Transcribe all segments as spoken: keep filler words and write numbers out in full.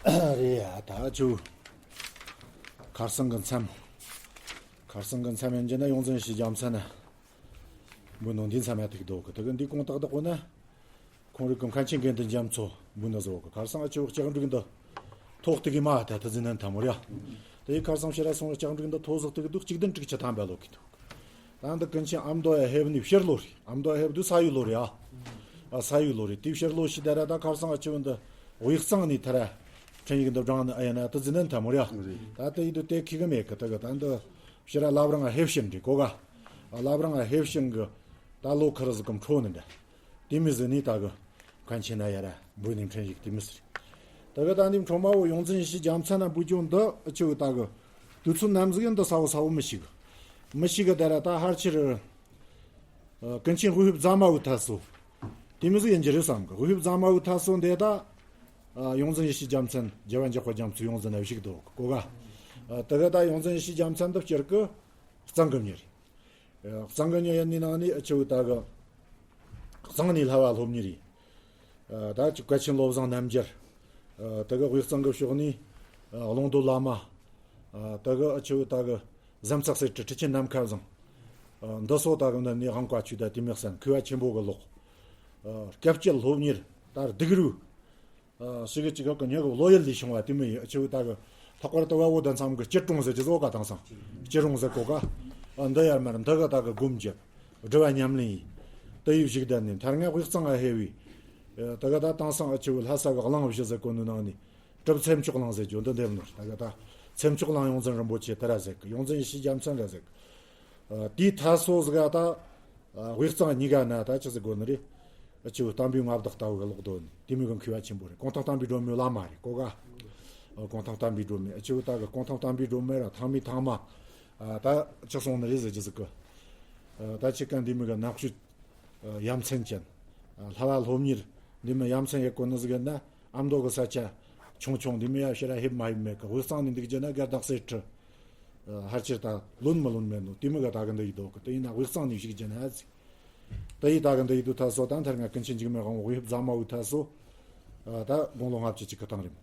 རེད་ཡ། ད་ཅུ། ཁར་སང་གི་མཚམས། ཁར་སང་གི་མཚམས་ཡིན་གྱི་ན་ཡོངས་འཛིན་ཡེ་ཤེས་རྒྱལ་མཚན་ན། འབུལ་ནོ་འདི་མཚམས་ཡ་ཐུག་འདུག་གི། དེ་གི་འདི་གོང་ཏག་ཏག་གོ་ན། ཁོང་རིག་གི་མཁན་ཆེན་དགེ་འདུན་རྒྱ་མཚོ་འབུལ་ནོ་བཟོ་གི། ཁར་སང་ཨ་ཅུ་ལྕགས་འབྲུག་འདི། ཐོག་ཏུ་གི་མ་ད་ད་ཟིན་ན་ཐ་མོ་ར། དེ་ཁར་སང་ཕྱི་ར་སོང་ལྕགས་འབྲུག་འདི་ཐོག་ཟག་ཏུ་གི་འདུག་གཅིག་བདུན་དྲུག་ཅུ་ཐམ་པ་ལོ་གི་འདུག་ད་འདི་ཀུན་མཁྱེན་ཨ་མདོ་ཡ་ཧེབ་ནི་ཕྱིར་ལོ་རེད། ཨ་མདོ་ཡ་ཧེབ་འདི་ས་ཡུལ་ལོ་རེད་ཨ། ཨ་ས་ཡུལ་ལོ་རེད། དེ་ཕྱིར་ལོ་ཞིག་ད་ར་ད་ཁར་སང་ཨ་ཅུ་འདི་དབུས་གཙང་ནས་ཐ་ར། འཕྲིན་ཡིག་འདི་བགྲང་ནི་ཨ་ཡ་ན་ད་ཟིན་ན་ཐ་མོ་ར། ད་དེ་ཡིད་དུ་དེ་ཁི་གི་མེད་གི། ད་གི་ད་འདི་ཕྱི་ར་བླ་བྲང་ཨ་ཧེབ་ཕྱིན་རེད་གོ་ག་ཨ་བླ་བྲང་ཨ་ཧེབ་ཕྱིན་གི་ད་ལོ་ཁར་ཟིག་གམ་འཕྲོ་ནི་འདྲ། དེ་མི་ཟིན་ནི་ད་གི་མཁན་ཆེན་ན་ཡ་ར་འབུལ་ནི་འཕྲིན་ཡིག་དེ་མི་ཟིན། ད་གི་ད་འདི་འཕྲོ་མ་བོ་ཡོངས་འཛིན་ཡེ་ཤེས་རྒྱལ་མཚན་ན་འབུལ་རྒྱུ་འདི་ཨ་ཅུ་ད་གི་དུས་ཚོད་ནམ་ཟིག་ཡིན་འདི་ས་བོ་ས་བོ་མི་ཤེས་གི། མི་ཤེས་གི་ད་ར་ད་ཧར་ཆེར། ཨ་ཀུན་མཁྱེན་དབུས་ཕེབས་ཟླ་མ་བོའི་ཐ་སོ། དེ་མི་ཟིག་ཡིན་གྱི་རེད་བསམ་གི། དབུས་ཕེབས་ཟླ་མ་བོའི་ཐ་སོ་འདི་ད། ཨ་ཡོངས་འཛིན་ཡེ་ཤེས་རྒྱལ་མཚན་རྒྱལ་བ་འཇམ་དཔལ་རྒྱ་མཚོའི་ཡོངས་འཛིན་ན་བཞུགས་འདུག་གོ་ག་ཨ་ད་གི་ད་ཡོངས་འཛིན་ཡེ་ཤེས་རྒྱལ་མཚན་འདི་སྤྱིར་གི་གཙང་གི་མྱི་རེད། ཨ་གཙང་གི་མྱི་ཡིན་ནི་ནང་ནས་ཨ་ཅུ་ད་གི་གཙང་ནས་བསླབ་པ་སློབ་མྱི་རེད། ཨ་ད་ཅིག་བཀའ་ཆེན་བློ་བཟང་རྣམ་རྒྱལ། ཨ་ད་གི་དབུས་གཙང་གི་ཕྱོགས་ནས་ཨ་ཀློང་རྡོལ་བླ་མ། ཨ་ད་གི་ཨ་ཅུ་ད་གི་ཟམ་ཚག་སེར་ཁྲི་ཁྲི་ཆེན་ནམ་མཁའ་བཟང་། ཨ་འདི་སོགས་ད་གི་འདི་ནས་དབང་བཀའ་ཆོས་ད་དེ་མི་གསན་མཁས་པ་ཆེན་པོ་གི་ལོག་ཨ་སྐབས་བཅད་སློབ་གཉེར་ད་སྡིག་རུས། ཨ་ཞིག་གི་ཅིག་གི་མྱི་གི་བློ་ཡུལ་ལས་བྱུང་བ་དེ་མི་ཡི་ཨ་ཅུ་ད་གི་ལྷག་པར་དུ་བ་བོ་ད་མཚམས་གི་སྐྱིད་གྲོང་ཟེར་གྱི་བཟོ་ག་དང་སང་སྐྱིད་རོང་ཟེར་གོ་ག་ཨ་འདི་ཡར་མར་འདི་གི་ད་གི་སྒོམ་རྒྱབ། སྒྲུབ་པ་ཉམས་ལེན་ཡིན། དེ་ཡི་བཞུགས་གདན་ནས་མཐར་ང་དབུས་གཙང་ང་ཧེ་བའི། ཨ་ད་གི་ད་དང་སང་ཨ་ཅུ་ལྷ་ས་གི་གླིང་བཞི་ཟེར་གོ་ནི་ནང་ནས། གྲུབ་ཚེ་མཆོག་གླིང་ཟེར་རྒྱུ་འདི་འདེབས་ནོ། ད་གི་ད་ཚེ་མཆོག་གླིང་ཡོངས་འཛིན་རིན་པོ་ཆེ་དེ་ར་ཟེར་གི། ཡོངས་འཛིན་ཡེ་ཤེས་རྒྱལ་མཚན་ར་ཟེར་གི། ཨ་དེའི་ཐ་སོ་ཟིག་ག་ད། ཨ་དབུས་གཙང་གཉིས་ཀ་ན་ད་ཅི་ཟེར་དགོས་ནི་རེད། ཨ་ཅུ་བསྟན་པའི་མངའ་བདག་ལྟ་བུ་གི་ལོག་རྡོ་ནི་དེ་མི་གི་མཁས་པ་ཆེན་པོ་རེད། གུང་ཐང་བསྟན་པའི་སྒྲོན་མེའི་བླ་མ་རེད་གོ་ག་ཨ་གུང་ཐང་བསྟན་པའི་སྒྲོན་མེ་ཨ་ཅུ་ད་གི་གུང་ཐང་བསྟན་པའི་སྒྲོན་མེ་ར་ཐང་མི་ཐང་མ། ཨ་ད་ཅི་སོང་ནི་རེད་ཟེར་གྱི་ཟིག་གི། ཨ་ད་ཅི་ག་འདི་མི་གི་ནག་ཤུལ། ཨ་ཡ་མཚན་ཅན། ཨ་བསླབ་པ་སློབ་གཉེར། འདི་མི་ཡ་མཚན་ཡེ་གོ་ནི་ཟིག་ཡིན་ན། ཨ་མདོ་གི་ས་ཆ་ཆུང་ཆུང་འདི་མི་ཡ་ཕྱིར་ར་ཧེབ་མ་ཧེབ་མེད་གི། དབུས་གཙང་ནས་འདུག་རྒྱུ་ན་དགའ་བདག་སེར་ཁྲི། ཨ་ཧར་ཆེར་ད་ལོན་མི་ལོན་མེད་ནོ། དེ་མི་ག་ད་གི་འདི་ཡི་དོ་གི། དེ་ཡིན་ན་དབུས་གཙང་ནས་བཞུགས་རྒྱུ་ན་ཟིག་དེ་ཡི་ད་གི་འདི་ཡི་དུ་ཐ་སོ་ད་མཐར་ང་ཀུན་མཁྱེན་འཇིགས་མེད་དབང་པོ་དབུས་ཕེབས་ཟླ་མ་བོའི་ཐ་སོ། ཨ་ད་དགུང་ལོ་ལྔ་བཅུ་གཅིག་གི་སྟེང་རེད།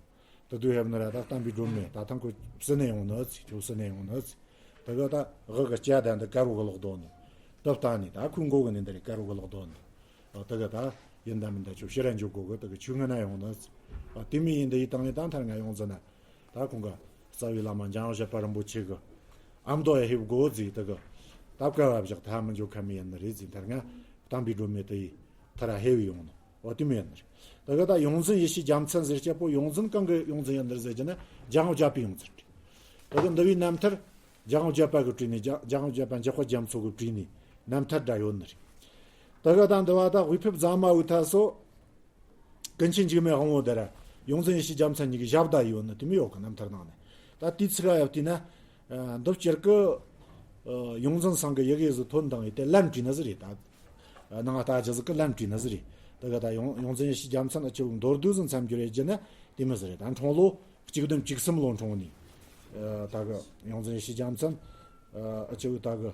དེ་དུས་ཧེབ་ནི་ར་ད་བསྟན་པའི་སྒྲོན་མེ་ད་ཐང་ཁོ་ཕྱི་ནས་ཡོང་ནི་ཟིག་ཁྱོད་ཕྱི་ནས་ཡོང་ནི་ཟིག་དེ་ག་ད་འུ་གི་སྐྱ་ད་འདི་དཀར་བོ་གི་ལོག་རྡོ་ནི། དེ་ལྟ་ནི་ད་ཁོའི་མགོ་གི་ནི་འདི་རེད་དཀར་བོ་གི་ལོག་རྡོ་ནི། ཨ་དེ་ག་ད་ཡིན་ད་མིན་ད་ཁྱོད་ཕྱིར་ར་འཇུག་དགོ་གི། དེ་ག་ཁྱོད་སྔ་ན་ཡོང་ནི་ཟིག་ཨ་དེ་མི་ཡིན་འདི་ཡི་སྟེང་ནས་ད་མཐར་ང་ཡོང་ཟིན་ན། ད་ཁོང་ག་རྩ་བའི་བླ་མ་འཇམ་དབྱངས་བཞད་པ་རིན་པོ་ཆེ་གི་ཨ་མདོ་ཡ་ཧེབ་དགོ་ཟིག་དེ་ག་ད་བཀའ་བ་བཞག་ད་མི་འཇུག་ཁ་མི་ཡིན་ནི་རེད་ཟིག་མཐར་ང་བསྟན་པའི་སྒྲོན་མེ་དེ་ཡི་མཐར་ར་ཧེ་བའི་ཡོང་ནི། འོ་དེ་མོ་ཡིན་ནི་རེད། ད་ག་ད་ཡོངས་འཛིན་ཡེ་ཤེས་རྒྱལ་མཚན་ཟེར་སྐྱེ་པོ་ཡོངས་འཛིན་གང་གི་ཡོངས་འཛིན་ཡིན་ནི་རེད་ཟེར་གྱི་ན་རྒྱལ་དབང་བརྒྱད་པའི་ཡོངས་འཛིན་རེད། ད་ག་འདི་བའི་རྣམ་ཐར་རྒྱལ་དབང་བརྒྱད་པ་གི་བྲིས་ནས་རྒྱ་རྒྱལ་དབང་བརྒྱད་པ་འཇམ་དཔལ་རྒྱ་མཚོ་གི་བྲིས་ནས་རྣམ་ཐར་འདྲ་ཡོད་ནི་རེད། ད་ག་ད་འདི་བ་ད་དབུས་ཕེབས་ཟླ་མ་བོའི་ཐ་སོ། ཀུན་མཁྱེན་འཇིགས་མེད་དབང་པོ་དེ་ར་ཡོངས་འཛིན་ཡེ་ཤེས་རྒྱལ་མཚན་གཉིས་ཀྱི་ཞབས་ད་ཡོད་ནི་དེ་མོ་ཡོད་གི་རྣམ་ཐར་ནང་ནས། ད་དེའི་ཚིག་ཡ་བལྟས་ན། ཨ་འདི་སྤྱིར་གི་ཨ་ཡོངས་འཛིན་ཚང་གི་ཡི་གེ་ཟིག་ཐོན་དང་ཡི་དེ་ལན་བྲིས་ནི་ཟིག་རེད་ད། ཨ་ནང་ལྟ་ཅི་ཟིག་གི་ལན་བྲིས་ནི་ཟིག་རེད། ད་ག་ད་ཡོངས་ཡོངས་འཛིན་ཡེ་ཤེས་རྒྱལ་མཚན་ཨ་ཆེ་བོ་མདོར་བསྡུས་ཟིག་མཚམས་སྦྱོར་ཡེ་རྒྱུ་ན་དེ་མོ་ཟིག་རེད། ད་འཁྲུངས་ལོ་གཅིག་བདུན་བཅུ་གསུམ་ལོ་འཁྲུངས་ནི། ཨ་ད་གི་ཡོངས་འཛིན་ཡེ་ཤེས་རྒྱལ་མཚན་ཨ་ཨ་ཆེ་བོ་ད་གི་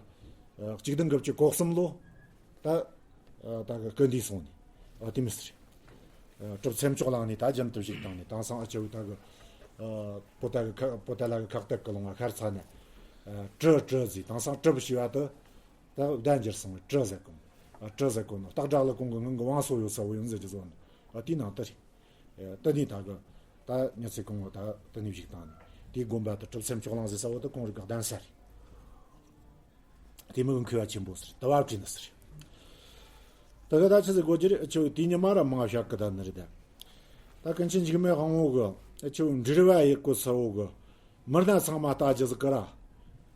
ཨ་གཅིག་བདུན་དགུ་བཅུ་གོ་གསུམ་ལོ། ད་ཨ་ད་གི་ཀི་འདི་སོང་ནི། ཨ་དེ་མི་ཟེར། ཨ་གྲུབ་ཚེ་མཆོག་གླིང་ནས་ད་རྒྱུན་དུ་བཞུགས་བཏང་ནས་དེང་སང་ཨ་ཆེ་བོ་ད་གི་ཨ་པོ་ཏ་གི་ཁ་པོ་ཏ་ལ་གི་ཁ་གཏད་གི་ལུང་བ་ཤར་ཚ་ནས། ཨ་གྲུ་གྲུ་ཟེར། དེང་སང་གྲུབ་ཞེས་པ་དེ་ད་བརྡ་འགྱུར་སོང་བས་གྲུ་ཟེར་གོ་ནོ། ཨ་གྲུ་ཟེར་གོ་ནོ་སྟག་བྲག་ལ་གོང་གི་ངང་གི་བང་སོ་ཡོད་ས་བོ་ཡིན་ཟེར་གྱི་བཟོ་ནོ། ཨ་དེའི་ནང་དུ་རེད། ཨ་དེ་ནས་ད་གི་ད་མྱི་ཚེ་གང་བོ་ད་དེ་ནས་བཞུགས་བཏང་ནས་དེའི་དགོན་པ་དེ་གྲུབ་ཚེ་མཆོག་གླིང་ཟེར་ས་བོ་དེ་ཁོང་རིགས་གི་གདན་ས་རེད། དེ་མི་གི་མཁས་པ་ཆེན་པོ་ཟེར། དུ་བ་བྲིས་ནི་ཟེར། ད་ག་ད་ཆི་ཟིག་གོ་རྒྱུ་རེད། ཨ་ཆེ་བོ་དེ་ཉི་མ་ར་མང་བཤད་གི་ད་ནི་རེད་ད། ད་ཀུན་མཁྱེན་འཇིགས་མེད་དབང་པོ་གི་ཨ་ཆེ་བོ་འབྲེལ་བ་ཡེ་གོ་ས་བོ་གི་མི་སྣ་ཚང་མ་ལྟ་རྒྱུ་ཟིག་གི་ར།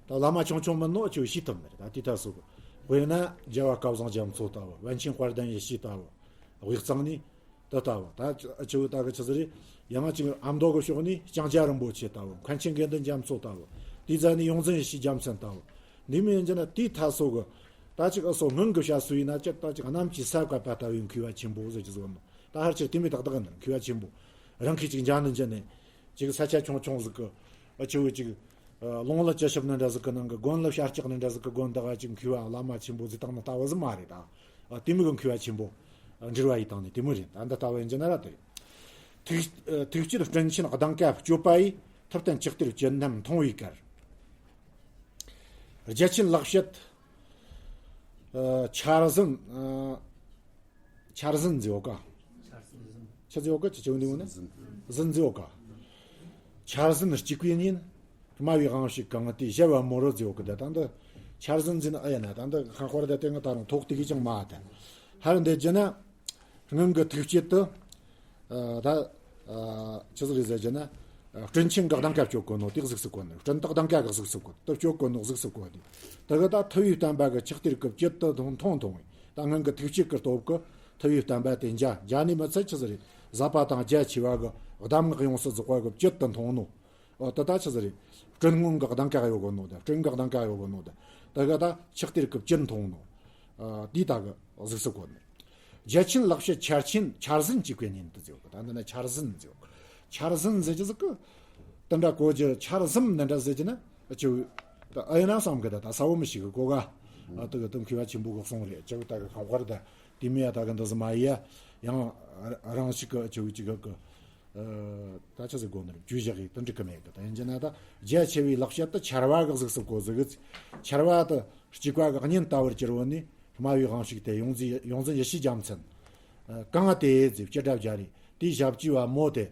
ད་བླ་མ་ཆུང་ཆུང་མིན་ནོ་ཨ་ཆེ་བོ་ཤེས་ཐུབ་ནི་རེད། ད་དེ་ད་སོ་གི་དཔེར་ན་རྒྱལ་བ་སྐལ་བཟང་རྒྱ་མཚོ་ལྟ་བུ། པཎ་ཆེན་དཔལ་ལྡན་ཡེ་ཤེས་ལྟ་བུ། དབུས་གཙང་ནས། དེ་ལྟ་བུ་ད་ཅི་ཅི་བོ་ད་གི་ཆི་ཟིག་རེད། ཡང་ཅིག་ཨ་མདོ་གི་ཕྱོགས་ནས་ལྕང་སྐྱ་རིན་པོ་ཆེ་ལྟ་བུ། མཁན་ཆེན་དགེ་འདུན་རྒྱ་མཚོ་ལྟ་བུ། དེའི་རྩ་ནས་ཡོངས་འཛིན་ཡེ་ཤེས་རྒྱལ་མཚན་ལྟ་བུ། འདི་མི་ཡིན་གྱི་ན་དེའི་ཐ་སོ་གི་ད་ཅིག་ཨ་སོ་སྔོན་གི་བཤད་སྲོལ་ཡིན་ན་ཅིག་ད་ཅིག་གནམ་གྱི་ས་བཀབ་པ་ལྟ་བུའི་མཁས་པ་ཆེན་པོ་ཟེར་གྱི་ཟོ་ནོ། ད་ཧར་ཆེར་དེ་མི་ཏག་ཏག་ཡིན་ནོ། མཁས་པ་ཆེན་པོ་རང་གིས་ཅིག་མཇལ་ནི་མཇལ་ནས་ཅིག་ས་ཆ་ཆུང་ཆུང་ཟིག་གི་ཨ་ཆེ་བོ་ཅིག་ཨ་ལུང་ལ་བཅུ་ཞབས་ནི་འདྲ་ཟིག་གི་ནང་གི་དགོན་ལ་ཞལ་ལྕགས་ནི་འདྲ་ཟིག་གི་དགོན་བདག་ཅིག་མཁས་པ་བླ་མ་ཆེན་པོ་ཟིག་བཏང་ནི་ལྟ་བུ་ཟིག་མ་རེད་ད། ཨ་དེ་མི་གི་མཁས་པ་ཆེན་པོ། ཨ་འབྲེལ་བ་ཡི་སྟེང་ནས་དེ་མོ་རེད། ད་འདི་ལྟ་བུ་ཡིན་གྱི་ན་ར་དེ་རེད། ཐུགས་ཐུགས་བསྐྱེད་སྤྲིན་ཆེན་གདེངས་ཀ་གཅོད་པ་ཡིས། ཐུབ་བསྟན་ལྕགས་གཏེར་བཅུད་རྣམས་མཐོང་བའི་གར། རྒྱ་ཆེན་ལེགས་བཤད་ཆར་ཟིམ། ཆར་ཟིམ་ཟེར་བ་ཀ་ཆར་ཟིམ་ཟེར་བ་ཀ་ཆི་ཆི་འདི་འོ་ན། ཟིམ་ཟེར་བ་ཀ་ཆར་ཟིམ་གཅིག་པའི་ཉིན། སྨྲ་བའི་དབང་ཕྱུག་གང་དེས་ཞལ་བ་མོ་རུ་ཟེར་བ་ཀ་ད་ད་འདི་ཆར་ཟིམ་ཟེར་ན་ཨ་ཡ་ན་ད་འདི་ཁང་དཔར་ད་དེ་ང་ད་རུང་ཐོག་ཏིག་ཅང་མ་ད། ཧར་འདི་རྒྱུ་ན། སྔོན་གྱི་ཐུགས་བསྐྱེད་དུ། ད། ཆི་ཟིག་རེད་ཟེར་རྒྱུ་ན། སྤྲིན་ཆེན་གྱི་གདེངས་ཀ་གཅོད་གོ་ནོ་དེ་གཟིགས་སུ་གོ་ནི། སྤྲིན་དག་གདེངས་ཀ་གཟིགས་སུ་གོ་དེ་གཅོད་གོ་ནོ་གཟིགས་སུ་གོ་དེ། དེ་གི་ད་ཐུབ་པའི་བསྟན་པ་གི་ལྕགས་གཏེར་གྱི་བཅུད་དུ་མཐོང་མཐོང་བས། ད་སྔོན་གྱི་ཐུགས་བསྐྱེད་ཀྱི་སྟོབས་ཀྱིས་ཐུབ་པའི་བསྟན་པ་དེ་འཇའ་འཇའ་ནི་མི་ཚད་ཆི་ཟིག་རེད། ཟབ་པ་དང་རྒྱ་ཆེ་བ་གི་གདམས་ངག་ཡོངས་སུ་རྫོགས་པ་གི་བཅུད་དུ་མཐོང་ནོ། ཨོ་ད་ད་ཆི་ཟིག་རེད། སྤྲིན་སྔོན་གྱི་གདེངས་ཀ་ཡོད་གོ་ནོ་དེ། སྤྲིན་གྱི་གདེངས་ཀ་ཡོད་གོ་ནོ་དེ། དེ་གི་ད་ལྕགས་གཏེར་གྱི་བཅུད་མཐོང་ནོ། ཨ་དེ་ད་གི་གཟིགས་སུ་གོ་ནི། རྒྱ་ཆེན་ལེགས་བཤད་ཆར་ཆེན་ཆར་ཟིམ་གཅིག་པའི་ཉིན་དུ་ཟེར་བ་ཀ་ད་འདི་ན་ཆར་ཟིམ་ཟེར་བ་ཀ་ཆར་ཟིམ་ཟེར་གྱི་ཟིག་གི། དེ་འདྲ་གོ་རྒྱུ་ཆར་ཟིམ་འདི་འདྲ་ཟེར་གྱི་ན་ཅིག་ད་ཨ་ཡིན་ན་བསམ་གི། ད་ད་ས་བོ་མི་ཤེས་གི་གོ་ག་ཨ་དེ་གི་དེ་མཁས་པ་ཆེན་པོ་གི་གསུང་རེད། ཅིག་ད་གི་ཁང་དཔར་ད་དེ་མི་ཡ་ད་གི་འདི་ཟིག་མ་ཡི་ཡ། ཡང་རང་ཞིག་གི་ཅིག་ཅིག་གི་གི། ད་ཆི་ཟིག་གོ་ནི་རེད། རྒྱུ་བཞག་གི་དེ་འགྲིག་གི་མེད་གི། ད་ཡིན་གྱི་ན་ད་རྒྱ་ཆེ་བའི་ལེགས་བཤད་དུ་ཆར་བ་གི་གཟིགས་སུ་གོ་ཟིག་གི། ཆར་བ་དུ་དཔྱིད་ཀ་གི་གཉེན་ལྟ་བུར་གྱུར་བ་ནི། སྨྲ་བའི་དབང་ཕྱུག་དེ་ཡོངས་འཛིན་ཡོངས་འཛིན་ཡེ་ཤེས་རྒྱལ་མཚན། གང་དེ་ཟེར་སྤྱི་སྒྲ་སྦྱར་རེ་དེའི་ཞབས་ཀྱུ་བ་མོ་དེ།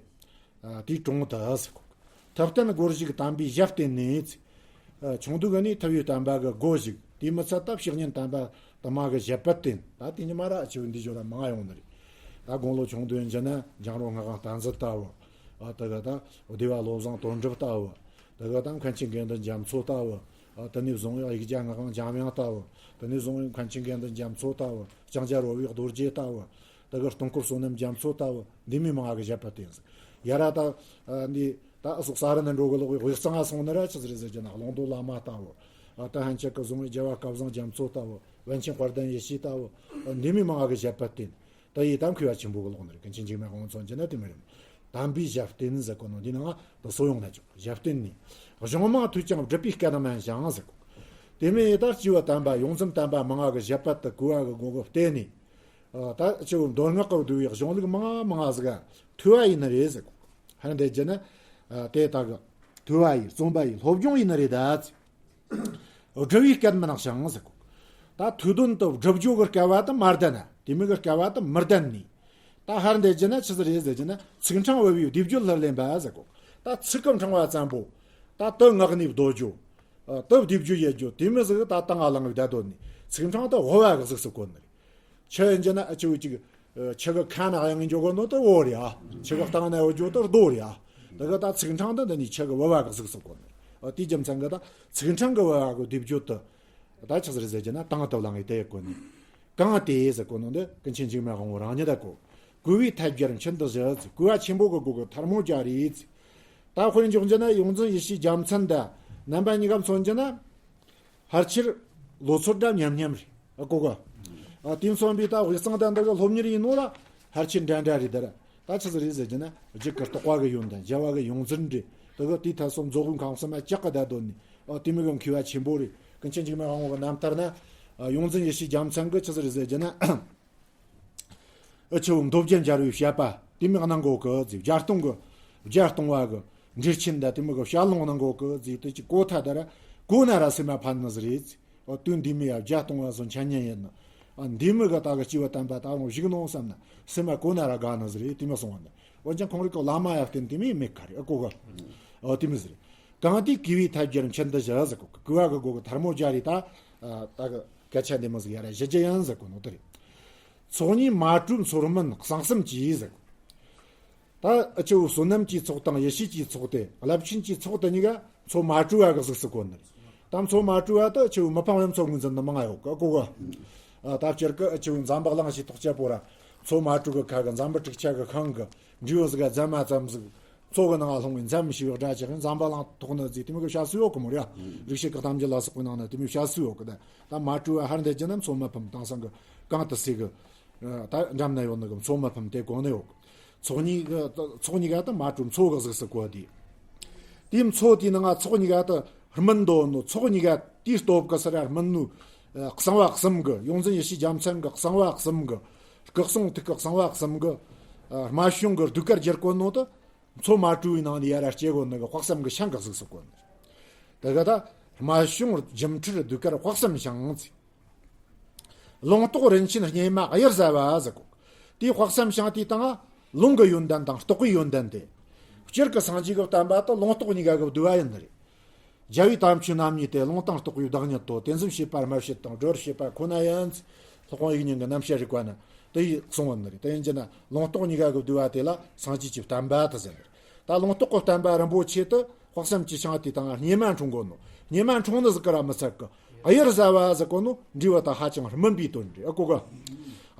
དེའི་དྲུང་དུ་ཟེར་གོ། ཐུབ་བསྟན་སྒོར་ཞུགས་དམ་པའི་ཞབས་བརྟན་ནས། ཆུང་དུས་ནས་ཐུབ་པའི་བསྟན་པ་གི་སྒོ་ཞུགས། དེ་མི་ཚད་ད་བཤེས་གཉེན་དམ་པ་དུ་མ་གི་ཞབས་པད་བརྟན། ད་དེ་ཉི་མ་ར་ཆེ་བོ་འདི་ཞོར་ལ་མང་ཡོང་ནི་རེད། ད་དགུང་ལོ་ཆུང་དུས་ཡིན་གྱི་ན་འཇང་རོང་སྔགས་ཁང་བསྟན་འཛིན་ལྟ་བུ། ཨ་དེ་ག་ད་སྡེ་བ་བློ་བཟང་དོན་གྲུབ་ལྟ་བུ། དེ་ག་ད་མཁན་ཆེན་དགེ་འདུན་རྒྱ་མཚོ་ལྟ་བུ། ཨ་དེ་ནས་བཟུང་ཡང་ཡིག་བརྒྱ་སྔགས་དབང་འཇམ་དབྱངས་ལྟ་བུ། དེ་ནས་བཟུང་ཡང་མཁན་ཆེན་དགེ་འདུན་རྒྱ་མཚོ་ལྟ་བུ། ལྕང་སྐྱ་རོལ་བའི་རྡོ་རྗེ་ལྟ་བུ། དེ་ག་སྟོང་སྐོར་བསོད་ནམས་རྒྱ་མཚོ་ལྟ་བུ། འདི་མི་མང་གི་ཞབས་པད་བརྟན་ཟིག། ཡ་ར་ད་ཨ་འདི། ད་ཨ་སོགས་ས་ར་ནས་འགྲོ་གི་ལོག་པའི་དབུས་གཙང་ང་སོང་ནི་ར་ཆི་ཟིག་རེད་ཟེར་གྱི་ན། ཀློང་རྡོལ་བླ་མ་ལྟ་བུ། ཨ་ད་ཧན་ཆད་ཀྱི་བཟུང་བའི་རྒྱལ་བ་སྐལ་བཟང་རྒྱ་མཚོ་ལྟ་བུ། པཎ་ཆེན་དཔལ་ལྡན་ཡེ་ཤེས་ལྟ་བུ། ཨ་འདི་མི་མང་གི་ཞབས་པད་བརྟན། ད་ཡི་དམ་མཁས་པ་ཆེན་པོ་གི་ལོག་ནི་རེད། ཀུན་མཁྱེན་འཇིགས་མེད་དབང་མཚོན་གྱི་ན་དེ་མི་རེད། དམ་པའི་ཞབས་བརྟན་ཟེར་གོ་ནོ་འདི་ནང་དུ་གསོ་ཡོང་ན་ཆོག། ཞབས་བརྟན་ནི། གཞུང་མང་ཐོས་ཀྱང་སྒྲུབ་པའི་སྐལ་དམ་ཞིང་ཟེར་གོ། དེ་མིན་ཡི་ད་སྐྱེས་བུ་དམ་པ་ཡོངས་འཛིན་དམ་པ་མང་གི་ཞབས་པད་དུ་གུས་པ་གི་སྒོ་གི་བརྟེན་ནས། ད་ཆུ་བོ་མདོ་སྔགས་ཀྱི་བསྡུ་བའི་གཞུང་ལུགས་མང་མང་ཟིག་ཐོས་པ་ཡིན་ནི་རེད་ཟེར་གོ། ཧ་འདི་རྒྱུ་ན། དེ་དག་གི་ཐོས་པ་ཡིན། རྩོམ་པ་ཡིན། སློབ་སྦྱོང་ཡིན་ནི་རེད་ད། སྒྲུབ་པའི་སྐལ་མི་ནག་ཞིང་ཟེར་གོ། ད་ཐོས་དོན་དུ་སྒྲུབ་རྒྱུ་གི་སྐལ་བ་དུ་མ་ལྡན་ན། དེ་མི་གི་སྐལ་བ་དུ་མི་ལྡན་ནི། ད་ཧ་འདི་རྒྱུ་ན་ཆི་ཟིག་རེད་ཟེར་རྒྱུ་ན། ཚིག་ཕྲེང་བུ་བའི་སྡེབ་སྦྱོར་ལྷུར་ལེན་པ་ཟེར་གོ། ད་ཚིག་གི་ཕྲེང་བ་ཙམ་པོ། ད་དུ་ངག་ནས་བཟློག་རྒྱུ། དུ་སྡེབ་སྦྱོར་ཡེད་རྒྱུ་དེ་མི་ཟིག་ད་སྟེང་ང་ལངས་བསྡད་དོ་ནི། ཚིག་ཕྲེང་དུ་དབུ་བ་གི་གཟུགས་སུ་བཀོད་ནི་རེད། ཆུ་ཡིན་རྒྱུ་ན་ཨ་ཆུ་ཅིག། ཆུ་གི་ཁ་ན་གཡེང་འགྱོ་གོ་ནོ་དེ་དབུ་རེད་ཨ། ཆུ་གི་སྟེང་ན་ཡོད་རྒྱུ་དེ་རྡོ་རེད་ཨ། དེ་གི་ད་ཚིག་ཕྲེང་དེ་འདི་ནི་ཆུ་གི་དབུ་བ་གི་གཟུགས་སུ་བཀོད་ནི། ཨ་དེའི་རྒྱུ་མཚན་གི་ད་ཚིག་ཕྲེང་གི་དབུ་བ་གི་སྡེབ་སྦྱོར་དེ། ད་ཆི་ཟིག་རེད་ཟེར་རྒྱུ་ན་སྟེང་དུ་ལངས་ཏེ་བཀོད་ནི། གང་དེ་ཟེར་གོ་ནོ་འདི་ཀུན་མཁྱེན་འཇིགས་མེད་དབང་པོ་རང་ཉིད་ད་གོ། གུས་པས་ཐལ་སྦྱར་མཆན་དུ་བཞག་ཟེར། གུས་པ་ཆེན་པོ་གི་སྒོ་གི་ཐལ་མོ་སྦྱར་རེད་ཟེར། ད་དཔེར་འཇོག་རྒྱུ་ན་ཡོངས་འཛིན་ཡེ་ཤེས་རྒྱལ་མཚན་དང་རྣམ་པ་གཉིས་ཀ་མཚོན་རྒྱུ་ན། ཕལ་ཆེར་ལོ་ཚོད་འདྲ་མཉམ་མཉམ་རེད། ཨ་གོ་ག་ཨ་དེ་མཚོན་པའི་ད་དབུས་གཙང་དང་འདི་གི་སློབ་གཉེར་ཡིན་ནོ་ལ་ཕལ་ཆེར་འདྲ་འདྲ་རེད་ད་ར། ད་ཆི་ཟིག་རེད་ཟེར་རྒྱུ་ན་རྒྱུད་ཀྱི་རྟོགས་པ་གི་ཡོན་ཏན། བྱ་བ་གི་ཡོངས་འཛིན་རེད། དེ་གི་དེའི་ཐད་སོགས་མཛོ་དབུས་ཁམས་གསུམ་ལ་ལྕགས་ཀྱི་བརྡ་སྟོན་ནས། ཨ་དེ་མི་གི་མཁས་པ་ཆེན་པོ་རེད། ཀུན་མཁྱེན་འཇིགས་མེད་དབང་པོ་གི་རྣམ་ཐར་ན། ཨ་ཡོངས་འཛིན་ཡེ་ཤེས་རྒྱལ་མཚན་གི་ཆི་ཟིག་རེད་ཟེར་རྒྱུ་ན། ཨ་ཆུ་བོ་མདོ་རྒྱན་སྦྱར་བའི་བཤད་པ་དེ་མི་གནང་གོ་གི་ཟེར། བརྒྱད་སྟོང་གི་བརྒྱད་སྟོང་བ་གི་འགྲེལ་ཆེན་ད་དེ་མི་གི་བཤད་ལུང་གནང་གོ་གི་ཟེར། དེ་ཅིག་གོ་ཐ་ད་ར་གོ་ན་ར་སེམས་མ་ཕན་ནི་ཟིག་རེད་ཟེར། ཨ་དུས་འདི་མི་ཡ་བརྒྱད་སྟོང་བ་སོང་འཆད་ཉན་ཡིན་ནི། ཨ་འདི་མི་གི་ད་གི་སྐྱེས་བུ་དམ་པ་ད་རུང་བཞུགས་ནོ་བསམ་ན་སེམས་མ་གོ་ན་ར་དགའ་ནི་ཟིག་རེད། དེ་མི་སོང་བ་ནི། འོན་ཀྱང་ཁོང་རིག་གི་བླ་མ་ཡ་བརྟེན་དེ་མི་མེད་ཁ་རེད། ཨ་གོ་གི་ཨ་དེ་མི་ཟིག་རེད། གང་དེས་གུས་པས་ཐལ་སྦྱར་མཆན་དུ་བཞག་ཟེར་གོ། གུས་པ་གི་སྒོ་གི་ཐལ་མོ་སྦྱར་རེ་ད། ད་གི་སྐད་ཆ་འདི་མི་ཟིག་ཡ་ར་ཞུ་རྒྱུ་ཡིན་ཟེར་གོ་ནོ་དེ་རེད། ཚོགས་གཉིས་མ་གྲོས་མཚོར་སྨིན་གསང་གསུམ་གྱིས་ཟེར་གོ། ད་ཨ་ཆུ་བོ་བསོད་ནམས་ཀྱི་ཚོགས་དང་ཡེ་ཤེས་ཀྱི་ཚོགས་ཏེ་རླབས་ཆེན་གྱི་ཚོགས་དེ་གཉིས་ཀ་མཚོ་མ་དྲོས་པ་གི་གཟུགས་སུ་བཀོད་ནི་རེད། ད་མཚོ་མ་དྲོས་པ་དེ་ཨ་ཆུ་བོ་མི་ཕམ་པའི་མཚོ་ངོས་འཛིན་ནི་མང་ཡོད་གི་ཨ་གོ་གི་ཨ་ད་སྤྱིར་གི་ཨ་ཆུ་བོ་འཛམ་བུ་གླིང་ཞེས་ཐོགས་ཆ་པོ་ར་མཚོ་མ་དྲོས་གི་ཁ་གི་འཛམ་བུ་དྲུག་ཅུ་གི་ཤིང་གི་འབྲས་བུ་ཟིག་ག་རྫ་མ་ཙམ་ཟིག་མཚོ་གི་ནང་ལྷུང་བའི་མཚམས་ཞིག་སྒྲ་ཆགས་ཤིང་འཛམ་བུ་གླིང་ཐོག་ནི་ཟིག་དེ་མོ་གི་བཤད་སྲོལ་ཡོད་གི་མོ་ར། རིག་བྱེད་གི་གཏམ་རྒྱུད་ལ་སོགས་པའི་ནང་ན་དེ་མོ་བཤད་སྲོལ་ཡོད་གི་ད། ད་མ་དྲོས་པ་ཧར་འདི་རྒྱུ་ན་མཚོ་མི་ཕམ། དེང་སང་གི་གང་དུ་སྲིད་གི་ད་འགྲམ་ན་ཡོད་ནི་གི་མཚོ་མི་ཕམ་དེ་གོ་ནི་ཡོད་གི་ཚོགས་གཉིས་གི་ཚོགས་གཉིས་ཀ་ད་མ་དྲོས་མཚོ་གི་གཟུགས་སུ་བཀོད་དེ། དེའི་མཚོ་དེའི་ནང་ང་ཚོགས་གཉིས་ཀ་ད་སྨིན་འདོད་ནོ། ཚོགས་གཉིས་ཀ་དེའི་སྟོབས་གི་སར་སྨིན་ནོ། གསང་བ་གསུམ་གི་ཡོངས་འཛིན་ཡེ་ཤེས་རྒྱལ་མཚན་གི་གསང་བ་གསུམ་གི་སྐུ་གསུང་ཐུགས་ཀྱི་གསང་བ་གསུམ་གི་ ཨ། རྨད་བྱུང་གི་ཟློས་གར་སྒྱུར་གོ་ནོ་དེ། མཚོ་མ་དྲོས་པའི་ནང་ནས་ཡར་ར་སྐྱེ་གོ་ནི་གི་དཔག་བསམ་གི་ཤིང་གི་གཟུགས་སུ་བཀོད་ནི། དེ་ག་ད་རྨད་བྱུང་སྒྱུ་འཕྲུལ་ཟློས་གར་དཔག་བསམ་ཤིང་ཟེར། ལུང་རྟོགས་རིན་ཆེན་སྙེ་མ་གཡུར་ཟ་བ་ཟེར་གོ། དེའི་དཔག་བསམ་ཤིང་དེའི་སྟེང་ང་ལུང་གི་ཡོན་ཏན་དང་རྟོགས་པའི་ཡོན་ཏན་ཏེ། སྤྱིར་གི་སངས་རྒྱས་ཀྱི་བསྟན་པ་དེ་ལུང་རྟོགས་གཉིས་ཀ་གི་བསྡུས་པ་ཡིན་ནི་རེད། རྒྱལ་བའི་དམ་ཆོས་རྣམ་གཉིས་ཏེ། ལུང་དང་རྟོགས་པའི་བདག་ཉིད་དོ། དེ་འཛིན་བྱེད་པ་སྨྲ་བྱེད་དང་། སྒྲོ་བྱེད་པ་ཁོ་ན་ཡིན། སློབ་དཔོན་དབྱིག་གཉེན་གྱི་རྣམ་བཤད་རིག་པ་ན་དེ་ཡིས་གསུངས་པ་ནི་རེད། དེ་ཡིན་གྱི་ན་ལུང་རྟོགས་གཉིས་ཀ་གི་བསྡུས་པ་དེ་ལ་སངས་རྒྱས་ཀྱི་བསྟན་པ་དེ་ཟེར་ནི་རེད། ད་ལུང་རྟོགས་ཀྱི་བསྟན་པ་རིན་པོ་ཆེ་དེ་དཔག་བསམ་གྱི་ཤིང་དེའི་སྟེང་ང་སྙེ་མ་འཁྲུངས་གོ་ནོ། སྙེ་མ་འཁྲུངས་ནི་ཟིག་གི་ར་མི་ཚད་གི། གཡུར་ཟ་བ་ཟེར་གོ་ནོ་འབྲས་བུ་དེ་ཧ་ཅང་སྨིན་པའི་དོན་རེད། ཨ་གོ་གི།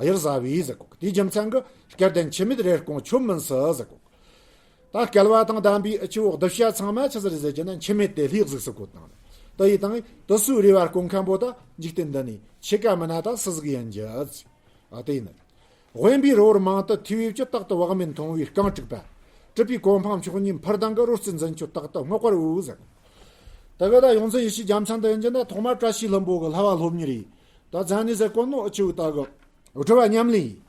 གཡུར་ཟ་བའི་ཟེར་གོ་གི། དེའི་རྒྱུ་མཚན་གྱིས་སྐལ་ལྡན་འཆི་མེད་རེ་སྐོང་ཆོམ་མིན་སྲིད་ཟེར་གོ་གི། ད་སྐལ་བ་དང་ལྡན་པའི་ཨ་ཆུ་བོ་གདུལ་བྱ་ཚང་མ་ཆི་ཟིག་རེད་ཟེར་གྱི་ན་འཆི་མེད་དེ་ལྷའི་གཟུགས་སུ་བཀོད་བཏང་ནི། དེ་ཡི་དང་དེ་སུའི་རེ་བ་སྐོང་མཁན་པོ་ད་འཇིག་རྟེན་འདི་ནས་ཆེ་ཀ་མི་ན་ད་སུ་ཟིག་ཡིན་གྱི། ཨ་དེ་ཡིན། དབེན་པའི་རི་བོར་མང་དུ་ཐོས་པའི་ཚེ། རྟག་ཏུ་བག་མེད་མཐོང་བའི་རྐང་དྲུག་པ། གྲུབ་པའི་གོ་འཕང་མཆོག་གཉིས་འཕུར་ལྡིང་གི། རོལ་རྩེད་འཛིན་ཆོག་རྟག་ཏུ་བསྔགས་པར་འོས་ཟེར། ད་ག་ད་ཡོངས་འཛིན་ཡེ་ཤེས་རྒྱལ་མཚན་དུ་ཡིན་གྱི་ན་ཐོག་མར་བཀྲ་ཤིས་ལྷུན་པོ་གི་ལྷ་བ་སློབ་གཉེར་ཡིས། ད་མཚན་ནས་ཟེར་གོ་ནོ་ཨ་ཆུ་བོ་ད་གི། སྒྲུབ་པ་ཉམས་ལེན་ཡིས།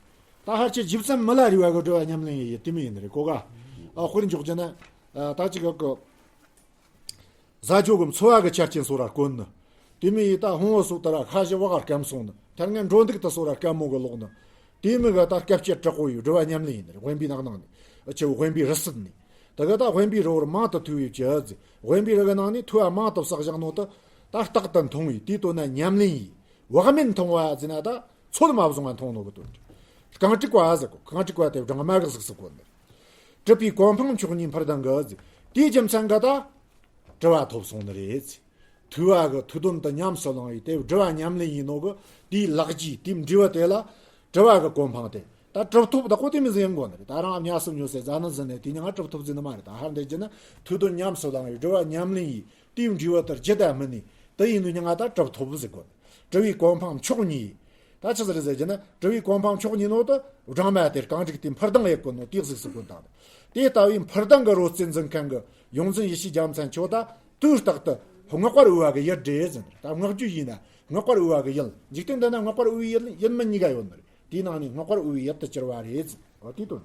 ད་ཧར་ཆེ་ཇི་ཙམ་མི་ལ་རས་པ་གི་སྒྲུབ་པ་ཉམས་ལེན་ཡིན་དེ་མོ་ཡིན་ནི་རེད་གོ་ག། ཨ་དཔེར་འཇོག་རྒྱུ་ན། ཨ་ད་ཅིག་གི་ཟ་འཇོག་གི་འཚོ་བ་གི་ཆ་རྐྱེན་སོགས་ར་དཀོན་ནི། དེ་མོ་ཡིས་ད་ཕུང་བོ་སོགས་དེ་ར་ཤ་ཞིག་བག་ག་སྐམ་སོང་ནི། ཐར་ངན་འགྲོ་འདུག་དེ་སོགས་ར་དཀའ་མོ་གི་ལོག་ནི། དེ་མོ་གི་ད་སྐབས་ཅིག་དྲག་པོ་ཡི་སྒྲུབ་པ་ཉམས་ལེན་ཡིན་ནི་རེད། དབེན་པའི་ནགས་ནང་ནས་ཨ་ཆུ་བོ་དབེན་པའི་རི་སུལ་ནས། ད་ག་ད་དབེན་པའི་རི་བོར་མང་དུ་ཐོས་པའི་ཚེ། དབེན་པའི་རི་གི་ནང་ནས་ཐོས་པ་མང་དུ་བསགས་བཞག་ནོ་དེ་ད་རྟག་ཏུ་མཐོང་བའི་དེའི་དོན་ན་ཉམས་ལེན་ཡིས། བག་མེད་མཐོང་བ་ཟེར་ན་ད། ཚོད་མ་བཟུང་བ་མཐོང་ནོ་གི་དོན་ཏེ། རྐང་དྲུག་པ་ཟེར་གོ། རྐང་དྲུག་པ་དེ་སྦྲང་མ་གི་གཟུགས་སུ་བཀོད་ནི། གྲུབ་པའི་གོ་འཕང་མཆོག་གཉིས་འཕུར་ལྡིང་གི་ཟེར། དེའི་རྒྱུ་མཚན་གྱིས་ད་གྲུབ་པ་ཐོབ་སོང་ནི་རེད་ཟེར། ཐོས་པ་གི་ཐོས་དོན་དེ་ཉམས་སུ་བླངས་ཡིས་དེ་སྒྲུབ་པ་ཉམས་ལེན་ཡིན་ནོ་གི། དེའི་ལག་རྗེས་དེའི་འབྲས་བུ་དེ་ལ་གྲུབ་པ་གི་གོ་འཕང་དེ་ད་གྲུབ་ཐོབ་བདག་པོ་དེ་མོ་ཟིག་ཡིན་དགོས་ནི་རེད། ད་རང་ཉམས་སུ་མྱོང་སའི་ཟ་ནི་ཟིན་ནས་དེ་མྱིང་ང་གྲུབ་ཐོབ་ཟེར་ནི་མ་རེད། ད་ཧར་འདི་བྱས་ན་ཐོས་དོན་ཉམས་སུ་བླངས་ཡིས་སྒྲུབ་པ་ཉམས་ལེན་ཡིས། དེའི་འབྲས་བུ་དེར་རྒྱུ་དང་སྨིན་ནས་དེ་ཡིན་ནོ་མྱིང་ང་ད་གྲུབ་ཐོབ་ཟེར་གོ། གྲུབ་པའི་གོ་འཕང་མཆོག་གཉིས། ད་ཆི་ཟིག་རེད་ཟེར་གྱི་ན་གྲུབ་པའི་གོ་འཕང་མཆོག་གཉིས་ནོ་དེ་སྦྲང་མ་དེ་རྐང་དྲུག་དེ་འཕུར་ལྡིང་ཡེད་གོ་ནོ་དེའི་གཟུགས་སུ་བཀོད་བཏང་། དེ་ལྟ་བུའི་འཕུར་ལྡིང་གི་རོལ་རྩེད་འཛིན་མཁན་གྱི་ཡོངས་འཛིན་ཡེ་ཤེས་རྒྱལ་མཚན་ཁྱོད་ད་དུས་རྟག་ཏུ་བསྔགས་པར་འོས་པ་གི་ཡུལ་རེད་ཟེར། ད་བསྔགས་རྒྱུ་ཡིན་ན་བསྔགས་པར་འོས་པ་གི་ཡུལ། འཇིག་རྟེན་འདི་ན་བསྔགས་པར་འོས་པའི་ཡུལ་ཡུལ་མིན་གཉིས་ཀ་ཡོད་ནི་རེད། དེའི་ནང་ནས་བསྔགས་པར་འོས་པའི་ཡུལ་དུ་གྱུར་པ་རེད་ཟེར། འོ་དེའི་དོན།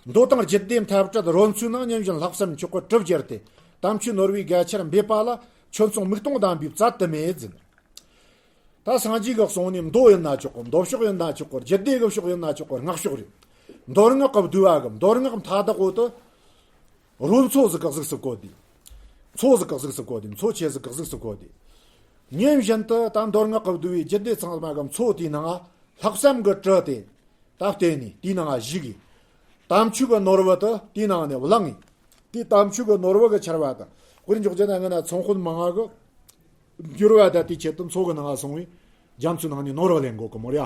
མདོ་དང་རྒྱུད་སྡེ་མཐའ་བྲལ་རོལ་མཚོའི་ནང་། ཉིན་བཞིན་ལྷག་བསམ་མཆོག་གི་གྲུབ་གྱུར་ཏེ། དམ་ཆོས་ནོར་བུའི་རྒྱ་ཆེར་འབེབས་པ་ལ། ཁྱོད་མཚུངས་མིག་སྟོང་ལྡན་པའི་བཙལ་དུ་མེད་ཟེར། ད་སངས་རྒྱས་ཀྱི་གསུང་ནི་མདོ་ཡིན་ན་ཆོག་གི། མདོ་ཕྱོགས་ཡིན་ན་ཆོག་གི། རྒྱུད་སྡེ་གི་ཕྱོགས་ཡིན་ན་ཆོག་གི། སྔགས་ཕྱོགས་རེད། མདོ་སྔགས་ཀྱི་བསྡུས་པ་གི། མདོ་སྔགས་མཐའ་དག་པོ་དེ་རོལ་མཚོ་ཟིག་གི་གཟུགས་སུ་བཀོད་དེ། མཚོ་ཟིག་གི་གཟུགས་སུ་བཀོད་དེ། མཚོ་ཆེ་ཟིག་གི་གཟུགས་སུ་བཀོད་དེ། ཉིན་བཞིན་དུ་ད་མདོ་སྔགས་ཀྱི་བསྡུས་པའི་རྒྱུད་སྡེ་ཚང་མ་གི་མཚོ་དེའི་ནང་ལྷག་བསམ་གྱི་དྲི་དེ་ད་བརྟེན་ནས་དེའི་ནང་བཞུགས་གི། དམ་ཆོས་ཀྱི་ནོར་བུ་དེ་དེའི་ནང་ནས་བླངས་ངེ། དེ་དམ་ཆོས་ཀྱི་ནོར་བུ་གི་ཆར་བ་དང་། དཔེར་འཇོག་རྒྱུ་ན་ང་ན་ཚོང་དཔོན་མང་ང་གི་འགྱུར་བ་དང་དེའི་ཆེད་དུ་མཚོ་གི་ནང་ང་སོང་བས་རྒྱ་མཚོའི་ནང་ནས་ནོར་བུ་ལེན་དགོས་གི་མོ་ར།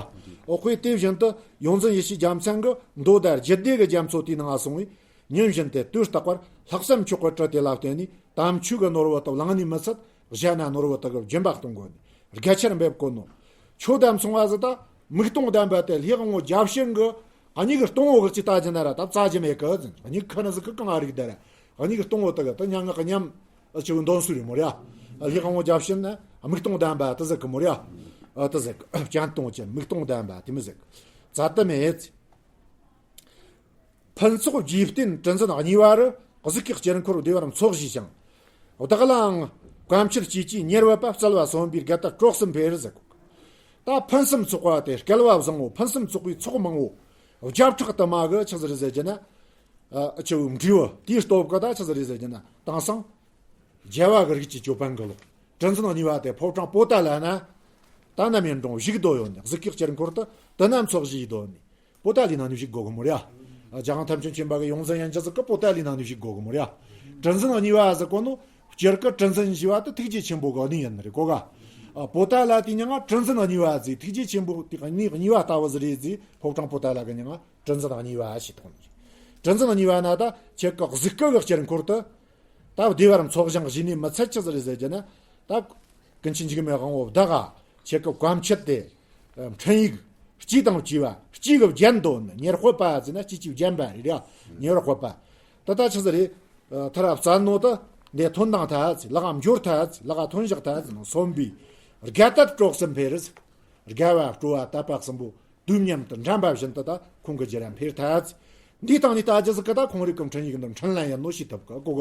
འོ་ཁོས་དེ་བཞིན་དུ་ཡོངས་འཛིན་ཡེ་ཤེས་རྒྱལ་མཚན་གྱི་མདོ་དང་རྒྱུད་སྡེ་གི་རྒྱ་མཚོ་དེའི་ནང་ང་སོང་བས་ཉིན་བཞིན་དུ་དུས་རྟག་པར་ལྷག་བསམ་མཆོག་གི་དྲི་དེ་ལ་བརྟེན་ནས་དམ་ཆོས་ཀྱི་ནོར་བུ་དེ་བླངས་ནས་མི་ཚད། གཞན་ན་ནོར་བུ་དེ་གི་སྦྱིན་པ་གཏོང་དགོས་ནས་རྒྱ་ཆེར་འབེབས་དགོས་ནོ། ཆོས་དང་མཚུངས་པ་ཟིག་ད་མིག་སྟོང་ལྡན་པ་དེ་ལྷའི་དབང་པོ་བརྒྱ་བྱིན་གྱི་གཉིས་ཀྱི་སྟོང་བོ་གི་ཅི་ལྟ་རྒྱུ་ན་ར་ད་བཙལ་རྒྱུ་མེད་གི་ཟེར། གཉིས་ཁ་ན་ཟིག་གི་གང་ཨ་རིག་དེ་ར་གཉིས་ཀྱི་སྟོང་བོ་དེ་གི་ད་མྱ་ངག་གི་ཉམས་ཨ་ཆེ་བོ་འདོན་སྲོལ་རེད་མོ་ར། ལྷའི་དབང་པོ་བརྒྱ་བྱིན་ན་མིག་སྟོང་ལྡན་པ་དེ་ཟེར་གི་མོ་ར། ཨ་དེ་ཟེར་གི་སྤྱན་སྟོང་ཅན་མིག་སྟོང་ལྡན་པ་དེ་མོ་ཟེར་གི། བཙལ་དུ་མེད། ཕུན་ཚོགས་རྒྱས་བསྟན་དྲི་འཛིན་གཉིས་པ་རུ། གཟུགས་ཀྱི་དཀྱིལ་འཁོར་བདེ་བར་འཚོ་བཞེས་ཤིང་། བདག་ལའང་བཀའ་མཆོད་བཅས་ཀྱིས་ཉེར་བབ་པ། བཙལ་བ་གསོན་པའི་དགའ་དད་སྤྲོགས་སུ་འཕེལ་ཟེར་གོ། ད་ཕུན་སུམ་ཚོགས་པ་དེ་སྐལ་བ་བཟང་བོ་ཕུན་སུམ་ཚོགས་པའི་ཚོགས་མང་བོ་བརྒྱ་ཕྲག་དུ་མ་གི་ཆི་ཟིག་རེད་ཟེར་གྱི་ན། ཨ་ཆི་བོ་འབྲས་བུ་དེའི་སྟོབས་ཀྱིས་ད་ཆི་ཟིག་རེད་ཟེར་གྱི་ན་དེང་སང་རྒྱལ་བ་གི་རིགས་ཀྱི་ཅོད་པན་གི་ལོག་དྲི་འཛིན་གཉིས་པ་དེ་ཕོ་བྲང་པོ་ཏཱ་ལ་ན་ད་ནམ་ཡིན་རུང་བཞུགས་སྡོད་ཡོད་ནས། གཟུགས་ཀྱི་དཀྱིལ་འཁོར་དུ་དེ་ན་འཚོ་བཞེས་སྡོད་ནས། པོ་ཏཱ་ལའི་ནང་ནས་བཞུགས་དགོས་གི་མོ་ར། རྒྱལ་དབང་ཐམས་ཅད་མཁྱེན་པ་གི་ཡོངས་འཛིན་ཡན་ཆད་ཟིག་གི་པོ་ཏཱ་ལའི་ནང་ནས་བཞུགས་དགོས་གི་མོ་ར། དྲི་འཛིན་གཉིས་པ་ཟེར་གོ་ནོ། སྤྱིར་གི་དྲི་འཛིན་ཞེས་པ་དེ་ཐུགས་རྗེ་ཆེན་པོ་གི་གནས་ཡིན་ནི་རེད་གོ་ག། ཨ་པོ་ཏཱ་ལ་དེ་མྱིང་ང་དྲི་འཛིན་གཉིས་པ་ཟེར། ཐུགས་རྗེ་ཆེན་པོ་དེ་གནས་གཉིས་པ་ལྟ་བུ་ཟིག་རེད་ཟེར། ཕོ་བྲང་པོ་ཏཱ་ལ་གི་མྱིང་ང་དྲི་འཛིན་གཉིས་པ་ཞེས་ཐོགས་ནི་རེད། དྲི་འཛིན་གཉིས་པ་ན་ད་ཁྱེད་ཀྱི་གཟུགས་སྐུ་གི་དཀྱིལ་འཁོར་དུ། ད་བདེ་བར་འཚོ་ཞིང་བཞེས་ནས་མི་ཚད་ཆི་ཟིག་རེད་ཟེར་གྱི་ན། ད་ཀུན་མཁྱེན་འཇིགས་མེད་དབང་པོ་བདག་ག་ཁྱེད་ཀྱི་བཀའ་མཆོད་དེ་འཕྲིན་ཡིག་སྤྱི་དང་བཅས་པ་སྤྱི་གི་བརྒྱན་འདོན་ནི། ཉེར་སྤོབས་པ་ཟེར་ན་སྤྱི་གཅིག་བརྒྱན་པ་རེད་ར། ཉེར་སྤོབས་པ། ད་ད་ཆི་ཟིག་རེད། ཐར་བ་བཙལ་ནོ་ད་འདི་ཐོན་དང་ཐལ་ཟེར། ལག་འབྱོར་ཐལ་ཟེར། ལག་ཐོན་བཞག་ཐལ་ཟེར་ནོ། གསོན་པའི་དགའ་དད་སྤྲོགས་སུ་འཕེལ་ཟེར། དགའ་བ་སྤྲོ་བ་དད་པ་གསུམ་པོ། དུས་མཉམ་དུ་འགྲན་པ་བཞིན་དུ་ད་ཁོང་གི་རྒྱུད་ལ་འཕེལ་ཐལ། འདིའི་སྟེང་ནས་ད་ཅི་ཟིག་གི་ད་ཁོང་རིགས་ཀྱི་འཕྲིན་ཡིག་འདི་འཕྲིན་ལན་ཡིན་ནོ་ཞེས་ཐུབ་གི་གོ་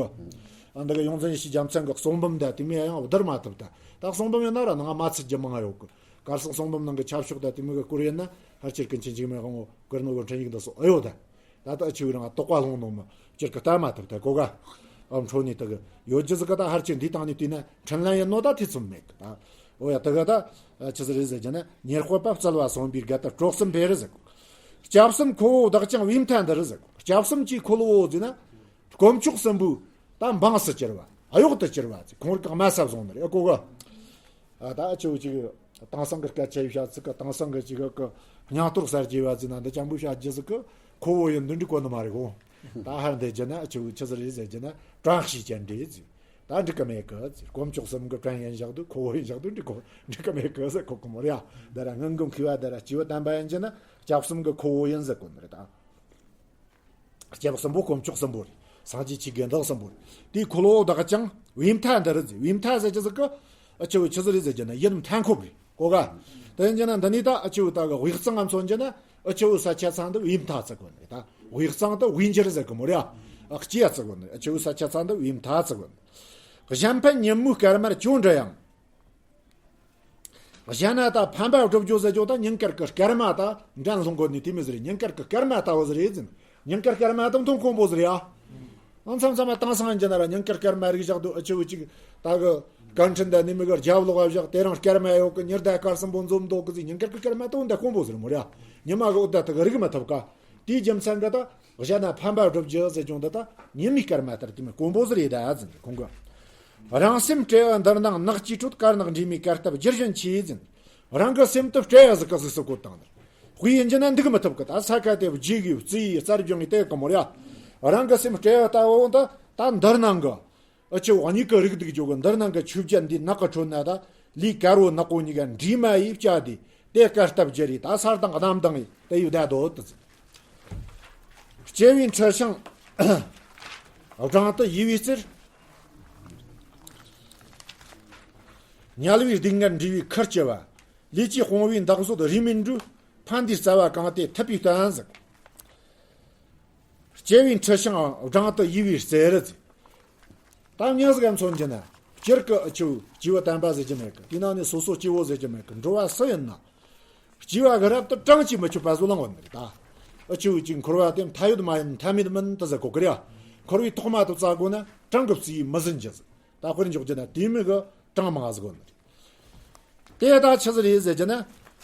གི། འདི་གི་ཡོངས་འཛིན་ཡེ་ཤེས་རྒྱལ་མཚན་གྱི་གསུང་འབུམ་འདི་དེ་མོ་ཡང་བསྡུར་མ་ཐུབ། ད་ད་གསུང་འབུམ་ཡིན་ན་ར་ནང་མ་ཚིག་རྒྱུ་མང་ཡོད་གི། གར་སོགས་གསུང་འབུམ་ནང་གི་ཆབ་ཤོག་ད་དེ་མོ་གི་སྐོར་ཡིན་ན་ཧར་ཅིར་ཀུན་མཁྱེན་འཇིགས་མེད་དབང་པོ་གུ་རུ་ནོར་བུའི་འཕྲིན་ཡིག་འདི་སོགས་ཨེ་ཡོད་ད། ད་ལྟ་ཨ་ཆེ་བའི་རང་དོགས་པ་སློང་ནོ་མི་སྤྱིར་གི་ལྟ་མ་ཐུབ་ད་གོ་ག། ཨ་འཕྲོ་ནས་དེ་གི་ཡོད་རྒྱུ་ཟིག་གི་ད་ཧར་ཅིར་འདིའི་སྟེང་ནས་བལྟས་ན་འཕྲིན་ལན་ཡིན་ནོ་ད་ཐེ་ཚོམ་མེད་གི་ད། འོ་ཡ་དེ་གི་ད་ཆི་ཟིག་རེད་ཟེར་རྒྱུ་ན། ཉེར་དཔོག་པ་བཙལ་བ་གསུངས་པའི་དགའ་དད་སྤྲོ་གསུམ་འཕེལ་རེད་ཟེར་གོ། སྐྱབས་གསུམ་ཁོ་བོ་བདག་ཀྱང་བའི་མཐའ་འདིར་ཟེར་གོ། སྐྱབས་གསུམ་གྱི་འཁོར་ལོ་བོ་ཟེར་ན། དཀོན་མཆོག་གསུམ་པོའི་ད་འབངས་སུ་གྱུར་བ། གཡོག་ཏུ་གྱུར་བ་ཟེར། ཁོང་རིགས་ཀྱི་དམའ་ས་བཟུང་ནི་རེད་གོ་གི། ཨ་ད་ཨ་ཆེ་བོ་ཅིག་དེང་སང་གི་སྐད་ཆ་ཡིས་བཤད་ཚིག་གི་དེང་སང་གི་ཅིག་གི་སྙིང་སྟོབས་གསར་བརྗེ་བ་ཟེར་ན་འདི་ཅང་པོ་བཤད་རྒྱུ་ཟིག་གི་ཁོ་བོ་ཡིན་འདི་འགྲིག་གོ་ནི་མ་རེད་གོ། ད་ཧར་འདི་རྒྱུ་ན་ཨ་ཆེ་བོ་ཆི་ཟིག་རེད་ཟེར་རྒྱུ་ན་བྲན་གཤིས་ཅན་རེད་ཟེར། ད་འགྲིག་གི་མེད་གི་ཟེར། དཀོན་མཆོག་གསུམ་གི་བྲན་ཡིན་བཞག་དུས་ཁོ་བོ་ཡིན་བཞག་དུས་འགྲིག་གོ་འགྲིག་གི་མེད་གི་ཟེར་གོ་གི་མོ་རེད་ཡ། འདི་ར་སྔོན་གི་མཁས་པ་འདི་ར་སྐྱེས་བུ་དམ་པ་ཡིན་རྒྱུ་ན་སྐྱབས་གསུམ་གི་ཁོ་བོ་ཡིན་ཟེར་གོ་ནི་རེད་ད། སྐྱབས་གསུམ་པོ་དཀོན་མཆོག་གསུམ་པོ་རེད། སངས་རྒྱས་ཆོས་དགེ་འདུན་གསུམ་པོ་རེད། དེའི་འཁོར་ལོ་བདག་ཀྱང་བའི་མཐའ་འདིར་ཟེར། བའི་མཐའ་ཟེར་རྒྱུ་ཟིག་གི་ཨ་ཆེ་བོ་ཆི་ཟིག་རེད་ཟེར་རྒྱུ་ན་ཡུལ་མཐའ་འཁོབ་རེད་གོ་ག། དེ་ཡིན་རྒྱུ་ན་འདི་ནས་ད་ཨ་ཆེ་བོ་ད་གི་དབུས་གཙང་ང་མཚོན་རྒྱུ་ན་ཨ་ཆེ་བོ་ས་ཆ་ཚང་འདི་བའི་མཐའ་ཟེར་གོ་ནི་རེད་ད། དབུས་གཙང་དུ་དབུས་འགྱུར་ཟེར་གི་མོ་རེད་ཨ། ཨ་སྐྱེ་ཡ་ཟེར་གོ་ནི་རེད། ཨ་ཆེ་བོ་ས་ཆ་ཚང་འདི་བའི་མཐའ་ཟེར་གོ་ནི། གཞན་ཕན་ཉིན་མོའི་སྐར་མར་ཅོ་འདྲི་ཡང་། གཞན་ན་ད་ཕན་པ་བསྒྲུབ་རྒྱུ་ཟེར་རྒྱུ་ད་ཉིན་དཀར་གི་སྐར་མ་ད་འགྲན་སློང་གོ་ནི་དེ་མི་ཟེར། ཉིན་དཀར་གི་སྐར་མ་ལྟ་བུ་ཟེར་ཡིན་ཟིན། ཉིན་དཀར་སྐར་མ་དང་མཐུན་ཁོང་པོ་ཟེར་ཡ། ཨང་མཚམས་མཚམས་མ་དེང་སང་ཡིན་རྒྱུ་ན་ར་ཉིན་དཀར་སྐར་མ་རིག་བཞག་དུས་ཨ་ཆེ་བོ་ཅིག་ད་གི་གན་ཁྲིན་ད་ནི་མི་གི་རྒྱབ་ལོག་བཞག་དེ་རིང་སྐར་མ་ཡོད་གི་ཉི་ཟླ་སྐར་གསུམ་པོ་འཛོམས་འདུག་གི་ཟེར། ཉིན་དཀར་གི་སྐར་མ་ད་འོ་འདི་ཁོང་པོ་ཟེར་མོ་ར། ཉི་མ་གི་འོ་ད་ད་གི་རིག་མི་ཐུབ་ཀ། དེའི་རྒྱུ་མཚན་གི་ད། གཞན་ན་ཕན་པ་བསྒྲུབ་རྒྱུ་ཟེར་རྒྱུ་འདི་ད་ཉི་མའི་སྐར་མ་ལྟར་དེ་མི་དཀོན་པོ་ཟེར་ཡི་ད་ཟིན་ཁོང་གི། རང་སེམས་བཀྲེ་བ་འདིར་སྣང་ནགས་ཀྱི་ཁྲོད། དཀར་ནག་འདྲེས་མའི་གར་སྟབས་བསྒྱུར་བཞིན་མཆིས་ཟིན། རང་གི་སེམས་དུ་བཀྲེ་བ་ཟིག་ག་ཟིག་སུ་བཀོད་བཏང་ནི། དཔེ་ཡིན་རྒྱུ་ན་འདུག་མི་ཐུབ་གི། ད་ས་ཁ་དེ་བརྗེ་གི་བརྩི་ཡི་རྩར་སྦྱོང་ངི་དེ་གི་མོ་ར། རང་གི་སེམས་བཀྲེ་བ་ལྟ་བུ་འདི་ད་འདིར་སྣང་གི། ཨ་ཆེ་བོ་གཉིས་ཀ་རིག་སྡུག་འཇོག་གི་འདིར་སྣང་གི་ཆོས་བརྒྱད་འདི་ནགས་ཀྱི་ཁྲོད་ན་ད་ལས་དཀར་བོ་ནག་པོ་གཉིས་ཀ་འདྲེས་མ་ཡིས་བཅད་དེ་དེ་དཀར་སྟབས་བསྒྱུར་རེ་ད་སར་དང་གནམ་དང་ཡི་དེ་ཡི་བདའ་དོ་དུ་ཟིན། སྐྱེ་བའི་འཁྲི་ཤིང་སྦྲང་དུ་ཡུ་བའི་རྩེར། དམྱལ་བའི་སྡུག་བསྔལ་འདྲེས་པའི་ཁུར་ལྕི་བ། ལས་ཀྱི་དཔུང་བོའི་འདག་བཟོད་རིས་མེད་འགྲོས། ཕན་བདེའི་རྩ་བ་གང་དེ་ཐུབ་པའི་བརྟན་ཟིག། སྐྱེ་བའི་འཁྲི་ཤིང་སྦྲང་དུ་ཡུ་བའི་རྩེར་ཟེར། ད་མྱི་ཟིག་ག་མཚོན་རྒྱུ་ན། སྤྱིར་གི་ཨ་ཆེ་བོ་སྐྱེས་བུ་དམ་པ་ཟེར་རྒྱུ་མེད་གི། དེའི་ནང་ནས་སོ་སོ་སྐྱེ་བོ་ཟེར་རྒྱུ་མེད་གི། འགྲོ་བ་སུ་ཡིན་ན། སྐྱེ་བ་གི་རབ་ཏུ་གྲངས་ཀྱིས་མི་ཆོད་པ་བཟོ་ལང་བ་མེད་ད། ཨ་ཆེ་བོ་ཅིག་འཁོར་བ་དེ་མཐའ་ཡོད་མ་ཡིན་མཐའ་མེད་མིན་དུ་ཟེར་གོ་གི་རེད། འཁོར་བའི་ཐོག་མ་དུ་བཙལ་དགོས་ན་གྲངས་ཀྱི་བརྩིས་མི་ཟིན་རྒྱུ་ཟིག། ད་དཔེར་འཇོག་རྒྱུ་ན་དེ་མི་གི་གྲངས་མང་ཟིག་གོ་ནི་རེད། དེ་ད་ཆི་ཟིག་རེད་ཟེར་རྒྱུ་ན།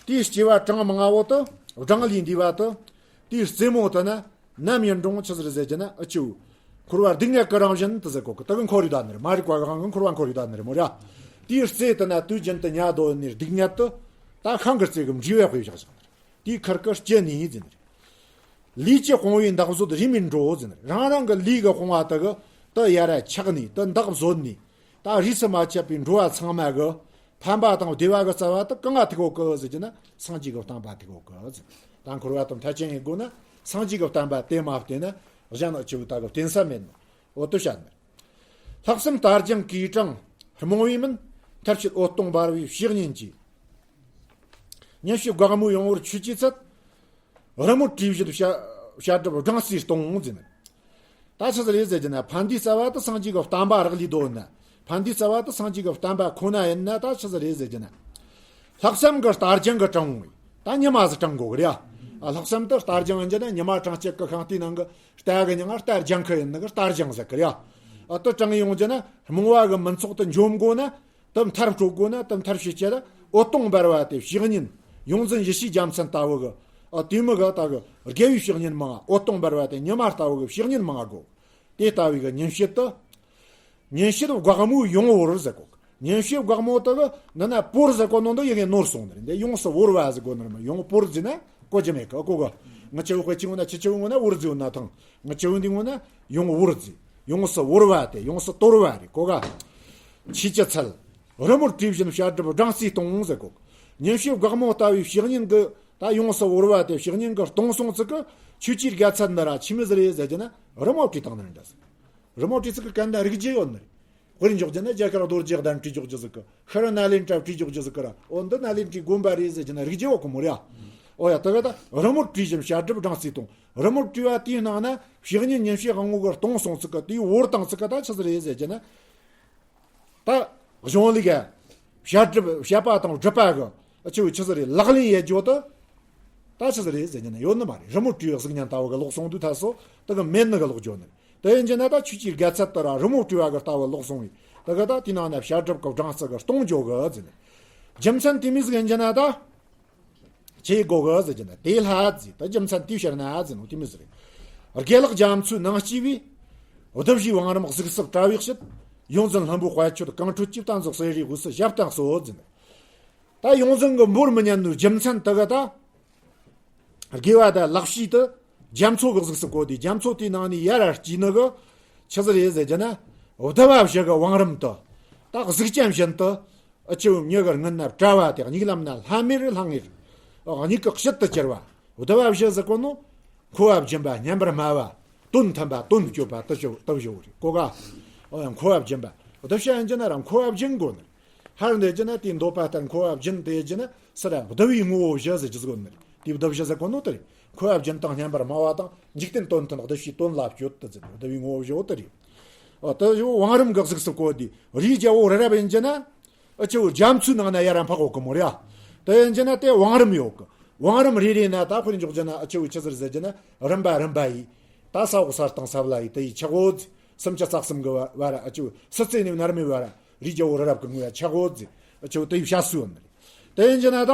དེའི་སྐྱེ་བ་གྲངས་མང་བོ་དུ་སྦྲང་ལས་འདས་པ་དུ། དེའི་རྩེ་མོ་དུ་ན་ནམ་ཡིན་རུང་ཆི་ཟིག་རེད་ཟེར་རྒྱུ་ན་ཨ་ཆེ་བོ། འཁོར་བ་སྡུག་བསྔལ་གི་རང་བཞིན་དུ་ཟེར་གོ་གི། དེ་གི་འཁོར་ཡོད་ད་ནི་རེད། མ་རིག་པ་གི་དབང་གིས་འཁོར་བ་འཁོར་ཡོད་ད་ནི་རེད་མོ་ར། དེའི་རྩེ་དུ་ན་དུས་རྒྱུན་དུ་ཉལ་སྡོད་ནི་སྡུག་བསྔལ་དུ། ད་ཤིང་གི་རྩེ་གི་འབྲས་བུ་དཔེ་བཞག་བཞག་ནི་རེད། དེའི་ཁུར་གི་ལྕི་ནི་ཟེར་ནི་རེད། ལས་ཀྱི་དཔུང་བོའི་འདག་བཟོད་རིས་མེད་འགྲོ་ཟེར་ནི་རེད། རང་རང་གི་ལས་གི་དཔུང་བ་དུ་གི་དུ་ཡར་ཆག་ནི་དུ་འདག་བཟོད་ནི། ད་རིས་སུ་མ་ཆད་པའི་འགྲོ་བ་ཚང་མ་གི་ཕན་པ་དང་བདེ་བ་གི་རྩ་བ་དུ་གང་ང་ཐུག་གོ་གི་ཟེར་རྒྱུ་ན་སངས་རྒྱས་གི་བསྟན་པ་ཐུག་གོ་གི་ཟེར། ད་འཁོར་བ་དང་མཐའ་ཅན་ཡིན་དགོས་ན་སངས་རྒྱས་གི་བསྟན་པ་དེ་མ་བསྟེན་ན་གཞན་ཨ་ཆེ་བོ་ད་གི་བསྟེན་ས་མེད་ནོ། འོ་དུ་བཤད་ནི། ལྷག་བསམ་རྟ་རྒྱང་གིས་དྲངས་རྨོངས་པའི་མུན། མཐར་ཕྱིན་འོད་སྟོང་འབར་བའི་བཤེས་གཉེན་གྱིས། ཉིན་བྱེད་འགག་མོའི་ཡང་བོར་ཆོས་ཀྱི་ཚད། རི་མོར་བྲིས་བཞིན་བྱ་བྱ་སྒྲིབ་སྦྲང་རྩིས་གཏོང་ཟེར་ནི། ད་ཆི་ཟིག་རེད་ཟེར་རྒྱུ་ན་ཕན་བདེའི་རྩ་བ་དུ་སངས་རྒྱས་ཀྱི་བསྟན་པ་རག་ལས་དོ་ན། ཕན་བདེའི་རྩ་བ་དུ་སངས་རྒྱས་ཀྱི་བསྟན་པ་ཁོ་ན་ཡིན་ན་ད་ཆི་ཟིག་རེད་ཟེར་རྒྱུ་ན། ལྷག་བསམ་གྱི་རྟ་རྒྱང་གིས་དྲངས་འོང་། ད་ཉི་མ་ཟིག་དྲངས་དགོས་གི་རེད་ཡ། ལྷག་བསམ་དུ་རྟ་རྒྱང་ཡིན་རྒྱུ་ན་ཉི་མ་གྲངས་གཅིག་གི་ཤིང་རྟའི་ནང་གི་རྟ་གི་མྱིང་ང་རྟ་རྒྱང་གི་ཡིན་ནི་གི་རྟ་རྒྱང་ཟེར་གི་རེད་ཡ། ཨ་དུ་དྲངས་ཡོང་རྒྱུ་ན་རྨོངས་པ་གི་མུན་ཚོགས་དུ་འཇོམས་དགོས་ན། དུ་མཐར་སྤྲོད་དགོས་ན་དུ་མཐར་བྱེད་ཆེད་འོད་སྟོང་འབར་བ་དེ་བཤེས་གཉེན། ཡོངས་འཛིན་ཡེ་ཤེས་རྒྱལ་མཚན་ལྟ་བུ་གི། ཨ་དེ་མི་གི་ལྟ་གི་དགེ་བའི་བཤེས་གཉེན་མང་། འོད་སྟོང་འབར་བ་དེ་ཉི་མ་ལྟ་བུ་གི་བཤེས་གཉེན་མང་དགོས། དེ་ལྟ་བུའི་གི་ཉིན་བྱེད་དུ། ཉིན་བྱེད་འགག་མོའི་ཡང་བོར་ཟེར་གོ། ཉིན་བྱེད་འགག་མོ་དུ་གི་འདི་ན་བོར་ཟེར་གོ་ནོ་འདི་ཡི་གེ་ནོར་སོང་ནི་རེད། འདི་ཡོངས་སུ་བོར་བ་ཟེར་གོ་ནི་རེད་མ། ཡང་བོར་ཟེར་ན་གོ་རྒྱུ་མེད་གི་གོ་གི། ང་ཆེ་བོ་དཔེ་ཆེ་བོ་ན་ཆེ་ཆེ་བོ་ངོ་ན་བོར་ཟེར་ན་ཐང་། ང་ཆེ་བོ་འདི་ངོ་ན། ཡང་བོར་ཟེར། ཡོངས་སུ་བོར་བ་དེ་ཡོངས་སུ་དོར་བ་རེད་གོ་ག། ཆོས་ཀྱི་ཚད། རི་མོར་བྲིས་བཞིན་བྱ་སྒྲིབ་སྦྲང་རྩིས་གཏོང་ཟེར་གོ། ཉིན་བྱེད་འགག་མོ་ལྟ་བུའི་བཤེས་གཉེན་གྱིས་ད་ཡོངས་སུ་བོར་བ་དེ་བཤེས་གཉེན་གྱིས་གཏོང་སོང་ཚིག་གི་ཆོས་ཀྱི་དགེ་ཚད་འདི་ར་ཆི་མོ་ཟིག་རེད་ཟེར་རྒྱུ་ན་རི་མོ་བྲིས་བཏང་ནི་རེད་འདྲ་ཟེར། རི་མོ་བྲིས་ཚིག་གི་གན་ད་རིག་རྒྱུ་ཡོད་ནི་རེད། དཔེར་འཇོག་རྒྱུ་ན་རྒྱ་གར་རྡོ་རྗེ་གདན་བྲིས་འཇོག་རྒྱུ་ཟིག་གི། ཤར་ནཱ་ལེནྡྲ་བྲིས་འཇོག་རྒྱུ་ཟིག་གི་ར། འོ་འདི་ནཱ་ལེནྡྲའི་དགོན་པ་རེད་ཟེར་རྒྱུ་ན་རིག་རྒྱུ་བ་གི་མོ་རེད་ཨ། ཨོ་ཡ། དེ་ག་ད་རི་མོར་བྲིས་ཤིང་བཤད་སྒྲུབ་སྦྲང་རྩིས་གཏོང་། རི་མོར་བྲིས་པ་དེའི་ནང་ན་བཤེས་གཉེན་ཉིན་བྱེད་དབང་པོ་གིས་གཏོང་སོང་ཚིག་གི་དེའི་བོར་བཏང་ཚིག་གི་ད་ཆི་ཟིག་རེད་ཟེར་རྒྱུ་ན། ད་གཞུང་ལུགས་ཡ། བཤད་སྒྲུབ་བཤད་པ་དང་སྒྲུབ་པ་གི་ཨ་ཆི་བོ་ཆི་ཟིག་རེད། ལག་ལེན་ཡེད་རྒྱུ་དེ་ད་ཆི་ཟིག་རེད་ཟེར་རྒྱུ་ན་ཡོད་ནི་མ་རེད། རི་མོར་བྲིས་པའི་གཟུགས་བརྙན་ལྟ་བུ་གི་ལོག་སོང་དུས་ད་སོ་དེ་གི་མེད་ནི་གི་ལོག་རྒྱུ་ནི་རེད། དེ་ཡིན་རྒྱུ་ན་ད་ཆོས་ཀྱི་དགེ་ཚད་དེ་ར་རི་མོར་བྲིས་པ་གི་ལྟ་བུ་ལོག་སོང་བས། དེ་གི་ད་དེའི་ནང་ན་བཤད་སྒྲུབ་གི་སྦྲང་རྩི་གི་གཏོང་རྒྱུ་གི་ཟེར་ནས། རྒྱུ་མཚན་དེ་མོ་ཟིག་ཡིན་རྒྱུ་ན་ད། ཆི་དགོས་གི་ཟེར་རྒྱུ་ན་དེ་ལྷ་ཟེར། ད་རྒྱུ་མཚན་དེའི་ཕྱིར་ན་ཟེར་ནོ་དེ་མོ་ཟིག་རེད། དགེ་ལེགས་རྒྱ་མཚོའི་ནང་སྐྱེས་པའི། བདུད་བཞིའི་བང་རིམ་གཟུགས་སུ་བཀྲ་བའི་དཔྱིད། ཡོངས་འཛིན་ལྷུན་པོའི་དཔལ་ཁྱོད་གང་འཕྲོད་ཀྱི། གཏན་རྫོགས་གསེར་རིའི་དབུས་སུ་ཞབས་བརྟན་གསོལ་ཟེར་ནས། ད་ཡོངས་འཛིན་གི་འབོར་མི་ཉན་ནོ་རྒྱུ་མཚན་དེ་གི་ད། དགེ་བ་དང་ལེགས་བྱས་དེ་རྒྱ་མཚོ་གི་གཟུགས་སུ་བཀོད་དེ་རྒྱ་མཚོ་དེའི་ནང་ནས་ཡར་སྐྱེས་ནི་གི་ཆི་ཟིག་རེད་ཟེར་རྒྱུ་ན། བདུད་པ་བཞི་གི་བང་རིམ་དེ་ད་གཟུགས་ཅན་བཞིན་དུ། ཨ་ཆི་བོ་མྱི་གི་སྔུན་ན་བཀྲ་བ་དེ། མྱིག་ལམ་ན་ལྷམ་མེར་ལྷང་ངེར། མྱིག་གི་དཔྱིད་དུ་གྱུར་བ། བདུད་པ་བཞི་ཟེར་གོ་ནོ། འཁོར་བ་སྦྱིན་པ་སྙན་པར་སྨྲ་བ། དོན་མཐུན་པ་དོན་སྤྱོད་པ་དེ་བཞི་དེ་བཞི་བོ་རེད་གོ་ག། ཨོ་ཡ། འཁོར་བ་སྦྱིན་པ། བདུད་བྱ་ཡིན་རྒྱུ་ན་ར་འཁོར་བ་སྦྱིན་དགོས་ནི། ཧར་འདི་རྒྱུ་ན་དེའི་འདོད་པ་ལྟར་འཁོར་བ་སྦྱིན་དེ་རྒྱུ་ན་སུ་ར་བདུད་པའི་ངོ་བོ་བཞི་ཟེར་རྒྱུ་ཟིག་ནི་རེད། དེའི་བདུད་བཞི་ཟེར་གོ་ནོ་དེ་རེད། འཁོར་བ་སྦྱིན་དང་སྙན་པར་སྨྲ་བ་དང་འཇིག་རྟེན་དོན་མཐུན་བདུད་བྱའི་དོན་ལ་སྤྱོད་དུ་ཟེར་བདུད་པའི་ངོ་བོ་བཞི་བོ་དེ་རེད། ཨོ་དེ་བཞི་བོ་བང་རིམ་གི་གཟུགས་སུ་བཀོད་དེ་རིའི་རྒྱལ་པོ་རི་རབ་ཡིན་རྒྱུ་ན། ཨ་ཆི་བོ་རྒྱ་མཚོའི་ནང་ན་ཡར་འཕགས་ཡོད་གི་མོ་ར། དེ་ཡིན་རྒྱུ་ན་དེ་བང་རིམ་ཡོད་གི། བང་རིམ་རེ་རེ་ན་ད་དཔེར་འཇོག་རྒྱུ་ན་ཨ་ཆི་བོ་ཆི་ཟིག་རེད་ཟེར་རྒྱུ་ན་རིམ་པ་རིམ་པ་ཡིས། ད་ས་འོག་ས་སྟེང་ས་བླ་ཡི་དེ་ཡི་ཆག་འོ་ཟེར། སུམ་ཅུ་རྩ་གསུམ་གི་བར་བར་ཨ་ཆི་བོ་སྲིད་རྩེ་ནས་མནར་མེད་བར་རིའི་རྒྱལ་པོ་རི་རབ་གི་ངོས་ཡ་ཆག་འོ་ཟེར། ཨ་ཆི་བོ་དེ་ཡི་བྱ་སུ་ཡོད་ནི་རེད། དེ་ཡིན་རྒྱུ་ན་ད།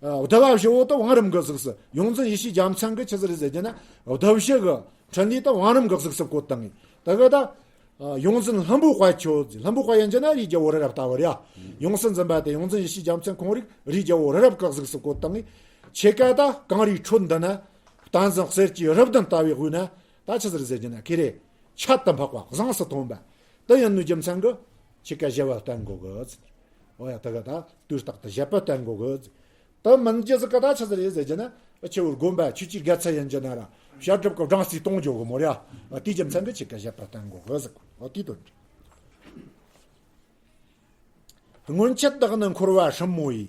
ཨ་བདུད་པ་བཞི་བོ་དེ་བང་རིམ་གི་གཟུགས་སུ། ཡོངས་འཛིན་ཡེ་ཤེས་རྒྱལ་མཚན་གི་ཆི་ཟིག་རེད་ཟེར་རྒྱུ་ན་བདུད་བཞི་གི་འཕྲིན་ལས་དེ་བང་རིམ་གི་གཟུགས་སུ་བཀོད་བཏང་ངས། དེ་གི་ད། ཨ་ཡོངས་འཛིན་ལྷུན་པོའི་དཔལ་ཁྱོད་ཟེར། ལྷུན་པོའི་དཔལ་ཡིན་རྒྱུ་ན་རིའི་རྒྱལ་པོ་རི་རབ་ལྟ་བུ་རེད་ཡ། ཡོངས་སུ་འཛིན་པ་དེ་ཡོངས་འཛིན་ཡེ་ཤེས་རྒྱལ་མཚན་ཁོང་རིགས་རིའི་རྒྱལ་པོ་རི་རབ་གི་གཟུགས་སུ་བཀོད་བཏང་ངས། ཕྱེད་ཀ་ད་གངས་རིའི་ཁྲོད་འདི་ན། གཏན་འཛིན་གསེར་གྱི་རི་བདུན་ལྟ་བུའི་དབུས་ན། ད་ཆི་ཟིག་རེད་ཟེར་རྒྱུ་ན་ཁེ་རེ། ཁྱད་དུ་འཕགས་པ་བཟང་སུ་མཐོང་བ། དེ་ཡིན་ནོ་རྒྱུ་མཚན་གི་ཕྱེད་ཀ་བཞི་བ་བསྟན་དགོས་གི་ཟེར། ཨོ་ཡ། དེ་གི་ད་དུས་རྟག་ཏུ་བཞད་པ་བསྟན་དགོས་གི་ཟེར། དེ་མིན་རྒྱུ་ཟིག་གི་ད་ཆི་ཟིག་རེད་ཟེར་རྒྱུ་ན། ཨ་ཆི་བོ་དགོན་པ་ཆོས་ཀྱི་དགེ་ཚད་ཡིན་རྒྱུ་ན་ར་བཤད་སྒྲུབ་གི་སྦྲང་རྩི་གཏོང་རྒྱུ་གི་མོ་ར། ཨ་དེའི་རྒྱུ་མཚན་གི་ཕྱེད་ཀ་བཞད་པ་བསྟན་དགོས་གི་ཟེར་གོ། ཨ་དེའི་དོན་རེད། སྔོན་ཆད་བདག་ནི་འཁོར་བ་སྲིན་མོ་ཡི།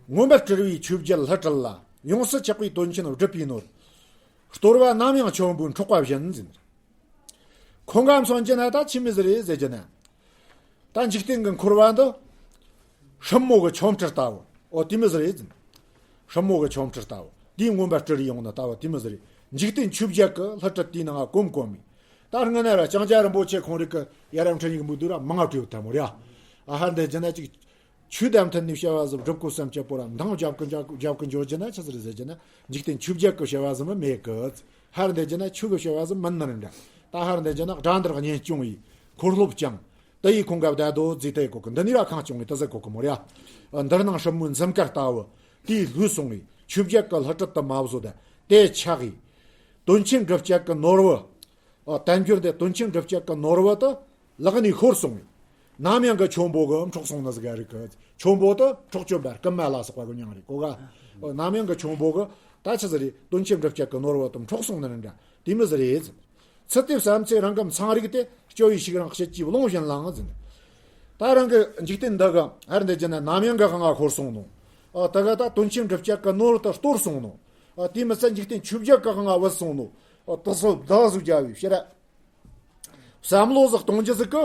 མངོན་པར་སྤྲུལ་བའི་ཆོས་བརྒྱད་ལྷུ་སྤྲུལ་ལ། ཡོངས་སུ་ཆགས་པའི་དོན་ཆེན་སྒྲུབ་པའི་ནོར། སྟོར་བ་ནམ་ཡང་ཆོམ་པོའི་འཕྲོག་པ་བཞིན་ཟེར། ཁོང་ག་མཚོན་གྱི་ན་ད་ཆི་མོ་ཟིག་རེད་ཟེར་གྱི་ན། ད་འཇིག་རྟེན་གྱི་འཁོར་བ་འདི། སྲིན་མོ་གི་ཆོམ་ཁྲི་ལྟ་བུ། ཨོ་དེ་མོ་ཟིག་རེད་ཟེར། སྲིན་མོ་གི་ཆོམ་ཁྲི་ལྟ་བུ། དེའི་མངོན་པར་སྤྲུལ་ཡོང་ནི་ལྟ་བུ་དེ་མོ་ཟིག་རེད། འཇིག་རྟེན་ཆོས་བརྒྱད་ཀྱི་ལྷུ་ཁྲིད་དེའི་ནང་ང་གོམ་གོམ་མི། ད་སྔ་ན་ར་ལྕང་སྐྱ་རིན་པོ་ཆེ་ཁོང་རིགས་ཀྱི་ཡ་རབས་འཕྲིན་ཡིག་འབུལ་དུས་ར་མང་ང་བྲིས་ཡོད་ཐལ་མོ་ར། ཨ་ཧ་འདི་རྒྱུ་ན་ཅིག་ཆོས་དང་མཐུན་ནས་བྱ་བ་ཟིག་སྒྲུབ་དགོས་བསམ་གྱི་པོ་ར་འདང་རྒྱབ་ཀི་རྒྱབ་རྒྱབ་ཀི་འཇོག་རྒྱུ་ན་ཆི་ཟིག་རེད་ཟེར་རྒྱུ་ན། འཇིག་རྟེན་ཆོས་བརྒྱད་ཀྱི་བྱ་བ་ཟིག་མི་མེད་གི། ཧར་འདི་རྒྱུ་ན་ཆོས་ཀྱི་བྱ་བ་ཟིག་མིན་ནི་རེད་འདྲ། ད་ཧར་འདི་རྒྱུ་ན་དགྲ་འདུལ་གཉེན་སྐྱོང་ཡི་འཁོར་སློབ་ཀྱང་དེ་ཡི་ཁོང་ག་བདག་རྡོ་རྫི་དེ་གོ་གི། འདི་ནི་ར་ཁང་སྐྱོང་ངི་དེ་ཟེར་གོ་གི་མོ་ར། འདིར་སྣང་སྲིན་མོའི་འཛུམ་དཀར་ལྟ་བུ། དེའི་ལུས་སོང་ངི་ཆོས་བརྒྱད་ཀྱི་ལྷུ་ཁྲིད་དུ་མ་བཟོད་དེ་ཆགས་ཡི། དོན་ཆེན་སྒྲུབ་བྱེད་ཀྱི་ནོར་བུ། ཨ་དལ་འབྱོར་དེ་དོན་ཆེན་སྒྲུབ་བྱེད་ཀྱི་ནོར་བུ་དེ་ལག་ནས་ཤོར་སོང་ངས། ནམ་ཡང་གི་ཆོམ་པོ་གིས་འཕྲོག་སོང་ནི་ཟིག་རེད་གི། ཆོམ་པོ་དེ་འཕྲོག་བཅོམ་པ་རྐུན་མ་ལ་སོགས་པ་གི་མྱིང་རེད་གོ་ག། ཨོ་ནམ་ཡང་གི་ཆོམ་པོ་གིས་ད་ཆི་ཟིག་རེད། དོན་ཆེན་སྒྲུབ་བྱེད་ཀྱི་ནོར་བུ་དེ་འཕྲོག་སོང་ནི་རེད་འདྲ། དེ་མོ་ཟིག་རེད་ཟེར། ཚུལ་དེ་བསམ་ཚེ་རང་གི་མཚང་རིག་དེ། སྐྱོ་བའི་ཤུགས་རིང་དཔྱིད་ཀྱི་རླུང་བཞིན་ལངས་ཟེར། ད་རང་གི་འཇིག་རྟེན་འདི་གི་ཧར་འདི་རྒྱུ་ན་ནམ་ཡང་གི་དབང་ང་ཤོར་སོང་ནོ། ཨ་དེ་ག་ད་དོན་ཆེན་སྒྲུབ་བྱེད་ཀྱི་ནོར་དེ་སྟོར་སོང་ནོ། ཨ་དེ་མི་ཚད་འཇིག་རྟེན་ཆོས་བརྒྱད་ཀྱི་དབང་ང་བུད་སོང་ནོ། ཨ་དེ་ཚོ་བདག་བཟོ་རྒྱ་བའི་ཕྱིར། བསམ་བློ་ཟིག་གཏོང་རྒྱུ་ཟིག་གི།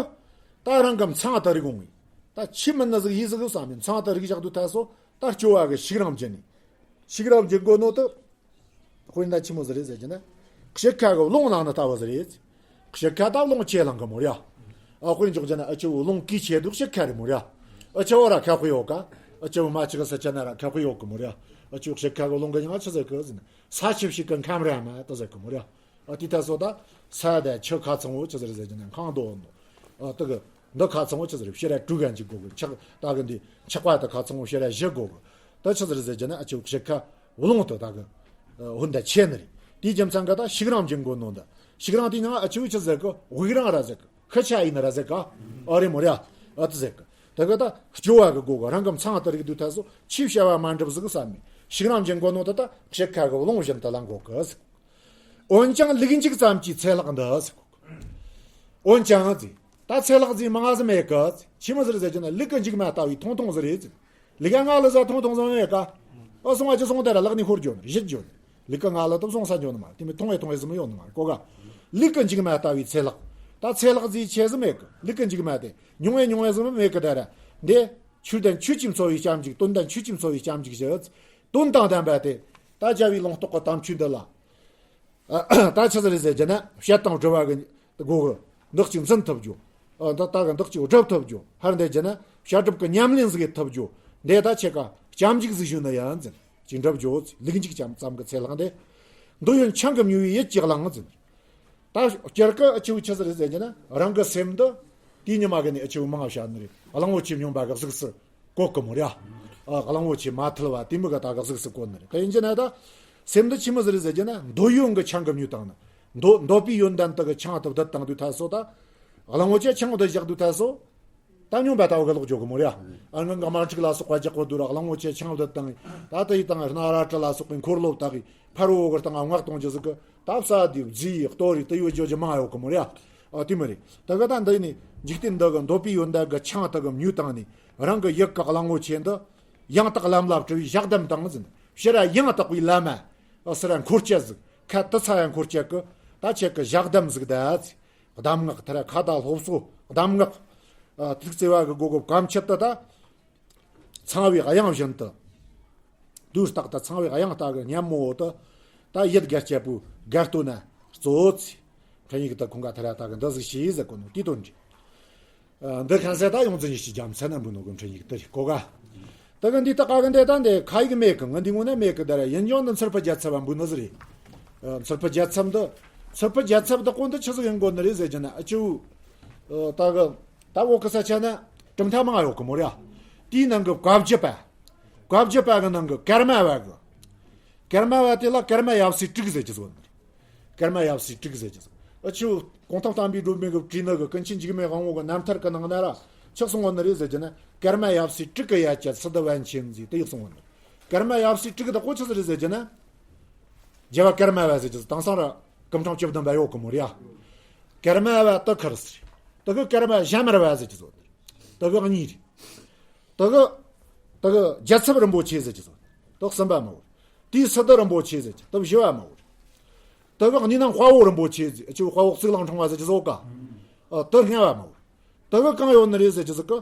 ད་རང་གི་མཚང་དེ་རིག་འོང་ངས། ད་ཆི་མིན་ནི་ཟིག་ཡིན་ཟིག་བསམ་ནས་མཚང་དེ་རིག་བཞག་དུས་ད་སོ་ད་སྐྱོ་བ་གི་ཤུགས་རིང་བརྒྱུད་ནས། ཤུགས་རིང་བརྒྱུད་དགོས་ནོ་དེ། དཔེར་ན་ཆི་མོ་ཟིག་རེད་ཟེར་གྱི་ན། དཔྱིད་ཁ་གི་རླུང་ལངས་ནི་ལྟ་བུ་ཟིག་རེད། དཔྱིད་ཁ་ད་རླུང་ཆེ་ལངས་གི་མོ་ར། ཨ་དཔེར་འཇོག་རྒྱུ་ན་ཨ་ཆི་བོ་རླུང་གིས་ཆེ་དུས་དཔྱིད་ཁ་རེད་མོ་ར། ཨ་ཆི་བོ་ར་ཁ་དཔེ་ཡོད་ཀ། ཨ་ཆི་བོ་མ་ཆི་གི་ས་ཆ་ན་ར་ཁ་དཔེ་ཡོད་གི་མོ་ར། ཨ་ཆི་བོ་དཔྱིད་ཁ་གི་རླུང་གི་མྱིང་ང་ཆི་ཟེར་གི་ཟེར་ན། ས་ཆུ་བྱི་གི་ཁམ་ར་མ་དེ་ཟེར་གི་མོ་ར། ཨ་དེ་ད་སོ་ད་ས་དང་ཆུ་ཁ་ཚང་བོ་ཆི་ཟེར་ཟེར་གྱི་ན་ཁང་རྡོ་ནོ། ཨ་དེ་གི་འདི་ཁ་ཚང་བོ་ཆི་ཟེར་ཕྱི་ར་དྲུག་ག་འཇིག་དགོས་གི། ཆག་ད་གི་འདི་ཆག་པ་དེ་ཁ་ཚང་བོ་ཕྱི་ར་བཞི་དགོས་གི། ད་ཆི་ཟེར་ཟེར་གྱི་ན་ཨ་ཆི་བོ་དཔྱིད་ཁ་རླུང་དེ་ད་གི་ཧུན་ད་ཆེ་ནི་རེད། དེའི་རྒྱུ་མཚན་གི་ད་ཤུགས་རིང་བརྒྱུད་དགོས་ནོ་འདི། ཤུགས་རིང་དེའི་ནང་ཨ་ཆི་བོ་ཆི་ཟེར་གི། དབུགས་རིང་ར་ཟེར་གི། ཤུགས་ཆེ་ཡིན་ར་ཟེར་གི། ཨ་རེད་མོ་ར། ཨ་དེ་ཟེར་གི། དེ་གི་ད་སྐྱོ་བ་གི་སྒོ་གི་རང་གི་མཚང་དེ་རིག་དུས་ད་སོ་ཆི་བྱ་བ་མ་འགྲུབ་ཟིག་བསམ་མེད། ཤུགས་རིང་བརྒྱུད་དགོས་ནོ་དེ་ད་དཔྱིད་ཁ་གི་རླུང་བཞིན་དུ་ལངས་དགོས་གི་ཟེར། འོན་ཀྱང་ལུག་མཇུག་ཙམ་གྱི་ཚེ་ལྷག་འདི་ཟེར་གོ། འོན་ཀྱང་ཟེར། ད་ཚེ་ལྷག་ཟེར་མང་ཟིག་མེད་གི་ཟེར། ཆི་མོ་ཟིག་རེད་ཟེར་གྱི་ན་ལུག་གི་མཇུག་མ་ལྟ་བུའི་ཐུང་ཐུང་ཟིག་རེད་ཟེར། ལུག་ག་ང་ལ་ཟ་ཐུང་ཐུང་ཟིག་མེད་ག། ཨ་སོང་བ་ཅི་སོང་དེ་ར་ལག་ནས་ཤོར་འགྱོ་ནི་རེད། བཞིད་འགྱོ་ནི་རེད། ལུག་གི་ང་ལ་དུ་སོང་ས་འགྱོ་ནི་མ་རེད། དེ་མི་མཐོང་བའི་མཐོང་བའི་ཟིན་མི་ཡོང་ནི་མ་རེད་གོ་ག། ལུག་གི་མཇུག་མ་ལྟ་བུའི་ཚེ་ལེགས། ད་ཚེ་ལེགས་ཟིག་ཆེ་ཟིག་མེད་གི། ལུག་གི་མཇུག་མ་དེ་ཉུང་བའི་ཉུང་བའི་ཟིན་མི་མེད་གི། དེ་ར་འདི་ཆོས་ལྡན་ཆོས་ཀྱིས་འཚོ་བའི་སྐྱབས་འཇུག། དོན་ལྡན་ཆོས་ཀྱིས་འཚོ་བའི་སྐྱབས་འཇུག་ཞུ། དོན་དང་ལྡན་པ་དེ། ད་རྒྱལ་བའི་ལུང་རྟོགས་ཀྱི་དམ་ཆོས་འདི་ལ། ད་ཆི་ཟིག་རེད་ཟེར་རྒྱུ་ན། བཤད་དང་སྒྲུབ་པ་གི་སྒོ་གི་འདི་གཅིག་འཛིན་ཐུབ་རྒྱུ། ཨ་འདི་ལྟ་གི་འདི་གཅིག་སྒྲུབ་ཐུབ་རྒྱུ། ཧར་འདི་རྒྱུ་ན་བཤད་སྒྲུབ་ཀྱི་ཉམས་ལེན་ཟིག་ཐུབ་རྒྱུ། འདི་ད་ཆེ་ག་སྐྱབས་འཇུག་ཟིག་ཞུ་ན་ཡང་འཛིན་ཅིག་འགྲུབ་རྒྱུ། ལུགས་འཇུག་ཙམ་ཙམ་གི་ཚེ་ལེགས་འདི། འདོད་ཡོན་ཆང་གིས་མྱོས་པའི་ཡིད་ཀྱི་གླིང་འཛིན། ད་སྤྱིར་གི་ཨ་ཆུ་ཆི་ཟིག་རེད་ཟེར་རྒྱུ་ན། རང་གི་སེམས་འདི་དེའི་ཉི་མ་གི་ནས་ཨ་ཆུ་མང་བ་བཤད་ནི་རེད། གླང་པོ་ཆེ་སྨྱོན་པ་གི་གཟུགས་སུ་བཀོད་གི་མོ་ར། ཨ་གླང་པོ་ཆེ་མ་ཐུལ་བ་དེ་མོ་གི་ད་གི་གཟུགས་སུ་བཀོད་ནི་རེད། དེ་ཡིན་རྒྱུ་ན་ད་སེམས་འདི་ཆི་མོ་ཟིག་རེད་ཟེར་རྒྱུ་ན། འདོད་ཡོན་གི་ཆང་གིས་མྱོས་བཏང་ནི། འདོད་འདོད་པའི་ཡོན་ཏན་དག་གི་ཆང་དུ་བསྡུས་བཏང་དུས་ཐ་སོ། ད་གླང་པོ་ཆེ་ཆང་དུ་བཞག་དུས་ཐ་སོ། ད་སྨྱོན་པ་ལྟ་བུ་གི་ལོག་འགྱོ་གི་མོ་ར། ཨ་ང་གི་དམར་འཁྲུག་ལ་སོགས་པ་རྒྱག་གོ་དུས་ར་གླང་པོ་ཆེ་ཆང་བསྡུས་བཏང་། ད་དེ་ཡི་དང་སྣ་རལ་གྲི་ལ་སོགས་པའི་འཁོར་ལོ་བཏགས་གི་ཕ་རོལ་པོ་གི་སྟེང་ང་མངགས་གཏོང་རྒྱུ་ཟིག་གི། ད་བསད་དེ་བརྫིས་གཏོར་རེ་དེ་ཡོད་རྒྱུ་ཅིག་མང་ཡོད་གི་མོ་ར། ཨ་དེ་མོ་རེད། ད་གི་ད་འདི་ནི་འཇིག་རྟེན་འདི་གི་འདོད་པའི་ཡོན་ཏན་གི་ཆང་དག་གིས་མྱོས་བཏང་ནས། རང་གི་ཡིད་གི་གླང་པོ་ཆེ་འདི་ཡང་དག་ལམ་ལ་བཀྲི་བའི་ཞག་དམ་བཏང་ཟིན། ཕྱིར་ར་ཡང་དག་པའི་ལམ་མ་ཨ་སི་ར་འཁོར་བཅད་ཟིག། ཁ་དུ་ཚ་ཡང་འཁོར་བཅད་གི། ད་ཁྱེད་གི་ཞག་དམ་ཟིག་ད་ཟིག། གདམས་ངག་དེ་ར་ཁ་ད་སློབ་གསོ་གདམས་ངག། ཨ་ཐུགས་བརྩེ་བ་གི་སྒོ་གི་གམ་ཆད་དུ་ད། ཚངས་པའི་དབྱངས་བཞིན་དུ། དུས་རྟག་ཏུ་ཚངས་པའི་དབྱངས་ལྟ་གི་སྙན་མོ་བོ་དུ། ད་ཡིད་དགའ་སྤྱད་པོ་དགའ་སྟོན་ན་གཙོ་བོ་ཚེ། འཕྲིན་ཡིག་ཏུ་ཁོང་ག་ཐ་ར་ལྟ་གི་འདི་ཟིག་ཤེས་ཟེར་གོ་ནོ་དེའི་དོན་རེད། ཨ་འདི་ཁ་ཟེར་ད་ཡོངས་འཛིན་ཡེ་ཤེས་རྒྱལ་མཚན་ན་འབུལ་ནོ་གི་འཕྲིན་ཡིག་དེ་རེད་གོ་ག། ད་གི་འདི་ལྟ་ག་གི་འདི་ད་འདི་ཁ་ཡིག་མེད་གི། ང་འདི་ངོ་ན་མེད་གི། ད་ར་ཡིན་ཀྱང་འདི་མཚུར་ཕུ་རྒྱལ་ཚབ་བ་འབུལ་ནི་ཟིག་རེད། ཨ་མཚུར་ཕུ་རྒྱལ་ཚབ་འདི། མཚུར་ཕུ་རྒྱལ་ཚབ་འདི་ཀོ་འདི་ཆི་ཟིག་ཡིན་དགོ་ནི་རེད་ཟེར་རྒྱུ་ན། ཨ་ཅུ། ཨ་ད་གི་ད་བོད་གི་ས་ཆ་ན་གྲུབ་མཐའ་མང་ཡོད་གི་མོ་ར། དེའི་ནང་གི་བཀའ་བརྒྱུད་པ། བཀའ་བརྒྱུད་པ་གི་ནང་གི་ཀརྨ་པ་གི། ཀརྨ་པ་དེ་ལ་ཀརྨ་ཡབ་སྲས་དྲུག་ཟེར་གྱི་ཟིག་ཡོད་ནི་རེད། ཀརྨ་ཡབ་སྲས་དྲུག་ཟེར་གྱི་ཟིག། ཨ་ཆུ་གོང་ཐང་བསྟན་པའི་སྒྲོན་མེ་གི་བྲིས་ནི་གི་ཀུན་མཁྱེན་འཇིགས་མེད་དབང་པོ་གི་རྣམ་ཐར་གི་ནང་ན་ར་ཆི་གསུངས་ཡོད་ནི་རེད་ཟེར་རྒྱུ་ན། ཀརྨ་ཡབ་སྲས་དྲུག་གི་ཡ་གྱལ་སི་ཏུ་པཎ་ཆེན་ཟེར་དེ་ཡི་གསུངས་ཡོད་ནི་རེད། ཀརྨ་ཡབ་སྲས་དྲུག་གི་ད་ཀོ་ཆི་ཟིག་རེད་ཟེར་རྒྱུ་ན། རྒྱལ་བ་ཀརྨ་པ་ཟེར་གྱི་ཟིག། དེང་སང་ར་སྐུ་ཕྲེང་བཅུ་བདུན་པ་ཡོད་གི་མོ་ར། ཀརྨ་པ་དེ་ཁར་ཟེར། དེ་གི་ཀརྨ་ཞྭ་དམར་པ་ཟེར་གྱི་ཟིག། དེ་གི་གཉིས་རེད། དེ་གི། དེ་གི་རྒྱལ་ཚབ་རིན་པོ་ཆེ་ཟེར་གྱི་ཟིག། དེ་གསུམ་པ་མ་བོར། དེའི་སི་ཏུ་རིན་པོ་ཆེ་ཟེར་གྱི་དེ་བཞི་བ་མ་བོར། དེ་གི་གཉིས་ནང་དཔའ་བོ་རིན་པོ་ཆེ་ཟེར་གྱི་དཔའ་བོ་གཙུག་ལག་ཕྲེང་བ་ཟེར་གྱི་ཟིག་ག། ཨ་དེ་ལྔ་བ་མ་བོར། དེ་གི་གང་ཡོད་ནི་རེད་ཟེར་གྱི་ཟིག་གི།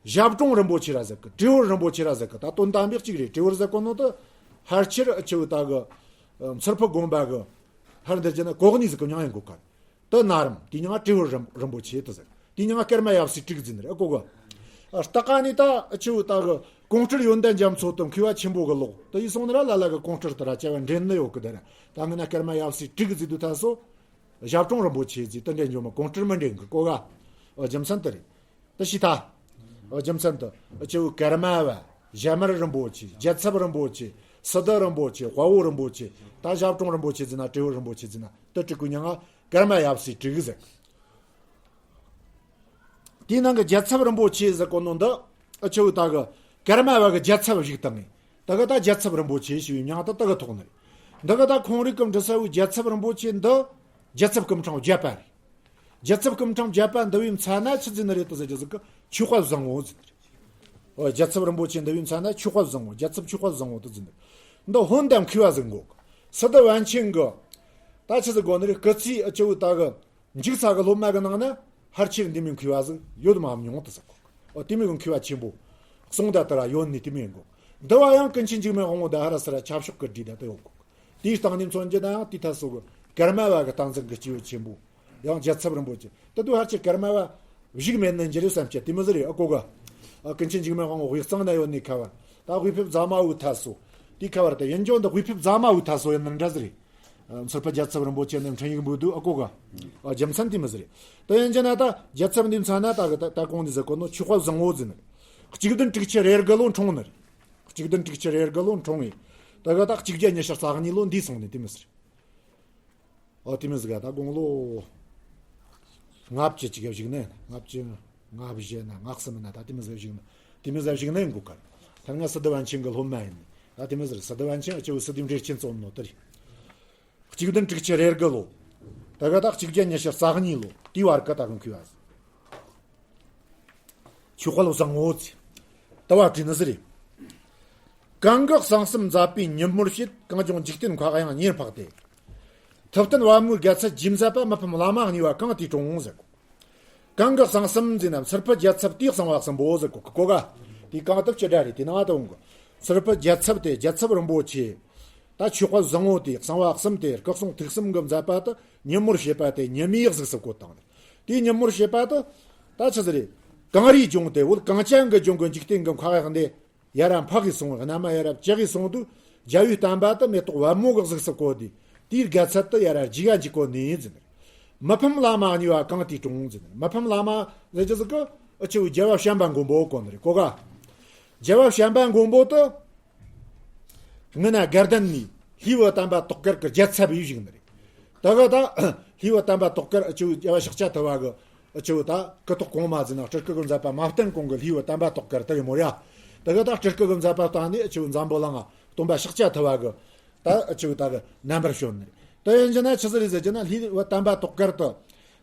ཞབས་དྲུང་རིན་པོ་ཆེ་ར་ཟེར་གི། དྲིལ་བུ་རིན་པོ་ཆེ་ར་ཟེར་གི། ད་དོན་དམ་པའི་གཅིག་རེད། དྲིལ་བུ་ཟེར་གོ་ནོ་དེ་ཕལ་ཆེར་ཨ་ཆུ་ད་གི། ཨ་མཚུར་ཕུ་དགོན་པ་གི། ཧར་འདིར་གྱི་ན་གོ་གནས་ཟིག་གི་མྱིང་ཡིན་དགོ་ག། དེ་ན་རམ་དེའི་མྱིང་ང་དྲིལ་བུ་རིན་རིན་པོ་ཆེ་དེ་ཟེར། དེའི་མྱིང་ང་ཀརྨ་ཡབ་སྲས་དྲུག་ཟེར་ནི་རེད། ཨ་གོ་གི། ཨ་ལྟ་ག་ནི་ད་ཨ་ཆུ་ད་གི་ཀོང་སྤྲུལ་ཡོན་ཏན་རྒྱ་མཚོ་དང་མཁས་པ་ཆེན་པོ་གི་ལོག་དེ་ཡི་སོང་ནི་ར་ལ་ལ་གི་ཀོང་སྤྲུལ་དེ་ར་བྱ་བ་འདྲེན་ནི་ཡོད་གི། དེ་ར་ད་ང་ན་ཀརྨ་ཡབ་སྲས་དྲུག་ཟེར་དུས་ད་སོ། ཞབས་དྲུང་རིན་པོ་ཆེ་ཟེར་དེ་འདྲ་འཇོག་མ། ཀོང་སྤྲུལ་མི་འདྲེན་གི་གོ་ག། ཨ་རྒྱུ་མཚན་དེ་རེད། དེ་ཤི་ཐ། ཨ་རྒྱུ་མཚན་དེ་ཨ་ཆུ་ཀརྨ་པ། ཞྭ་དམར་རིན་པོ་ཆེ། རྒྱལ་ཚབ་རིན་པོ་ཆེ། སི་ཏུ་རིན་པོ་ཆེ། དཔའ་བོ་རིན་པོ་ཆེ། ད་ཞབས་དྲུང་རིན་པོ་ཆེ་ཟེར་ན། དྲིལ་བུ་རིན་པོ་ཆེ་ཟེར་ན། དེ་དྲུག་གི་མྱིང་ང་ཀརྨ་ཡབ་སྲས་དྲུག་ཟེར། དེའི་ནང་གི་རྒྱལ་ཚབ་རིན་པོ་ཆེ་ཟེར་གོ་ནོ་འདི་ཨ་ཆུ་ད་གི་ཀརྨ་པ་གི་རྒྱལ་ཚབ་བཞུགས་བཏང་ངས། ད་གི་ད་རྒྱལ་ཚབ་རིན་པོ་ཆེ་ཞེས་པའི་མྱིང་དེ་དེ་གི་ཐོགས་ནི་རེད། འདི་གི་ད་ཁོང་རིགས་ཀྱི་འབྲི་ས་བོའི་རྒྱལ་ཚབ་རིན་པོ་ཆེ་འདི་རྒྱལ་ཚབ་སྐུ་ཕྲེང་བརྒྱད་པ་རེད། རྒྱལ་ཚབ་སྐུ་ཕྲེང་བརྒྱད་པ་འདི་བའི་མཚན་ན་ཆི་ཟེར་ནི་རེད་དེ་ཟེར་རྒྱུ་ཟིག་གི་ཆོས་དཔལ་བཟང་པོ་ཟེར་ནི་རེད། ཨོ་རྒྱལ་ཚབ་རིན་པོ་ཆེ་འདི་བའི་མཚན་ན་ཆོས་དཔལ་བཟང་པོ། རྒྱལ་ཚབ་ཆོས་དཔལ་བཟང་པོ་དེ་ཟེར་ནི་རེད། འདི་ཧོན་དང་མཁས་པ་ཟིག་གོ་གི། སི་ཏུ་པཎ་ཆེན་གི། ད་ཆི་ཟིག་གོ་ནི་རེད། སྐུ་ཚེ་ཨ་ཆུ་ད་གི། འཇིག་ས་གི་སློབ་མ་གི་ནང་ན་ཧར་ཆེར་འདི་མོའི་མཁས་པ་ཟིག་ཡོད་མ་མྱོང་དེ་ཟེར་གོ། ཨོ་དེ་མོ་གི་མཁས་པ་ཆེན་པོ། གསུང་ད་དེ་ར་ཡོད་ནི་དེ་མོ་ཡིན་གོ། འདི་བ་ཡང་ཀུན་མཁྱེན་འཇིགས་མེད་དབང་པོ་ད་ཧ་ར་སི་ར་ཆབ་ཤོག་གི་བྲིས་ད་དེ་ཡོད་གོ། དེའི་སྟེང་ནས་མཚོན་རྒྱུ་ན་ཡང་དེའི་ཐད་སོ་གི་ཀརྨ་པ་གི་སྟངས་འཛིན་གི་སྐྱེས་བུ་ཆེན་པོ། ཡང་རྒྱལ་ཚབ་རིན་པོ་ཆེ། དེ་དུས་ཧར་ཆེར་ཀརྨ་པ་བཞུགས་མེད་ནི་འགྱུར་རེ་བསམ་སྐྱེ་དེ་མོ་ཟིག་རེད། ཨ་གོ་ག། ཨ་ཀུན་མཁྱེན་འཇིགས་མེད་དབང་པོ་དབུས་གཙང་ན་ཡོད་ནི་ཁ་བར། ད་དབུས་ཕེབས་རྫ་མ་བོའི་ཐད་སོ། དེའི་ཁ་བར་དེ་ཡིན་ཀྱང་འདི་དབུས་ཕེབས་རྫ་མ་བོའི་ཐད་སོ་ཡིན་ནི་འདྲ་ཟིག་རེད། མཚུར་ཕུ་རྒྱལ་ཚབ་རིན་པོ་ཆེ་ནས་འཕྲིན་ཡིག་འབུལ་དུས་ཨ་གོ་ག། ཨ་རྒྱུ་མཚན་དེ་མོ་ཟིག་རེད། དེ་ཡིན་རྒྱུ་ན་ད་རྒྱལ་ཚབ་འདི་མཚན་ན་ད་གི་ད་ད་གོང་ནས་ཟེར་གོ་ནོ་ཆོས་དཔལ་བཟང་པོ་ཟེར་ནི་རེད། གཅིག་བདུན་དྲུག་ཅུ་རེ་དགུ་ལོ་འཁྲུངས་ནི་རེད། གཅིག་བདུན་དྲུག་ཅུ་རེ་དགུ་ལོ་འཁྲུངས་ངས། ད་གི་ད་གཅིག་བརྒྱ་ཉི་ཤུ་རྩ་གཉིས་ལོ་འདས་སོང་ནི་དེ་མོ་ཟིག་རེད། ཨོ་དེ་མོ་ཟིག་ག་ད་དགུང་ལོ་ལྔ་བཅུ་ཅིག་ག་བཞུགས་ནས། ལྔ་བཅུ་ང་བཞི་ན་ལྔ་གསུམ་ན་ད་དེ་མོ་ཟིག་བཞུགས་ན། དེ་མོ་ཟིག་བཞུགས་ནས་འགོ་ཁར། ད་ང་སི་ཏུ་པཎ་ཆེན་གི་སློབ་མ་ཡིན། ད་དེ་མོ་ཟིག་སི་ཏུ་པཎ་ཆེན་ཨ་ཆུ་སི་ཏུ་འགྲེལ་ཆེན་རྩོམ་ནོ་དེ་རེད། གཅིག་བདུན་དྲུག་ཅུ་རེ་དགུ་ལོ། ད་ག་ད་གཅིག་བརྒྱ་ཉི་ཤུ་རྩ་གཉིས་ལོ་དེའི་བར་གི་ད་གི་མཁས་པ་ཟིག། ཆོས་དཔལ་བཟང་པོ་ཟེར། ད་བ་བྲིས་ནི་ཟིག་རེད། གང་གིས་གསང་གསུམ་མཛད་པའི་ཉིན་མོར་བྱེད། གང་བྱུང་འཇིག་རྟེན་མཁའ་དབྱིངས་ཉེར་འཕགས་ཏེ། ཐུབ་བསྟན་པདྨོའི་རྒྱལ་ཚབ་ཇི་མཛད་པ། མི་ཕམ་བླ་མ་གཉིས་པ་གང་དེས་དྲོངས་ཟེར། གང་གིས་གསང་གསུམ་ཟེར་ན་ཚུར་ཕུད་རྒྱལ་ཚབ་དེའི་གསང་བ་གསུམ་པོ་ཟེར་གོ་གི་གོ་ག་དེའི་གང་དུ་སྤྱི་སྒྲ་རེད། དེ་ནང་དུ་འོང་གི། ཚུར་ཕུད་རྒྱལ་ཚབ་དེ་རྒྱལ་ཚབ་རིན་པོ་ཆེ། ད་ཆོས་དཔལ་བཟང་པོ་དེ་གསང་བ་གསུམ་དེ་སྐུ་གསུང་ཐུགས་གསུམ་གྱི་མཛད་པ་དེ་ཉིན་མོར་བྱེད་པ་དེ་ཉི་མའི་གཟུགས་སུ་བཀོད་བཏང་ནས། དེའི་ཉིན་མོར་བྱེད་པ་དེ་ད་ཆི་ཟིག་རེད། གངས་རིའི་ལྗོངས་དེ་བོད་གངས་ཅན་གྱི་ལྗོངས་ཀྱི་འཇིག་རྟེན་གྱི་མཁའ་དབྱིངས་འདི་ཡར་ར་འཕགས་གི་སོང་། གནམ་མ་ཡར་ར་བཅུ་གི་སོང་དུས་རྒྱལ་བའི་བསྟན་པ་དེ་མེ་ཏོག་པདྨོ་གི་གཟུགས་སུ་བཀོད་དེ། དེའི་རྒྱལ་ཚབ་དེ་ཡར་ར་རྒྱུད་ག་འཇིག་གོ་ནས་ཟེར། མི་ཕམ་བླ་མ་གཉིས་པ་གང་དེས་དྲོངས་ཟེར། མི་ཕམ་བླ་མ་ཟེར་རྒྱུ་ཟིག་གི་ཨ་ཆི་བོ་རྒྱལ་བ་བྱམས་པ་མགོན་པོ་གོ་ནི་རེད་གོ་ག་རྒྱལ་བ་བྱམས་པ་མགོན་པོ་དེ། སྔོན་ན་དགའ་ལྡན་ནས་ལྷའི་བུ་དམ་པ་ཏོག་དཀར་གྱི་རྒྱལ་ཚབ་ཡིན་བཞུགས་ནི་རེད། ད་ག་ད་ལྷའི་བུ་དམ་པ་ཏོག་དཀར་ཨ་ཆི་བོ་རྒྱལ་བ་ཤཱཀྱ་ཐུབ་པ་གི་ཨ་ཆི་བོ་ད་སྐུ་ཐོག་གོང་མ་ཟིན་ན་སྤྲུལ་སྐུ་གི་མཛད་པ་མ་བསྟན་གོང་གི་ལྷའི་བུ་དམ་པ་ཏོག་དཀར་དེ་ཡིན་མོ་ར། ད་ག་ད་སྤྲུལ་སྐུ་གི་མཛད་པ་བཏང་ནས་ཨ་ཆི་བོ་འཛམ་བུ་གླིང་ང་སྟོན་པ་ཤཱཀྱ་ཐུབ་པ་གི་ད་ཨ་ཆི་བོ་ད་གི་རྣམ་པར་བྱོན་ནི་རེད། དེ་ཡིན་རྒྱུ་ན་ཆི་ཟིག་རེད་ཟེར་རྒྱུ་ན་ལྷའི་བུ་དམ་པ་ཏོག་དཀར་དེ་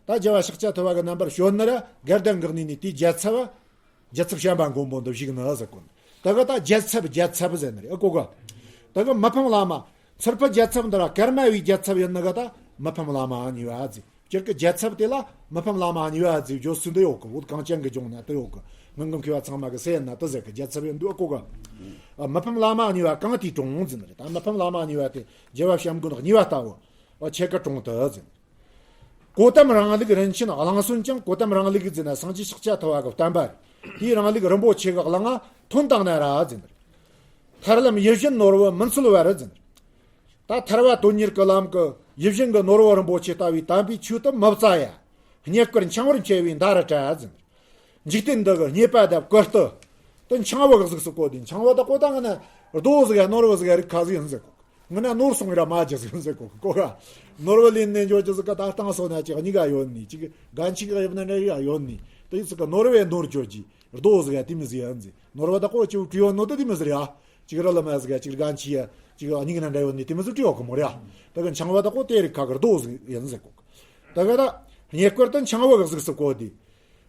ད་རྒྱལ་བ་ཤཱཀྱ་ཐུབ་པ་གི་རྣམ་པར་བྱོན་ནི་ར་དགའ་ལྡན་གི་གནས་ནས་དེའི་རྒྱལ་ཚབ་བ། རྒྱལ་ཚབ་བྱམས་པ་མགོན་པོ་འདི་བཞུགས་ནི་ཟེར་གོ་ནི། ད་ག་ད་རྒྱལ་ཚབ་རྒྱལ་ཚབ་ཟེར་ནི་རེད་ཨ་གོ་ག་ད་ག་མི་ཕམ་བླ་མ་ཚུར་ཕུད་རྒྱལ་ཚབ་འདི་ར་ཀརྨ་པའི་རྒྱལ་ཚབ་ཡིན་ནི་ག་ད་མི་ཕམ་བླ་མ་གཉིས་པ་ཟེར། སྤྱིར་གི་རྒྱལ་ཚབ་དེ་ལ་མི་ཕམ་བླ་མ་གཉིས་པ་ཟེར་བརྗོད་སྲོལ་འདི་ཡོད་གི་བོད་གངས་ཅན་གི་ལྗོངས་ན་དེ་ཡོད་གི་སྔོན་གི་མཁས་པ་ཚང་མ་གི་སྲས་ཡིན་ན་དེ་ཟེར་གི་རྒྱལ་ཚབ་ཡིན་འདུག་ཨ་གོ་ག་ཨ་མི་ཕམ་བླ་མ་གཉིས་པ་གང་དེས་དྲོངས་ཟེར་ནི་རེད། ད་མི་ཕམ་བླ་མ་གཉིས་པ་དེ་རྒྱལ་བ་བྱམས་མགོན་གཉིས་པ་ལྟ་བུ་ཨ་ཁྱེད་ཀྱིས་དྲོངས་དེ་ཟེར། གོ་ཏམ་རང་ལུགས་རིན་ཆེན་གླིང་གསོན་ཀྱང་། གོ་ཏམ་རང་ལུགས་ཟེར་ན་སངས་རྒྱས་ཤཱཀྱ་ཐུབ་པ་གི་བསྟན་པ་རེད། དེའི་རང་ལུགས་རིན་པོ་ཆེ་གི་གླིང་ང་ཐོན་བཏང་ན་ར་ཟེར། ཐར་ལམ་ཡིད་བཞིན་ནོར་བུ་མུན་སེལ་བར་ཟེར། ད་ཐར་པ་དོན་གཉེར་གྱི་ལམ་གྱི་ཡིད་བཞིན་གྱི་ནོར་བུ་རིན་པོ་ཆེ་ལྟ་བུའི་དམ་པའི་ཆོས་དེ་མི་བཙལ་ཡ། རྙེད་བཀུར་འཆང་བར་མཁས་པའི་མདའ་རུ་བྲལ་ཟེར། འཇིག་རྟེན་འདི་གི་རྙེད་པ་དང་བཀུར་སྟི། དེ་འཆང་བ་གི་གཟུགས་སུ་བཀོད་དེ་འཆང་བ་དེ་བཀོད་ད་ང་ན་རྡོ་ཟིག་ག་ནོར་བུ་ཟིག་ག་རིགས་ཁ་ཟིག་ཡིན་ཟེར་གོ་ང་ན་ནོར་སོང་ར་མ་རྒྱུ་ཟིག་ཡིན་ཟེར་གོ་གོ་ག་ནོར་བུ་ལེན་ནས་འཇོག་རྒྱུ་ཟིག་ག་ད་བཏང་སོང་ན་ཅིག་གཉིས་ཀ་ཡོད་ནི་ཅིག་ག་འཆི་ག་ཡིབ་ན་འདྲ་ཡ་ཡོད་ནི་དེ་ཡིན་ཟིག་ག་ནོར་བུ་ནོར་འཇོག་གི་རྡོ་ཟིག་ག་དེ་མི་ཟིག་ཡིན་ཟེར། ནོར་བུ་དེ་བཀོད་ཅིག་བྲིས་ཡོད་ནོ་དེ་དེ་མི་ཟིག་རེད་ཨ། ཅིག་ར་ལ་མ་ཟིག་ག་ཅིག་ག་འཆི་ཡ་ཅིག་ག་གཉིས་ཀ་ན་འདྲ་ཡོད་ནི་དེ་མི་ཟིག་བྲིས་ཡོད་གི་མོ་རེད་ཨ། ད་གི་འཆང་བ་དེ་བཀོད་དེ་རིགས་ཁ་གི་རྡོ་ཟིག་ཡིན་ཟེར་གོ་ད་ག་ད་རྙེད་བཀུར་དེ་འཆང་བ་གི་གཟུགས་སུ་བཀོད་དེ།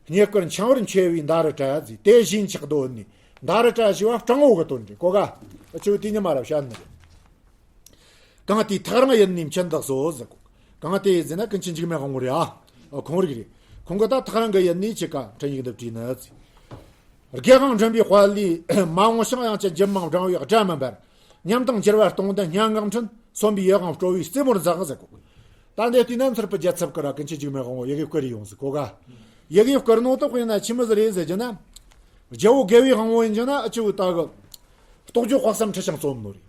རྙེད་བཀུར་འཆང་བར་མཁས་པའི་མདའ་རུ་བྲལ་ཟེར། དེ་བཞིན་ཆགས་རྡོ་ནི་མདའ་རུ་བྲལ་ཞེས་པ་སྤྲང་བོ་གི་དོན་རེད་གོ་ག་ཨ་ཆོས་དེ་ཉི་མ་ར་བཤད་ནི་རེད། གང་དེའི་ཐག་རིང་ཡུལ་ནས་མཆན་བཏགས་སོ་ཟེར་གོ་གང་དེ་ཟེར་ན་ཀུན་མཁྱེན་འཇིགས་མེད་དབང་པོ་རེད་ཨ། ཁོང་རིགས་རེད། ཁོང་གི་ད་ཐག་རིང་གི་ཡུལ་ནས་ཆི་ག་འཕྲིན་ཡིག་འདི་བྲིས་ནི་ཟེར། རྒྱལ་དབང་མགྲིན་པའི་དཔལ་ལས་མ་འོངས་ཤིང་། དབྱངས་ཅན་རྒྱུད་མང་བགྲང་བའི་སྒྲ་མིན་པར། ཉམས་དང་འགྱུར་བ་སྟོང་ལྡན་སྙན་ངག་འཕྲིན། མཚོན་པའི་ཡིད་དབང་སྤྲོ་བའི་རྩེ་མོར་འཛེགས་ཟེར་གོ་ད་འདི་དུས་ན་ཚུར་ཕུད་རྒྱལ་ཚབ་ཀྱི་ར་ཀུན་མཁྱེན་འཇིགས་མེད་དབང་པོ་ཡི་གེ་བསྐུར་ཡོང་ཟེར་གོ་ག་ཡི་གེ་བསྐུར་ནོ་དེ་དཔེར་ན་ཆི་མོ་ཟིག་རེད་ཟེར་རྒྱུ་ན། རྒྱལ་པོ་རྒྱལ་བའི་དབང་པོ་ཡིན་རྒྱུ་ན་ཨ་ཆི་བོ་ད་གི་རྟོགས་བརྗོད་དཔག་བསམ་འཁྲི་ཤིང་རྩོམ་ནོ་རེད།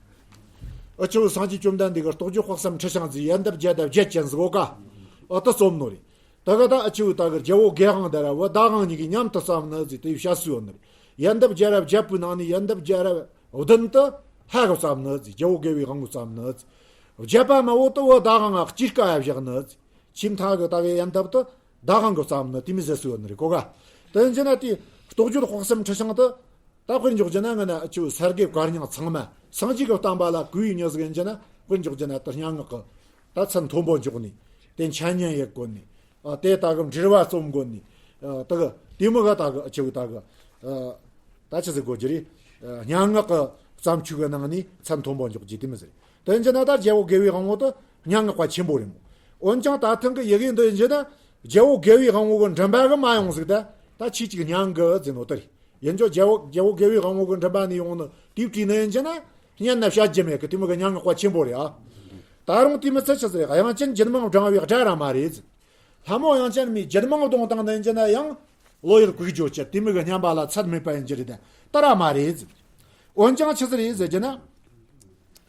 ཨ་ཆི་བོ་སངས་རྒྱས་བཅོམ་ལྡན་འདས་ཀྱི་རྟོགས་བརྗོད་དཔག་བསམ་འཁྲི་ཤིང་ཟེར་ཡལ་འདབ་བརྒྱ་དང་བརྒྱད་ཅན་ཟེར་གོ་ག་ཨ་དེ་རྩོམ་ནོ་རེད། ད་ག་ད་ཨ་ཆི་བོ་ད་གི་རྒྱལ་པོ་རྒྱལ་དབང་དེ་ར་བུ་ཟླ་དབང་གཉིས་ཀྱིས་མཉམ་དུ་བརྩམས་ནི་ཟེར་དེ་བཤད་སྲོལ་ཡོད་ནི་རེད། ཡལ་འདབ་བརྒྱ་ར་བརྒྱད་པོའི་ནང་ནས་ཡལ་འདབ་བརྒྱ་ར་བདུན་དེ་ལྷ་གིས་བརྩམས་ནི་ཟེར། རྒྱལ་པོ་རྒྱལ་བའི་དབང་པོས་བརྩམས་ནི་ཟེར། བརྒྱད་པ་མ་བོ་དེ་བུ་ཟླ་དབང་ང་སྐྱེས་ཀ་ཡ་བཞག་ནི་ཟེར། ཆེས་མཐའ་གི་ད་གི་ཡལ་འདབ་དེ་ཟླ་དབང་གིས་བརྩམས་ནི་དེ་མོ་ཟེར་སྲོལ་ཡོད་ནི་རེད་གོ་ག་དེ་ཡིན་རྒྱུ་ན་དེ་རྟོགས་བརྗོད་དཔག་བསམ་འཁྲི་ཤིང་དེ། ད་དཔེར་འཇོག་རྒྱུ་ན་ང་ན་ཨ་ཆི་བོ་སར་གི་བཀའ་རྙིང་ཚང་མ་སངས་རྒྱས་ཀྱི་བསྟན་པ་ལ་གུས་པའི་མྱི་ཟིག་ཡིན་རྒྱུ་ན་དཔེར་འཇོག་རྒྱུ་ན་ད་སྙན་ངག་གི་ད་ཚད་མཐོན་པོ་འཇོག་ནི། དེ་འཆད་ཉན་ཡེད་དགོས་ནི། ཨ་དེ་ད་གི་འགྲེལ་པ་རྩོམ་དགོས་ནི། ཨ་ད་གི་དེ་མོ་ག་ད་གི་ཨ་ཆི་བོ་ད་གི་ཨ་ད་ཆི་ཟིག་དགོས་རྒྱུ་རེད། ཨ་སྙན་ངག་གི་བརྩམས་ཆོས་གི་ནང་ནས་ཚད་མཐོན་པོ་འཇོག་རྒྱུ་དེ་མོ་ཟིག་རེད། དེ་ཡིན་རྒྱུ་ན་ད་རྒྱལ་པོ་རྒྱལ་བའི་དབང་པོ་དེ་སྙན་ངག་པ་ཆེན་པོ་རེད་མོ། འོན་ཀྱང་ད་ཐེངས་གི་ཡི་གེ་འདི་ཡིན་རྒྱུ་ན་རྒྱལ་པོ་རྒྱལ་བའི་དབང་པོ་གི་མགྲིན་པ་གིས་མ་ཡོང་ཟིག་ད་ད་ཆི་ཅིག་སྙན་གི་ཟེར་ནོ་དེ་རེད། ཡིན་ཀྱང་རྒྱལ་པོ་རྒྱལ་པོ་རྒྱལ་བའི་དབང་པོ་གི་མགྲིན་པ་ནས་ཡོང་ནི་དེ་བྲིས་ནི་ཡིན་རྒྱུ་ན་སྙན་ན་བཤད་རྒྱུ་མེད་གི་དེ་མོ་གི་སྙན་ངག་པ་ཆེན་པོ་རེད་ཨ། ད་རུང་དེ་མི་ཚད་ཆི་ཟེར་དབྱངས་ཅན་རྒྱུད་མང་བགྲང་བའི་སྒྲ་ར་མ་རེད་ཟེར། ལྷ་མོ་དབྱངས་ཅན་མའི་རྒྱུད་མང་བརྡུངས་བཏང་ནི་ཡིན་རྒྱུ་ན་ཡང་བློ་ཡུལ་གུག་བརྗོད་ཀྱི་དེ་མོ་གི་སྙན་པ་ལ་ཚད་མེད་པ་ཡིན་རྒྱུ་རེད་ད་ད་ར་མ་རེད་ཟེར། འོན་ཀྱང་ཆི་ཟིག་རེད་ཟེར་རྒྱུ་ན།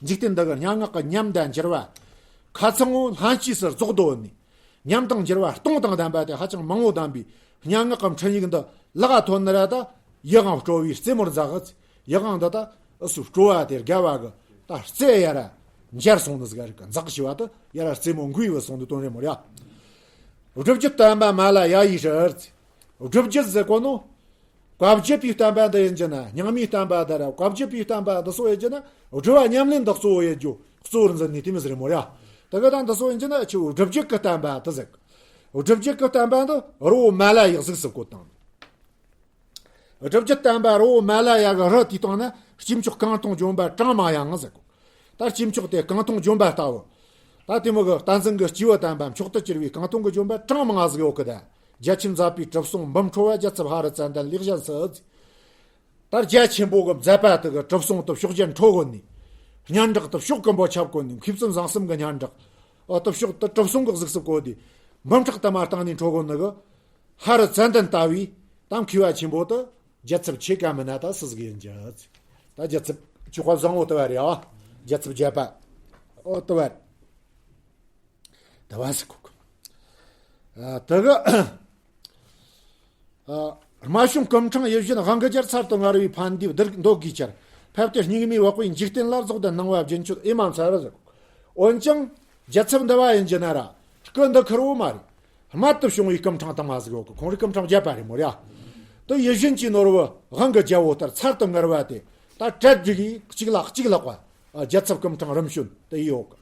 འཇིག་རྟེན་འདི་གི་སྙན་ངག་གི་ཉམས་དང་འགྱུར་བ། ཁ་ཚང་བོ་ལྷན་སྐྱེས་སུ་རྫོགས་འདོད་ནི། ཉམས་དང་འགྱུར་བ་སྟོང་དང་ལྡན་པ་དེ་ཧ་ཅང་མང་བོ་ལྡན་པའི་སྙན་ངག་གི་འཕྲིན་ཡིག་འདི་ལག་ཐོན་ནི་ར་ད་ཡིད་དབང་སྤྲོ་བའི་རྩེ་མོར་འཛེགས། ཡིད་དབང་འདི་ད་ཨུ་སུ་སྤྲོ་བ་དེ་རྒྱལ་བ་གི་ད་རྩེ་ཡར་འགྱུར་སོང་ནི་ཟིག་རིག་གི་འཛེགས་ཞེས་པ་དེ་ཡར་རྩེ་མོ་འགུལ་བུད་སོང་ནི་དོན་རེད་མོ་ར། སྒྲུབ་བརྒྱུད་བསྟན་པ་མ་ལ་ཡ་ཡི་ཧྲིལ། སྒྲུབ་བརྒྱུད་ཟེར་གོ་ནོ། བཀའ་བརྒྱུད་པའི་བསྟན་པ་འདི་ཡིན་རྒྱུ་ན་རྙིང་མའི་བསྟན་པ་འདི་ར་བཀའ་བརྒྱུད་པའི་བསྟན་པ་འདི་སོགས་ཡིན་རྒྱུ་ན་སྒྲུབ་པ་ཉམས་ལེན་འདི་གཙོ་བོ་ཡེད་རྒྱུ་གཙོ་བོར་འཛིན་ནས་དེ་མོ་ཟིག་རེད་མོ་ར། དེ་ག་དང་འདི་སོགས་ཡིན་རྒྱུ་ན་ཆུ་བོ་སྒྲུབ་བརྒྱུད་ཀྱི་བསྟན་པ་དེ་ཟེར། སྒྲུབ་བརྒྱུད་ཀྱི་བསྟན་པ་འདི་རི་བོ་མ་ལ་ཡའི་གཟུགས་སུ་བཀོད་བཏང་། སྒྲུབ་བརྒྱུད་བསྟན་པ་རི་བོ་མ་ལ་ཡ་གི་རི་དེའི་སྟེང་ན་ སྐྱེས་མཆོག་རྐང་འཐུང་ལྗོན་པ་གྲངས་མང་ཡང་ཟེར་གོ། ད་སྐྱེས་མཆོག་དེ་རྐང་འཐུང་ལྗོན་པ་ལྟ་བུ། ད་དེ་མོ་གི་བསྟན་འཛིན་གྱི་སྐྱེས་བུ་དམ་པ་མཆོག་ཏུ་གྱུར་བའི་རྐང་འཐུང་གི་ལྗོན་པ་གྲངས་མང་ཟིག་ཡོད་གི། ད་རྒྱ་ཆེན་མཛད་པའི་གྲུབ་སོང་འབུམ་འཕྲོ་བ་རྒྱལ་ཚབ་ཧ་རི་ཙན་དན་ལེགས་བཞེངས་སུ། ད་རྒྱ་ཆེན་པོ་གི་མཛད་པ་དེ་གི་གྲུབ་སོང་དུ་ཕྱོགས་བརྒྱར་འཕྲོ་གོ་ནས། སྙན་གྲགས་དུ་ཕྱོགས་ཀུན་པོ་ཁྱབ་གོ་ནས། མཁས་བཙུན་བཟང་གསུམ་གི་སྙན་གྲགས། ཨོ་དུ་ཕྱོགས་དུ་གྲུབ་སོང་གི་གཟུགས་སུ་བཀོད་དེ། འབུམ་ཕྲག་དུ་མ་བཏང་ནས་འཕྲོ་གོ་ནི་གི། ཧ་རི་ཙན་དན་ལྟ་བུའི་ད་མཁས་པ་ཆེན་པོ་དེ་རྒྱལ་ཚབ་ཆེ་ག་མིན་ན་ད་སུ་ཟིག་ཡིན་རྒྱུ། ད་རྒྱལ་ཚབ་ཆོས་དཔལ་བཟང་པོ་ལྟ་བུ་རེད་ཨ། རྒྱལ་ཚབ་བརྒྱད་པ། ཨོ་ལྟ་བུ་རེད། ལྟ་བུ་ཟེར་གོ་གི། ཨ་དེ་གི། ཨ། རྨད་བྱུང་སྐུ་ཕྲེང་ཡིད་བཞིན་དབང་གི་རྒྱལ་ཚར་དུ་དངར་བའི་ཕན་བདེའི་མདོ་དགུའི་ཆར། ཕེབས་ཏེ་སྙིགས་མའི་འོག་པའི་འཇིག་རྟེན་ལ་རྫོགས་ལྡན་སྣང་བ་རྒྱུན་མཆོད་ཨེ་མ་མཚར་ཟེར། འོན་ཀྱང་རྒྱལ་ཚབ་འདི་བ་ཡིན་གྱི་ན་ར་སྐུ་འདི་ཁེར་བོ་མ་རེད། རྨད་དུ་བྱུང་བའི་སྐུ་ཕྲེང་དང་མ་ཟིག་ཡོད་གི། ཁོང་རིགས་སྐུ་ཕྲེང་བརྒྱད་པ་རེད་མོ་ར། དེ་ཡིད་བཞིན་གྱི་ནོར་བུ་དབང་གི་རྒྱལ་པོ་ལྟར་ཚར་དུ་དངར་བ་དེ་ད་གྲལ་བསྒྲིགས་ཡིས་གཅིག་ལ་གཅིག་ལགས་པ། རྒྱལ་ཚབ་སྐུ་ཕྲེང་རིམ་བྱོན་དེ་ཡོད་གི།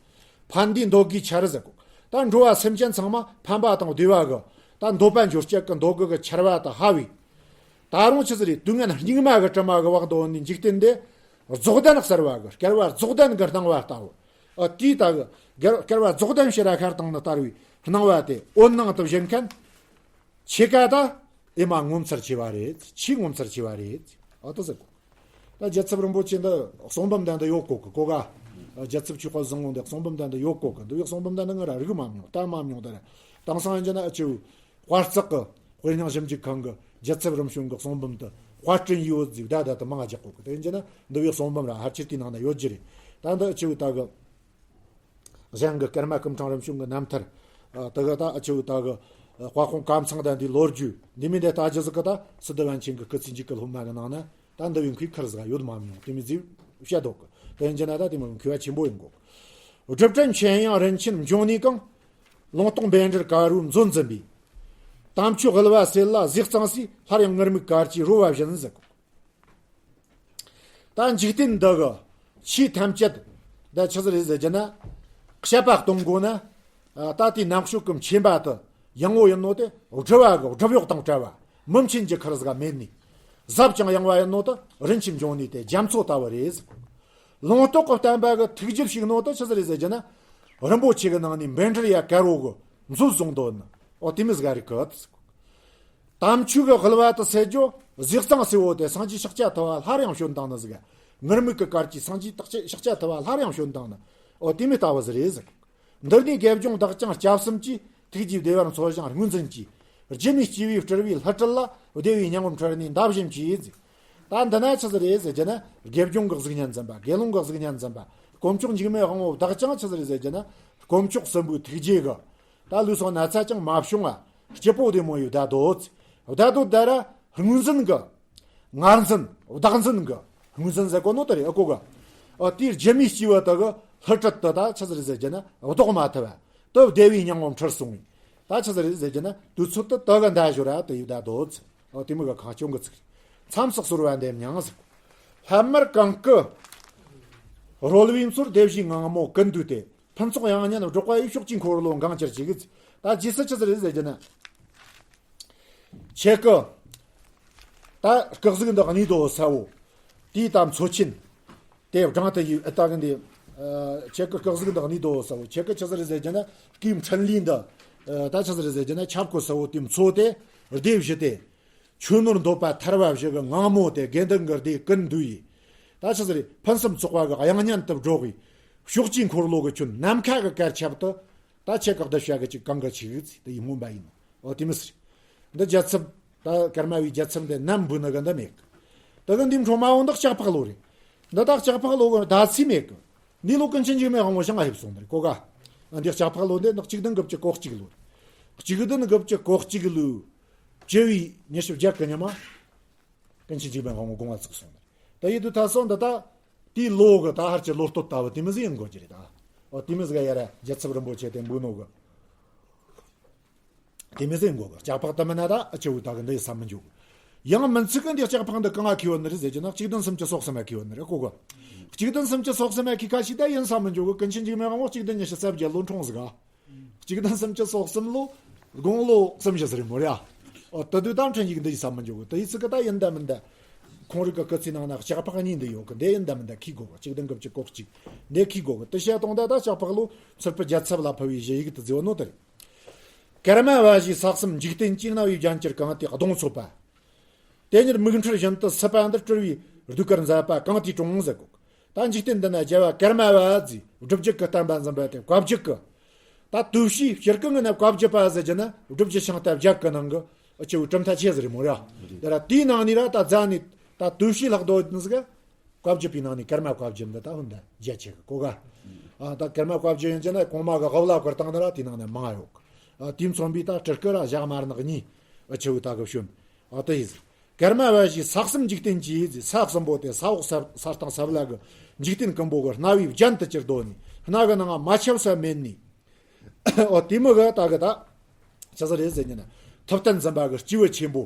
ཕན་བདེའི་མདོ་དགུའི་ཆར་ཟེར་གོ། ད་འགྲོ་བ་སེམས་ཅན་ཚང་མ་ཕན་པ་དང་བདེ་བ་གི་ད་འདོད་པ་འབྱོར་བྱེད་ཀྱི་མདོ་དགུ་གི་ཆར་བ་དང་ཧ་བའི། ད་རུང་ཆི་ཟིག་རེད། དུས་ངན་སྙིགས་མ་གི་དྲི་མ་གི་བག་འདོད་ནི་འཇིག་རྟེན་འདི་རྫོགས་ལྡན་གསལ་བ་གི་བསྐལ་པ་རྫོགས་ལྡན་གི་སྣང་བ་ལྟ་བུ། ཨ་དེའི་ད་གི་བསྐལ་བསྐལ་པ་རྫོགས་ལྡན་ཕྱི་ར་ཤར་དང་ནི་ལྟར་བའི་སྣང་བ་དེ་འོད་སྣང་དུ་བཞེངས་མཁན། ཆེ་ཀ་ད་ཨེ་མ་ངོ་མཚར་ཆེ་བ་རེད། ཆེས་ངོ་མཚར་ཆེ་བ་རེད། ཨ་ད་ཟེར་གོ། ད་རྒྱལ་ཚབ་རིན་པོ་ཆེ་འདི་གསུང་འབུམ་ད་འདི་ཡོད་གོ་གི་གོ་ག། རྒྱལ་ཚབ་ཆོས་དཔལ་བཟང་པོ་འདི་གསུང་འབུམ་ད་འདི་ཡོད་གོ་གི། འདི་བའི་གསུང་འབུམ་ད་འདི་ང་ར་རིག་མ་མྱོང་། ལྟ་མ་མྱོང་། ད་ར་དེང་སང་ཡིན་གྱི་ན་ཨ་ཅེ་བའི་དཔལ་བརྩེགས་གི་དཔེ་རྙིང་ཞིབ་འཇུག་ཁང་གི་རྒྱལ་ཚབ་རིམ་བྱོན་གི་གསུང་འབུམ་དུ་དཔར་སྐྲུན་ཡོད་ཟིག་ད་ད་དུ་མང་རྒྱག་གོ་གི། དེ་ཡིན་གྱི་ན་འདི་བའི་གསུང་འབུམ་ར་ཧར་ཆེར་དེའི་ནང་ན་ཡོད་རྒྱུ་རེད། ད་འདི་ཨ་ཅེ་བའི་ད་གི། གཞན་གྱི་ཀརྨ་སྐུ་ཕྲེང་རིམ་བྱོན་གྱི་རྣམ་ཐར། ཨ་དེ་ག་ད་ཨ་ཅེ་བའི་ད་གི། ཨ་དཔལ་སྤུངས་ཀམ་ཚང་དང་འདིའི་ལོ་རྒྱུས་འདི་མིན་དེ་ལྟ་རྒྱུ་ཟིག་གི་ད་སི་ཏུ་པཎ་ཆེན་གྱི་སྐུ་ཚེ་མཇུག་གི་སློབ་མ་གི་ནང་ན་ད་འདི་བའི་མཁས་ཁར་ཟིག་ཡོད་མ་མྱོང་། དེ་མི་ཟིག་བཤད་འདུག་གི། དེ་ཡིན་གྱི་ན་ད་དེ་མོ་མཁས་པ་ཆེན་པོ་ཡིན་གོ། སྒྲུབ་སྤྲིན་ཆེན་དབྱངས་རིན་ཆེན་འབྱུང་གནས་གང་། ལུང་རྟོགས་འབེན་འགྲིར་དཀར་པོའི་མཛོད་འཛིན་པའི། དམ་ཆོས་དབུལ་བ་སེལ་ལ་གཟིགས་གཙང་སའི། སླར་ཡང་ངུར་སྨྲིག་གར་གྱིས་རོལ་བ་བཞིན་ཟེར་གོ། ད་འཇིག་རྟེན་འདི་གི་ཆོས་ཐམས་ཅད་ད་ཆི་ཟིག་རེད་ཟེར་རྒྱུ་ན། བཤད་པ་གཏོང་དགོས་ན། ཨ་ད་དེའི་རྣམ་དཔྱོད་ཀྱི་མཁྱེན་པ་དེ་ཡངས་པོ་ཡིན་ནོ་དེ་སྒྲུབ་པ་གི་སྒྲུབ་གཡོག་དང་བྲལ་བ། མི་མཁྱེན་རྒྱུ་ཁར་ཟིག་མེད་ནི། ཟབ་ཅིང་ཡངས་པ་ཡིན་ནོ་དེ་རིན་ཆེན་འབྱུང་གནས་དེ་རྒྱ་མཚོ་ལྟ་བུ་རེད་ཟེར། ལུང་རྟོགས་ཀྱི་བསྟན་པ་གི་ཐུགས་རྒྱུད་ཞིག་ནོ་དེ་ཆི་ཟིག་རེད་ཟེར་རྒྱུ་ན། རིན་པོ་ཆེ་གི་ནང་ནས་འབེན་འགྲིར་ཡ་དཀར་པོ་གི་མཛོད་བཟུང་འདོད་ནི། ཨོ་དེ་མི་ཟིག་རེད་གི། དམ་ཆོས་ཀྱི་དབུལ་བ་དེ་སེལ་རྒྱུ། གཟིགས་གཙང་སེ་བོ་དེ་སངས་རྒྱས་ཤཱཀྱ་ཐུབ་པ་སླར་ཡང་བྱོན་བཏང་ནི་ཟིག། ངུར་སྨྲིག་གི་གར་གྱིས་སངས་རྒྱས་ཤཱཀྱ་ཐུབ་པ་སླར་ཡང་བྱོན་བཏང་ནི། ཨོ་དེ་མི་ལྟ་བུ་ཟིག་རེད་ཟེར། འདིར་ནི་དགེ་སྦྱོང་བདག་ཅག་སྐྱབས་གསུམ་གྱིས། ཐུགས་རྗེའི་བདེ་བར་འཚོ་ཞིང་རྔུལ་འཛིན་གྱིས། སྒྱུ་མའི་སྐྱེས་བུའི་སྤྲུལ་པའི་ལྷུ་སྤྲུལ་ལ། བདེ་བའི་སྙིང་པོ་འཕྲུལ་ནས་འདའ་བཞིན་གྱིས་ཟེར། ད་འདི་ན་ཆི་ཟིག་རེད་ཟེར་རྒྱུ་ན། དགེ་སྦྱོང་གི་གཟུགས་བརྙན་འཛིན་པ། དགེ་སློང་གི་གཟུགས་བརྙན་འཛིན་པ། དཀོན་མཆོག་འཇིགས་མེད་དབང་པོ་བདག་ཅག་ཆི་ཟིག་རེད་ཟེར་རྒྱུ་ན། དཀོན་མཆོག་གསུམ་པོའི་ཐུགས་རྗེ་གི། ད་ལུས་སྲོག་ན་ཚ་ཅང་མ་བྱུང་བ། སྐྱིད་པོ་བདེ་མོ་ཡི་བདག་རྡོ། བདག་རྡོ་ད་ར་རྔུལ་འཛིན་གི། ངར་འཛིན། བདག་འཛིན་གི། རྔུལ་འཛིན་ཟེར་གོ་ནོ་དེ་རེད་ཨ་གོ་གི། ཨ་དེའི་སྒྱུ་མའི་སྐྱེས་བུ་དེ་གི་ལྷུ་སྤྲུལ་དེ་ད་ཆི་ཟིག་རེད་ཟེར་རྒྱུ་ན་བཟློག་མ་ཐུབ་པ། དེ་བདེ་བའི་སྙིང་པོ་འཕྲུལ་སོང་བས། ད་ཆི་ཟིག་རེད་ཟེར་རྒྱུ་ན་དུས་ཚོད་དེ་དེ་གི་འདའ་ཞོར་ར་དེ་ཡི་བདག་རྡོ་ཟེར། ཨ་དེ་མོ་གི་གང་བྱུང་གི་ཚིག་རེད། མཚམས་སུ་གསོལ་བ་འདེབས་མྱང་ཟེར་གོ། ལྷམ་དམར་གང་གི་རོལ་བའི་མཚོར། སྡེ་བཞིའི་ངང་མོ་ཀུན་འདུས་ཏེ། ཕུན་ཚོགས་དབྱངས་སྙན་སྒྲོག་པ་ཡི། ཕྱོགས་ཀྱི་འཁོར་ལོ་འགེངས་གྱུར་ཅིག། ད་རྗེས་སུ་ཆི་ཟིག་རེད་ཟེར་རྒྱུ་ན། ཁྱེད་ཀྱི་ད་སྐུ་གཟུགས་འདི་གནས་དོ་ས་བོ། དེའི་ད་མཚོ་ཆེན་དེ་བགྲང་དུ་ཡོད་ཨ། ད་གི་འདི་ཁྱེད་ཀྱི་སྐུ་གཟུགས་འདི་གནས་དོ་ས་བོ། ཁྱེད་ཀྱི་ཆི་ཟིག་རེད་ཟེར་རྒྱུ་ན་སྐུའི་འཕྲིན་ལས་འདི་ད་ཆི་ཟིག་རེད་ཟེར་རྒྱུ་ན་ཁྱབ་གོ་ས་བོ་དེའི་མཚོ་དེ་སྡེ་བཞི་སྟེ། ཆོས་ནོར་འདོད་པ་ཐར་བ་བཞི་གི་ངང་མོ་དེ། དགེ་འདུན་གྱི་སྡེ་ཀུན་འདུས་ཡིས། ད་ཆི་ཟིག་རེད། ཕུན་སུམ་ཚོགས་པ་གི་དབྱངས་སྙན་དུ་སྒྲོག་གི། ཕྱོགས་ཀྱི་འཁོར་ལོ་གི་ཁྱོན་ནམ་མཁའ་གི་གར་ཁྱབ་ཏུ། ད་ཁྱེད་ཀྱི་གདུལ་བྱ་གི་ཅིག་གང་གི་ཆིག་ཟིག་དེ་ཡི་མངོན་པ་ཡིན་ནོ། ཨོ་དེ་མི་ཟེར། འདི་རྒྱལ་ཚབ། ད་ཀརྨ་པའི་རྒྱལ་ཚབ་འདི་ནམ་འབུལ་ནི་གི་འདི་མེད་གི། ད་གི་འདི་འཕྲོ་མ་འོང་འདི་ལྕགས་ཕག་ལོ་རེད། འདི་ད་ལྕགས་ཕག་ལོ་གི་ཟླ་ཚེས་མེད་གི། འདི་ལོ་ཀུན་མཁྱེན་འཇིགས་མེད་དབང་པོ་ཞིང་ང་ཕེབས་སོང་ནི་རེད་གོ་ག། ཨ་འདི་ལྕགས་ཕག་ལོ་འདི་ནི་གཅིག་བདུན་དགུ་བཅུ་གོ་གཅིག་ལོ་རེད། གཅིག་བདུན་དགུ་བཅུ་གོ་གཅིག་ལོའི་བཅུ་བའི་ཉི་ཤུ་བརྒྱད་གི་ཉི་མ། ཀུན་མཁྱེན་འཇིགས་མེད་དབང་པོ་དགོངས་པ་ཚུགས་སོང་ནི་རེད། ད་ཡིད་དུ་ད་སོང་འདི་ད། དེའི་ལོ་གི་ད་ཧར་གྱི་ལོ་སྟོད་ལྟ་བུ་དེ་མི་ཟིག་ཡིན་དགོས་ཀྱི་རེད་ད། ཨོ་དེ་མི་ཟིག་ཡ་ར་རྒྱལ་ཚབ་རིན་པོ་ཆེ་དེ་འབུལ་ནོ་གི། དེ་མི་ཟིག་ཡིན་དགོས་གི། ལྕགས་ཕག་ད་མིན་ན་ད་ཨ་ཅེ་བོ་ད་གི་འདི་ཡི་ས་མི་འཇོག་གི། ཡང་མིན་ཚིག་གི་འདི་ལྕགས་ཕག་འདི་གང་ང་ཁེ་བོ་ནི་རེད་ཟེར་གྱི་ན་གཅིག་བདུན་སུམ་ཅུ་སོ་གསུམ་ཡ་ཁེ་བོ་ནི་རེད་གོ་གི། གཅིག་བདུན་སུམ་ཅུ་སོ་གསུམ་ཡ་ཁེ་ཁ་ཤས་ད་ཡིན་ས་མི་འཇོག་གི། ཀུན་མཁྱེན་འཇིགས་མེད་དབང་པོ་གཅིག་བདུན་ཉི་ཤུ་རྩ་བརྒྱད་ལོ་འཁྲུངས་ཟིག་ག། གཅིག་བདུན་སུམ་ཅུ་སོ་གསུམ་ལོ། དགུང་ལོ་གསུམ་བཞི་ཟེར་མོ་རེད་ཨ། ཨོ་དེ་དུས་ད་འཕྲིན་ཡིག་འདི་ཡི་ས་མི་འཇོག་གི། དེ་ཡི་ཚིག་གི་ད་ཡིན་ད་མིན་ད། ཁོང་རིགས་ཀྱི་སྐུ་ཚེའི་ནང་ན་ལྕགས་ཕག་གཉིས་འདི་ཡོད་གི། འདི་ཡིན་ད་མིན་ད་ཁི་དགོ་གི། གཅིག་དང་གི་བཅུ་གོ་གཅིག་འདི་ཁི་དགོ་གི། དེ་བཤད་གཏོང་ད་ད་ལྕགས་ཕག་ལོ་ཚུར་པ་རྒྱལ་ཚབ་ལ་ཕུལ་བའི་གཞི་ཡིག་ཏུ་བརྫིས་བ་ནོ་དེ་རེད། ཀརྨ་པ་བཞིའི་ས་གསུམ་འཇིག་རྟེན་གྱི། རྣ་བའི་རྒྱན་གྱུར་གང་དེའི་གདོང་འཚོབ་པ། དེ་ཉིད་མིག་འཕྲུལ་བཞིན་དུ་སྲིད་པ་འདིར། སྤྲུལ་བའི་ཟློས་གར་མཛད་པ་གང་དེའི་དྲུང་ཟེར་གོ། ད་འཇིག་རྟེན་འདི་ན་རྒྱལ་བ་ཀརྨ་པ་ཟེར། སྒྲུབ་བརྒྱུད་ཀྱི་བསྟན་པ་འཛིན་པ་དེ་བཀའ་བརྒྱུད་ཀྱི། ད་དུ་བྱིའི་སྤྱིར་གི་ངོས་ན་བཀའ་བརྒྱུད་པ་ཟེར་རྒྱུ་ན་སྒྲུབ་བརྒྱུད་ཤིང་རྟ་བརྒྱད་ཀྱི་ནང་གི་ཨ་ཆེ་བོའི་གྲུབ་མཐའ་ཆེ་ཟེར་རེད་མོ་ར། དེ་ར་དེའི་ནང་ནས་ར་ད་རྫ་ནས་ད་དུ་བྱིའི་ལྷག་རྡོ་ནི་ཟིག་བཀའ་བརྒྱུད་པའི་ནང་ནས་ཀརྨ་བཀའ་བརྒྱུད་འདི་ད་ཧུན་ད་རྒྱ་ཆེ་གི་གོ་ག། ཨ་ད་ཀརྨ་བཀའ་བརྒྱུད་ཡིན་རྒྱུ་ན་གོང་མ་གི་དབུ་བླ་བཀུར་སྟངས་ནི་ར་དེའི་ནང་ནས་མང་ཡོད་གི། ཨ་དེ་མཚོན་པའི་ད་སྤྲུལ་སྐུ་ར་ཞག་དམར་ནག་གཉིས་ཨ་ཆེ་བོའི་ད་གི་བྱོན། ཨ་དེ་ཡིན་ཟིག་ཀརྨ་པ་བཞིའི་ས་གསུམ་འཇིག་རྟེན་གྱི་ཟེར། ས་གསུམ་པོ་དེ་ས་འོག་ས་ས་སྟེང་ས་བླ་གི་འཇིག་རྟེན་ཀུན་པོ་གི་རྣ་བའི་རྒྱན་དུ་གྱུར་རྡོ་ནི། སྣ་གི་ནང་མ་ཁྱབ་ས་མེད་ནི། ཨོ་དེ་མོ་གི་ད་གི་ད་ཆི་ཟིག་རེད་ཟེར་རྒྱུ་ན་ཐུབ་བསྟན་འཛིན་པ་གི་སྐྱེས་བུ་ཆེན་པོ་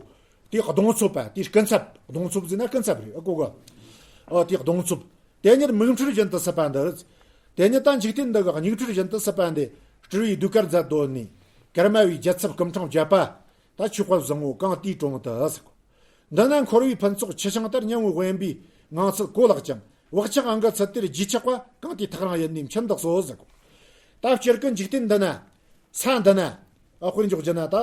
དེའི་གདོང་འཚོབ་པ། དེའི་སྐུ་ཚབ། གདོང་འཚོབ་ཟེར་ན་སྐུ་ཚབ་རེད། ཨ་གོ་ག། ཨོ་དེའི་གདོང་འཚོབ། དེ་ཉིད་མིག་འཕྲུལ་བཞིན་དུ་སྲིད་པ་འདིར། དེ་ཉིད་ད་འཇིག་རྟེན་འདི་གི་མིག་འཕྲུལ་བཞིན་དུ་སྲིད་པ་འདི་སྤྲུལ་བའི་ཟློས་གར་མཛད་རྡོ་ནི། ཀརྨ་པའི་རྒྱལ་ཚབ་སྐུ་འཕྲེང་བརྒྱད་པ། ད་ཆོས་དཔལ་བཟང་པོ་གང་དེའི་དྲུང་དུ་ཟེར་གོ། འདི་ན་འཁོར་བའི་ཕུན་ཚོགས་ཆུ་ཤིང་ལྟར། སྙིང་པོའི་དབེན་པའི་ངང་ཚུལ་གོ་ལག་ཀྱང་། བག་ཆགས་ཨང་གི་ཚུལ་དེར་རྒྱུས་ཆགས་པ། གང་དེའི་ཐག་རིང་ཡིན་ནི་མཆི་འདག་སོ་ཟེར་གོ། ད་སྤྱིར་གི་འཇིག་རྟེན་འདི་ན། ས་འདི་ན། ཨ་དཔེར་འཇོག་རྒྱུ་ན་ད།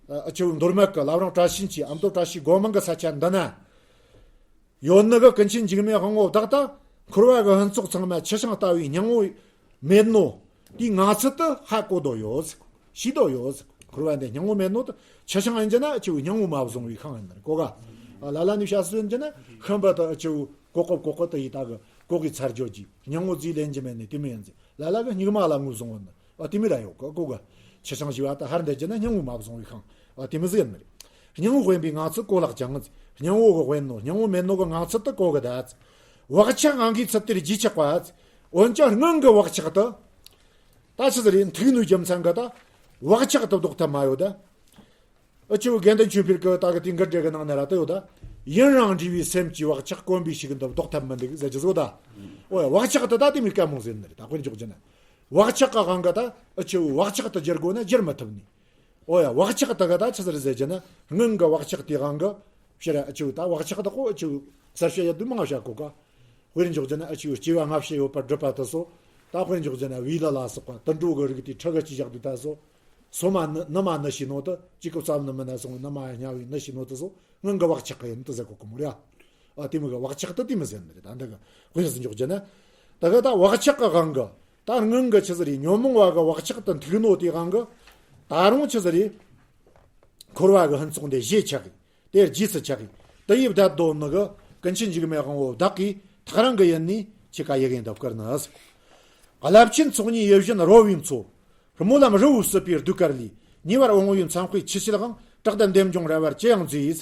ཨ་ཆེ་བོ་མདོ་སྨད་ཀྱི་བླ་བྲང་བཀྲ་ཤིས་འཁྱིལ། ཨ་མདོ་བཀྲ་ཤིས་སྒོ་མང་གི་ས་ཆ་འདི་ན། ཡོད་ནི་གི་ཀུན་མཁྱེན་འཇིགས་མེད་དབང་པོ་བདག་ད། འཁོར་བ་གི་ཕུན་ཚོགས་ཚང་མ་ཆུ་ཤིང་ལྟ་བུའི་སྙིང་པོ་མེད་ནོ། དེའི་ངང་ཚུལ་དུ་ཧ་གོ་རྡོ་ཡོད་ཟེར། ཤེས་རྡོ་ཡོད་ཟེར། འཁོར་བ་འདི་སྙིང་པོ་མེད་ནོ་དུ་ཆུ་ཤིང་ཡིན་རྒྱུ་ན་ཨ་ཆེ་བོའི་སྙིང་པོ་མ་བཟུང་བའི་ཤིང་ཡིན་ནི་གོ་ག། ཨ་ལ་ལ་ནི་བྱ་སུ་ཡིན་རྒྱུ་ན་ཤིང་པ་དུ་ཨ་ཆེ་བོ་ཀོ་ཀོ་ཀོ་ཀོ་དུ་ཡི་ད་གི་ཀོ་གི་ཚར་འཇོག་གི་སྙིང་པོ་རྫས་ལེན་རྒྱུ་མེད་ནི་དེ་མོ་ཡིན་ཟེར། ལ་ལ་གི་སྙིགས་མ་ལ་ངོས་བཟུང་བ་ནི། ཨ་དེ་མི་ར་ཡོད་གི་གོ་གི། ཆུ་ཤིང་ཞེས་པ་ད་ཧར་འདི་རྒྱུ་ན་སྙིང་པོ་མ་བཟུང་བའི་ཤིང་། ཨ་དེ་མི་ཟིག་ཡིན་ནི་རེད། སྙིང་པོ་དབེན་པའི་ངང་ཚུལ་གོ་ལག་ཀྱང་། སྙིང་པོ་གི་དབེན་ནོ་སྙིང་པོ་མེད་ནོ་གི་ངང་ཚུལ་དུ་གོ་གི་ད། བག་ཆགས་ཨང་གི་ཚུལ་དེར་རྒྱུས་ཆགས་པ། འོན་ཀྱང་སྔོན་གྱི་བག་ཆགས་དུ། ད་ཆི་ཟིག་རེད། ཐུག་ནོའི་རྒྱུ་མཚན་གི་ད། བག་ཆགས་དུ་ལྡོག་ཐབས་མ་ཡོད་ད། ཨ་ཆེ་བོ་དགེ་འདུན་ཆོས་འཕེལ་གི་ད་གི་དེ་འགུལ་འགྲེལ་གི་ནང་ན་ར་ད་ཡོད་ད། ཡུན་རིང་འདྲིས་པའི་སེམས་ཀྱི་བག་ཆགས་གོམས་པའི་ཤུགས་འདི་ལྡོག་ཐབས་མི་འདུག་ཟེར་རྒྱུ་བཟོ་ད། ཨོ་ཡ་བག་ཆགས་དུ་ད་དེ་མི་དཀའ་མོ་ཟེར་ནི་རེད། ད་དཔེར་འཇོག་རྒྱུ་ན། བག་ཆགས་ཀྱི་དབང་གིས་ད་ཨ་ཆེ་བོ་བག་ཆགས་དུ་བསྒྱུར་དགོས་ན་བསྒྱུར་མི་ཐུབ་ནི། ཨོ་ཡ་བག་ཆགས་དུ་གིས་ད་ཆི་ཟིག་རེད་ཟེར་རྒྱུ་ན་སྔོན་གྱི་བག་ཆགས་དེའི་དབང་གིས་ཕྱིར་ཨ་ཆེ་བོ་ད་བག་ཆགས་དུ་ཁོ་ཨ་ཆེ་བོ་གསལ་བཤད་ཡ་དུ་མང་བ་བྱ་གོ་ག། དཔེར་འཇོག་རྒྱུ་ན་ཨ་ཆེ་བོ་སྐྱེ་བ་སྔ་ཕྱི་ཡོད་པར་སྒྲུབ་པ་དུ་སོ། ད་དཔེར་འཇོག་རྒྱུ་ན་བི་ལ་ལ་སོགས་པ་དུད་འགྲོ་གི་རིགས་དེ་ཁྲི་གི་སྐྱེ་བཞག་དུས་ད་སོ། སོ་མ་ནུ་ནུ་མ་ནུ་ཞིག་ནོ་དུ་གཅིག་གི་བསམ་ནི་མི་ན་སོང་ནུ་མ་ཡ་སྙ་བའི་ནུ་ཞིག་ནོ་དུ་སོ། སྔོན་གྱི་བག་ཆགས་ཀྱི་ཡིན་དུ་ཟེར་གོ་གི་མོ་རེད་ཨ། ཨ་དེ་མོ་གི་བག་ཆགས་དུ་དེ་མི་ཟེར་ནི་རེད། ད་འདི་གི་དཔེ་ཟིན་འཇོག་རྒྱུ་ན། ད་གི་ད་བག་ཆགས་ཀྱི་དབང་གིས་ད་སྔོན་གྱི་ཆི་ཟིག་རེད། ཉོན་མོངས་པ་གི་བག་ཆགས་དུ་ཐུག་ནོ་དེའི་དབང་གིས་ད་རུང་ཆི་ཟིག་རེད། འཁོར་བ་གི་ཕུན་ཚོགས་འདི་བཞེས་ཆགས་གི། དེར་རྗེས་སུ་ཆགས་ཀྱི། དེ་ཡི་བདག་རྡོ་ནི་གི། ཀུན་མཁྱེན་འཇིགས་མེད་དབང་པོ་བདག་གིས། ཐག་རིང་གི་ཡུལ་ནས་ཁྱེད་ཀ་ཡི་གེ་འདི་བསྐུར་ནི། རླབས་ཆེན་ཚོགས་གཉིས་ཡིད་བཞིན་རོལ་བའི་མཚོ། སྨོན་ལམ་རི་བོ་བསྲུབས་པའི་ཟློས་གར་ལས། ཉེ་བར་འོང་བའི་མཚན་དཔེ་ཆུ་བྱད་དབང་། བྲག་ལྡན་བདེ་འབྱུང་ར་བར་ཅི་ཡང་མཛེས།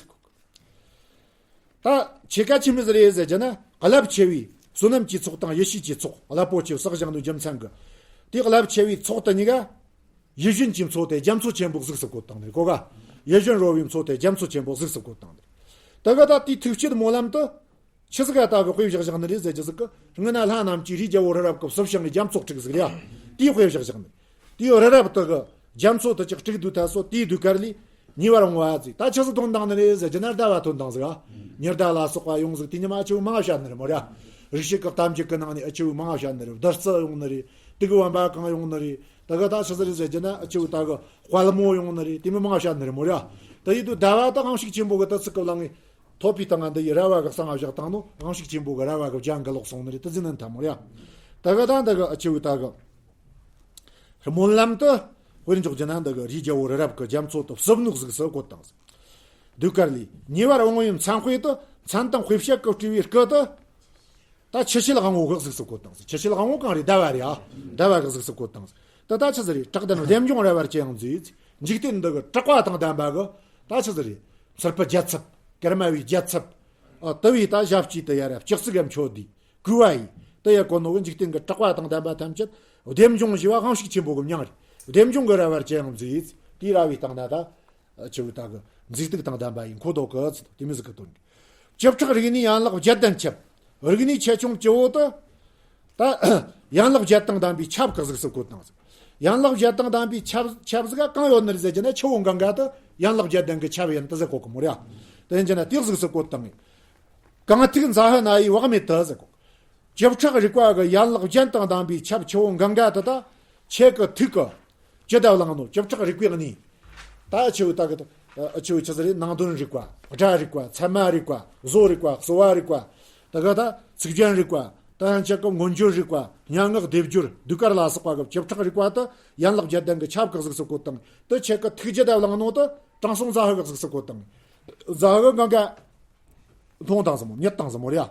ད་ཁྱེད་ཀ་ཆི་མོ་ཟིག་རེད་ཟེར་རྒྱུ་ན་རླབས་ཆེ་བའི་བསོད་ནམས་ཀྱི་ཚོགས་དང་ཡེ་ཤེས་ཀྱི་ཚོགས། རླབས་པོ་ཆེ་བསགས་བཞག་ནོའི་རྒྱུ་མཚན་གིས། དེ་རླབས་ཆེ་བའི་ཚོགས་དེ་གཉིས་ཀ་ཡིད་བཞིན་གྱི་མཚོ་དེ་རྒྱ་མཚོ་ཆེན་པོ་གཟུགས་སུ་བཀོད་བཏང་ནས་གོ་ག། ཡིད་བཞིན་རོལ་བའི་མཚོ་དེ་རྒྱ་མཚོ་ཆེན་པོ་གཟུགས་སུ་བཀོད་བཏང་ནས། དེ་ག་ད་དེའི་ཐུགས་བསྐྱེད་སྨོན་ལམ་དུ། ཆི་ཟིག་ག་ད་གི་དཔེ་བཞག་བཞག་ནི་རེད་ཟེར་རྒྱུ་ཟིག་གི། སྔོན་ན་ལྷ་རྣམས་ཀྱིས་རིའི་རྒྱལ་པོ་རི་རབ་ཀྱི་བསྲུབས་ཤིང་གི་རྒྱ་མཚོ་དཀྲུགས་ཟིག་རེད་ཡ། དེའི་དཔེ་བཞག་བཞག་ནི། དེའི་རི་རབ་དེ་གི་རྒྱ་མཚོ་དེ་ཅིག་དཀྲུགས་དུས་ད་སོ་དེའི་ཟློས་གར་ལས། ཉེ་བར་འོང་བ་ཟིག་ད་ཆི་ཟིག་ཐོན་བཏང་ནི་རེད་ཟེར་རྒྱུ་ན་ཟླ་བ་ཐོན་བཏང་ཟིག་ཨ། ཉི་ཟླ་ལ་སོགས་པ་ཡོང་ཟིག་དེ་ཉི་མ་ཨ་ཆེ་བོ་མང་བ་བཤད་ནི་རེད་མོ་ར། རིག་བྱེད་ཀྱི་གཏམ་རྒྱུད་ཀྱི་ནང་ནས་ཨ་ཆེ་བོ་མང་བ་བཤད་ནི་རེད། བདུད་རྩི་ཡོང་ནི་རེད། དུག་བམ་པ་གང་ཡོང་ནི་རེད། དེ་ག་ད་ཆི་ཟིག་རེད་ཟེར་རྒྱུ་ན་ཨ་ཆེ་བོ་ད་གི་དཔལ་མོ་ཡོང་ནི་རེད། དེ་མོ་མང་བ་བཤད་ནི་རེད་མོ་ར། དེ་ཡིན་དུས་ཟླ་བ་ད་དབང་ཕྱུག་ཆེན་པོ་གི་ད་ཚིག་གི་ལ་ངས། ཐོད་པའི་སྟེང་ང་འདི་ཡི་རལ་བ་གི་གསང་བ་བཞག་བཏང་ནོ། དབང་ཕྱུག་ཆེན་པོ་གི་རལ་བ་གི་རྒྱན་གི་ལོག་སོང་ནི་རེད། དེ་ཟིན་ན་འཐམ་མོ་རེད་ཡ། ད་ག་ད་འདི་གི་ཨ་ཆེ་བོ་ད་གི་སྨོན་ལམ་དུ་དཔེར་འཇོག་རྒྱུ་ན་འདི་གི་རིའི་རྒྱལ་པོ་རི་རབ་གི་རྒྱ་མཚོ་དུ་བསྲུབས་ནོ་གཟུགས་སུ་བཀོད་བཏང་ཟིག་ཟློས་གར་ལས། ཉེ་བར་འོང་བའི་མཚན་དཔེ་དུ་མཚན་དང་དཔེ་བྱད་ཀྱིས་སྤྲས་པའི་སྐུ་དུ། ད་ཆུ་བྱད་དབང་པོ་གི་གཟུགས་སུ་བཀོད་བཏང་ཟིག་ཆུ་བྱད་དབང་པོ་གང་རེད། ཟླ་བ་རེད་ཨ། ཟླ་བ་གི་གཟུགས་སུ་བཀོད་བཏང་ཟིག་ད་ད་ཆི་ཟིག་རེད། བྲག་ལྡན་བདེ་འབྱུང་ར་བར་ཅི་ཡང་མཛེས། འཇིག་རྟེན་འདི་གི་གྲགས་པ་དང་ལྡན་པ་གི་ད་ཆི་ཟིག་རེད། ཚུལ་པའི་རྒྱལ་ཚབ། ཀརྨ་པའི་རྒྱལ་ཚབ། ཨ་དེ་བས་ད་ཞབས་ཀྱིས་དེ་ཡར་ལྕགས་ཚིག་གམ་མཆོད་དེ་གུས་པ་ཡིས། དེ་ཡར་བཀོད་ནོ་གི་འཇིག་རྟེན་གྱི་གྲགས་པ་དང་ལྡན་པ་ཐམས་ཅད་བདེ་འབྱུང་ཞེས་པ་དབང་ཕྱུག་ཆེན་པོ་གི་མྱིང་རེད། བདེ་འབྱུང་གི་ར་བར་ཅི་ཡང་མཛེས། དེའི་ར་བའི་སྟེང་ན་ད། ཨ་ཆེ་བོ་ད་གི་མཛེས་སྡུག་དང་ལྡན་པ་ཡིན་ཁོ་ཐོག་གི་ཚུལ་དེ་མོ་ཟིག་གི་དོན་རེད། བཅུ་ཕྲག་རིགས་ནི་ཡན་ལག་བརྒྱད་ལྡན་ཁྱབ། རིགས་ནི་ཆེ་ཆུང་བཅུ་བོ་དུ། ད་ཡན་ལག་བརྒྱད་དང་ལྡན་པའི་ཆབ་ཀྱི་གཟུགས་སུ་བཀོད་བཏང་ཟིག་ཡན་ལག་བརྒྱད་དང་ལྡན་པའི་ཆབ་ཆབ་ཟིག་ག་གང་ཡོད་ནི་རེད་ཟེར་རྒྱུ་ན་ཆུ་བོ་གངྒཱ་དུ་ཡན་ལག་བརྒྱད་ལྡན་གྱི་ཆབ་ཡིན་དུ་ཟེར་གོ་གི་མོ་ར། དེ་ཡིན་རྒྱུ་ན་དེ་གཟུགས་སུ་བཀོད་བཏང་ངས། གང་ཐུག་འཛའ་ཧུ་ན་ཡི་བག་མེད་དུ་ཟེར་གོ། ཅི་ཕྲག་རིག་པ་གི་ཡན་ལག་རྒྱན་དང་ལྡན་པའི་ཆབ་ཆུ་བོ་གངྒཱ་དེ་དག་ཁྱེད་ཀྱི་ཐུགས་ཀྱི་ཅི་བདག་བླངས་ནོ། ཅི་ཕྲག་རིག་པའི་གནས། ད་ཆུ་བོ་ད་གི་ཆུ་བོ་ཆི་ཟིག་རེད། ནང་དོན་རིག་པ། སྒྲ་རིག་པ། ཚད་མ་རིག་པ། བཟོ་རིག་པ། གསོ་བ་རིག་པ། ད་ག་ད་ཚིག་རྒྱན་རིག་པ། ད་ཡང་ཁྱེད་ཀྱི་མངོན་བརྗོད་རིག་པ། སྙན་ངག་སྡེབ་སྦྱོར་ཟློས་གར་ལ་སོགས་པ་གི་ཅི་ཕྲག་རིག་པ་དེ་ཡན་ལག་བརྒྱད་ལྡན་གྱི་ཆབ་ཀྱི་གཟུགས་སུ་བཀོད་དང་། དེ་ཁྱེད་ཀྱི་ཐུགས་ཀྱི་ཅི་བདག་བླངས་ནོ་དེ་དྲང་སྲོང་འཛའ་ཧུ་གི་གཟུགས་སུ་བཀོད་དང་། འཛའ་ཧུ་གངྒཱ་མཐོང་དང་ཟེར་མོ། མྱོང་དང་ཟེར་མོ་རེད་ཡ།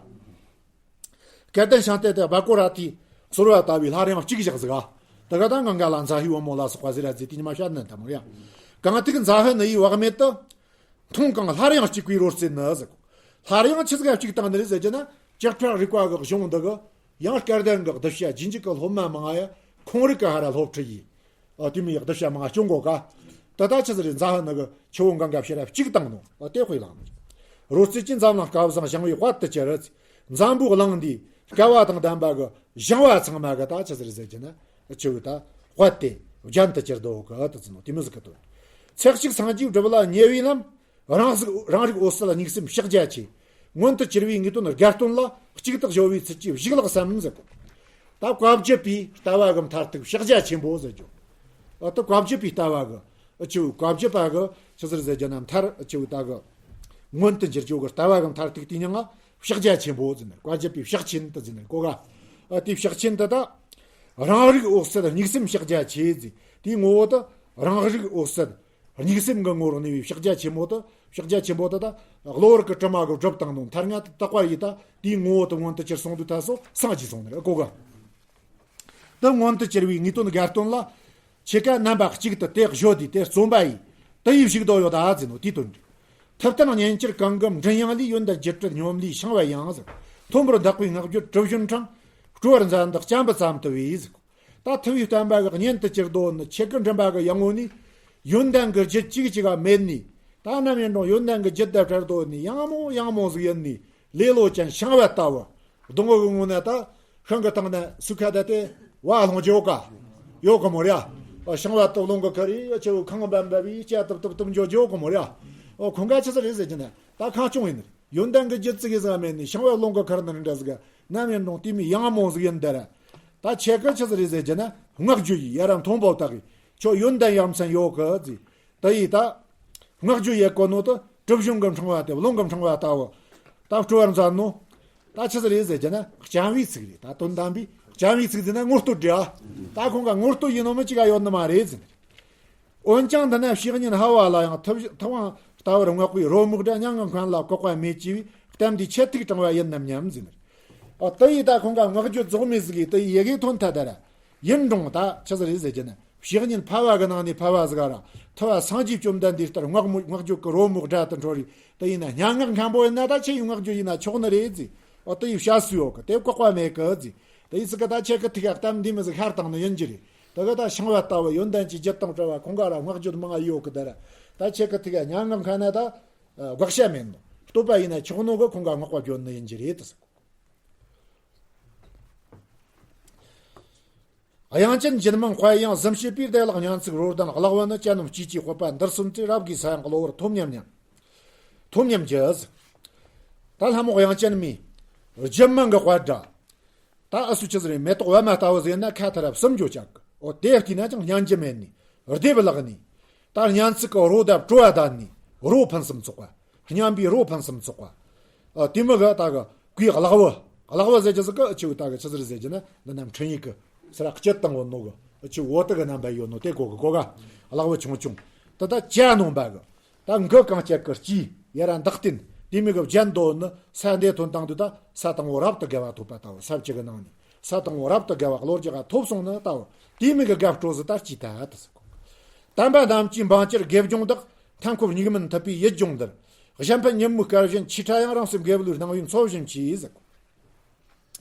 སྐལ་ལྡན་ཤིང་རྟ་དེ་སྦ་ཀོ་ར་ཏི་གསོར་བ་ལྟ་བུའི་སླར་ཡང་གཅིག་བཞག་ཟིག་ག། དེ་ག་ད་གངྒཱ་ལ་འཛའ་ཧུའི་བུ་མོ་ལ་སོགས་པ་ཟེར་ར་ཟེར་དེ་ཉི་མ་བཤད་ནི་འདྲ་མོ་རེད་ཡ། གང་ཐུག་འཛའ་ཧུ་ན་ཡི་བག་མེད་དུ། མཐོང་གང་སླར་ཡང་གཅིག་པའི་རོལ་རྩེད་ནི་ཟེར། སླར་ཡང་ཆི་ཟིག་གཅིག་བཏང་ནི་རེད་ཟེར་རྒྱུ་ན། ཅི་ཕྲག་རིག་པ་གི་གཞུང་འདི་གི་ཡང་སྐལ་ལྡན་གི་གདུལ་བྱ་རྗེས་འཇུག་གི་སློབ་མ་མང་ང་ཡ་ཁོང་རིག་གི་ཧ་ར་སློབ་ཁྲིད་ཡིན། ཨ་དེ་མོ་ཡག་གདུལ་བྱ་མང་ང་སྐྱོང་གོ་ག། ད་ལྟ་ཆི་ཟིག་རེད། འཛའ་ཧུ་ན་གི་ཆུ་བོ་གངྒཱ་ཕྱིར་ར་གཅིག་བཏང་ནོ། ཨ་དེ་དཔེ་ལ་ནི། རོལ་རྩེད་ཀྱི་འཛམ་གླིང་སྐལ་བཟང་ཞིང་བའི་དཔལ་དུ་གྱུར། འཛམ་བུའི་གླིང་འདིའི་སྐལ་བ་དང་ལྡན་པ་གི་ཞིང་བ་ཚང་མ་གི་ད་ཆི་ཟིག་རེད་ཟེར་རྒྱུ་ན། ཆུ་བོ་ད་དཔལ་དེ་རྒྱན་དུ་གྱུར་དོ་གི་དུ་ཟེར་ནོ། དེ་མོ་ཟིག་གི་དོན། ཚེ་གཅིག་སངས་རྒྱས་སྒྲུབ་ལ་ཉེ་བའི་ལམ། རང་གཟུགས་རང་རིག་འོད་གསལ་གཉུག་སེམས་ཕྱག་རྒྱ་ཆེ། མངོན་དུ་གྱུར་པའི་ངེས་དོན་དགའ་སྟོན་ལ། གཅིག་ཏུ་སྦྱོར་བའི་ཚུལ་གྱིས་བཞུགས་ལགས་སམ་ཟེར་གོ། ད་བཀའ་བརྒྱུད་པའི་ལྟ་བ་གི་མཐར་ཐུག་ཕྱག་རྒྱ་ཆེན་པོ་ཟེར་རྒྱུ། ཨ་ད་བཀའ་བརྒྱུད་པའི་ལྟ་བ་གི་ཨ་ཆུ་བོ་བཀའ་བརྒྱུད་པ་གི་ཆི་ཟིག་རེད་ཟེར་རྒྱུ་ན། མཐར་ཨ་ཆུ་བོ་ད་གི་མངོན་དུ་འགྱུར་རྒྱུ་གི་ལྟ་བ་གི་མཐར་ཐུག་དེ་མྱིང་ང་ཕྱག་རྒྱ་ཆེན་པོ་ཟེར་ནས། བཀའ་བརྒྱུད་པའི་ཕྱག་ཆེན་དུ་ཟེར་ནས་གོ་ག། ཨ་དེའི་ཕྱག་ཆེན་དུ་ད་རང་རིག་འོད་གསལ་གཉུག་སེམས་ཕྱག་རྒྱ་ཆེ་ཟེར། དེའི་ངོ་བོ་དུ་རང་རིག་འོད་གསལ་གཉུག་སེམས་ཀྱི་ངོ་བོར་གནས་པའི་ཕྱག་རྒྱ་ཆེན་པོ་དེ། ཕྱག་རྒྱ་ཆེན་པོ་དེ་ད་གློ་བུར་གྱི་དྲི་མ་གིས་བསྒྲིབས་བཏང་ནོ། མཐར་ང་དེ་དག་པ་ཡིས་ད་དེའི་ངོ་བོ་དེ་མངོན་དུ་གྱུར་སོང་དུས་ད་སོ་སངས་རྒྱས་སོང་ནི་རེད་གོ་ག། དེ་མངོན་དུ་གྱུར་པའི་ངེས་དོན་དགའ་སྟོན་ལ། ཁྱེད་ཀ་རྣམ་པ་གཅིག་ཏུ་དེ་བཞོ་དུས་དེ་བརྩོན་པ་ཡིས་དེ་ཡི་བཞུགས་དོ་ཡོད་ད་ཟེར་ནོ། དེའི་དོན་འགྲིག། ཐུབ་བསྟན་སྙན་འགྱུར་གང་གི་མགྲིན་དབྱངས་ལས། ཡོན་ཏན་སྒྱུ་འཕྲུལ་སྙོམས་ལས་ཤིང་བལ་ཡང་ཟེར། མཐོན་པོར་འདེགས་པའི་སྔགས་བརྗོད་གྲུ་བཞོན་འཕྲང་། སྤྲོ་བར་མཛད་འདི་སྤྱན་པོ་ཙམ་དུ་བས་ཟེར། ད་ཐུབ་པའི་བསྟན་པ་གི་སྙན་དུ་གྱུར་དོ་ནི། ཁྱེད་ཀྱི་མགྲིན་པ་གི་ཡང་ངོ་ནས་ཡོན་ཏན་གྱི་རྒྱུད་གཅིག་གཅིག་ག་མེད་ནི། ད་ནམ་ཡིན་རུང་ཡོན་ཏན་གྱི་རྒྱུད་དེ་བྲལ་དོ་ནི་ཡང་མོ་ཡང་མོ་ཟིག་ཡིན་ནི། ལེ་ལོ་ཅན་ཤིང་བལ་ལྟ་བུ། སྡོང་བོ་གི་ངོས་ནས་ད་ཤིང་གི་སྟེང་ནས་སུ་ཁ་བསྡད་དེ་བ་སློང་རྒྱུ་ཡོད་ག། ཡོད་གི་མོ་རེད་ཨ། ཤིང་བལ་དུ་སློང་གི་ཁར་ཡི་ཆེ་བོ་ཁང་བམ་བམ་བི་ཅ་དུབ་དུབ་དུབ་འཇོ་རྒྱུ་ཡོད་གི་མོ་རེད་ཨ། ཁོང་ག་ཆི་ཟིག་རེད་ཟེར་གྱི་ན་ད་ཁང་སྐྱོང་ཡིན་ནི། ཡོན་ཏན་གྱི་རྒྱུད་ཙིག་གེ་ཟིག་མེད་ནི་ཤིང་བལ་སློང་གི་ཁར་ནི་འདྲ་ཟིག་ག། ནམ་ཡིན་རུང་དེ་མོ་ཡང་མོ་ཟིག་ཡིན་དེ་ར། ད་ཁྱེད་ཀྱི་ཆི་ཟིག་རེད་ཟེར་གྱི་ན་སྔགས་བརྗོད་ཡི་ཡ་ར་མཐོན་པོ་དག་གི་ཁྱོད་ཡོན་ཏན་ཡ་མཚན་ཡོད་གི་ཟེར། དེ་ཡིས་ད་སྔགས་བརྗོད་ཡེ་གོ་ནོ་དེ་གྲུ་བཞོན་གྱི་འཕྲང་བ་དེ་རླུང་གི་འཕྲང་བ་ལྟ་བུ། ད་སྤྲོ་བར་མཛད་ནོ། ད་ཆི་ཟིག་རེད་ཟེར་གྱི་ན་སྤྱན་བའི་ཚིག་རེད། ད་དོན་དམ་པའི་སྤྱན་བའི་ཚིག་ཟེར་ན་ངོ་བསྟོད་རེད་ཨ། ད་ཁོང་ག་ངོ་བསྟོད་ཡིན་ནོ་མི་གཅིག་ག་ཡོད་ནི་མ་རེད་ཟེར། འོན་ཀྱང་འདི་ན་བཤེས་གཉེན་ཧ་བ་ལ་ཡང་ཐུབ་ཐུབ་དབང་ལྟ་བུར་བསྔགས་པའི་རོལ་མོ་སྒྲ་མྱ་ངན་མཁན་ལ་བཀག་པ་མེད་ཅེས་པའི་གཏམ་འདིའི་ཆེད་ཐུག་དྲངས་པ་ཡིན་ནམ་སྙམ་ཟེར་ནས། ཨ་དེ་ཡིས་ད་ཁོང་ག་སྔགས་བརྗོད་རྫོགས་མེད་ཟིག་གིས་དེ་ཡི་ཡི་གེ་ཐོན་ཐལ་དེ་ར། ཡིན་རུང་ད་ཆི་ཟིག་རེད་ཟེར་གྱི་ན། བཤེས་གཉེན་ཕ་བ་གི་ནང་ནས་ཕ་བ་ཟིག་ར། ཐུབ་པ་སངས་རྒྱས་བཅོམ་ལྡན་འདས་ལྟར་སྔགས་མོ་སྔགས་བརྗོད་ཀྱི་རོལ་མོ་སྒྲ་དུ་འཕྲོ་རེ། དེ་ཡིན་ན་སྙན་ངག་མཁན་པོ་ཡིན་ན་ད་ཆི་ཡི་སྔགས་བརྗོད་ཡིན་ན་ཆོག་ནི་རེད་ཟེར། ཨོ་དེ་ཡི་བཤད་སྲོལ་ཡོད་གི། དེ་བཀག་པ་མེད་གི་ཟེར། དེ་ཡི་ཚིག་གི་ད་ཁྱེད་ཀྱི་ཐུགས་ཀ་གཏམ་འདི་མོ་ཟིག་ཤར་བཏང་ནི་ཡིན་གྱི་རེད། དེ་གི་ད་ཤིང་བལ་ལྟ་བུ་ཡོན་ཏན་གྱི་རྒྱུད་དང་བྲལ་བ་ཁོང་ག་ར་སྔགས་བརྗོད་མང་ང་ཡོད་གི། དེ་ར་ད་ཁྱེད་ཀྱི་ཐུགས་ཀ་སྙན་ངག་མཁན་ན་ད་དགག་བྱ་མེད་ནོ། བསྟོད་པ་ཡིན་ན་ཆོག་ནོ་གི། ཁོང་ག་བསྔགས་པ་བརྗོད་ནི་ཡིན་གྱི་རེད་དེ་ཟེར། དབྱངས་ཅན་རྒྱུད་མང་དཔལ་དབྱངས་གཟིམ་བྱེད་པའི་བདེ་བླག་སྙན་ཚིག་རོལ་ལྡན་གླེགས་བམ་ནི། གྱ་ནོམ་སྐྱེས་ཀྱི་སྤོབས་པ་འདིར་སོན་ཏེ། རབ་དགའི་ས་ཡང་གློ་བུར་ཐོབ་སྙམ་སྙམ། ཐོབ་སྙམ་གྱི་ཟེར། ད་ལྷ་མོ་དབྱངས་ཅན་མའི་རྒྱུད་མང་གི་དཔལ་སྒྲ། ད་ཨ་སུ་ཆི་ཟིག་རེད། མེ་ཏོག་པད་མ་ལྟ་བུ་ཟེར་ན་ཁ་ཐ་ར་གསུམ་འཇོག་བྱ་གི། འོ་དེ་བལྟས་ན་ཅང་སྙན་གྱི་མེད་ནི། བདེ་བླག་ནི། ད་སྙན་ཚིག་གི་རོ་དང་བྲོ་བ་ལྡན་ནི། རོ་ཕུན་སུམ་ཚོགས་པ། སྙན་པའི་རོ་ཕུན་སུམ་ཚོགས་པ། ཨ་དེ་མོ་གི་ད་གི་གོས་གླེགས་བུ། གླེགས་བུ་ཟེར་གྱི་ཟིག་གི་ཨ་ཆུ་ད་གི་ཆི་ཟིག་རེད་ཟེར་གྱི་ན། འདི་ན་འཕྲིན་ཡིག་གི་སི་ར་སྐྱིད་དང་བོ་ནོ་གི་ཨ་ཆུ་འོ་དེ་གི་རྣམ་པ་ཡོད་ནོ། དེ་གོ་གི་གོ་ག། གླེགས་བུ་ཆུང་ཆུང་། ད་ད་གྱ་ནོམ་པ་གི། ད་མགུ་གང་སྐྱེད་ཀྱི་སྐྱེས་ཡ་ར་འདག་སྟེ་དེ་མོ་གི་བརྒྱན་དོ་ནི། ས་འདི་ཐོན་བཏང་དུས་ད་ས་དང་བོ་རབ་ཏུ་རྒལ་བ་ཐོབ་པ་ལྟ་བུ། ས་བཅུ་གི་ནང་ནས་ས་དང་བོ་རབ་ཏུ་རྒལ་བ་གློ་བུར་ག་ཐོབ་སོང་ནི་ལྟ་བུ། དེ་མོ་གི་དགའ་སྤྲོ་ཟིག་ད་སྐྱེས་ཐལ་དེ་ཟེར་གོ། དམ་པ་རྣམས་ཀྱི་འབངས་གྱུར་དགེ་སྦྱོང་དག། མཐའ་འཁོབ་སྙིགས་མིན་ཐུབ་པའི་ཡིད་འབྱུང་འདིར། གཞན་ཕན་ཉིན་མོའི་སྐལ་བཞིན་ཆེས་ཕྲ་ཡང་། རང་སེམས་དགེ་བའི་སྣང་བས་འཚོ་བཞིན་མཆིས་ཟེར་གོ།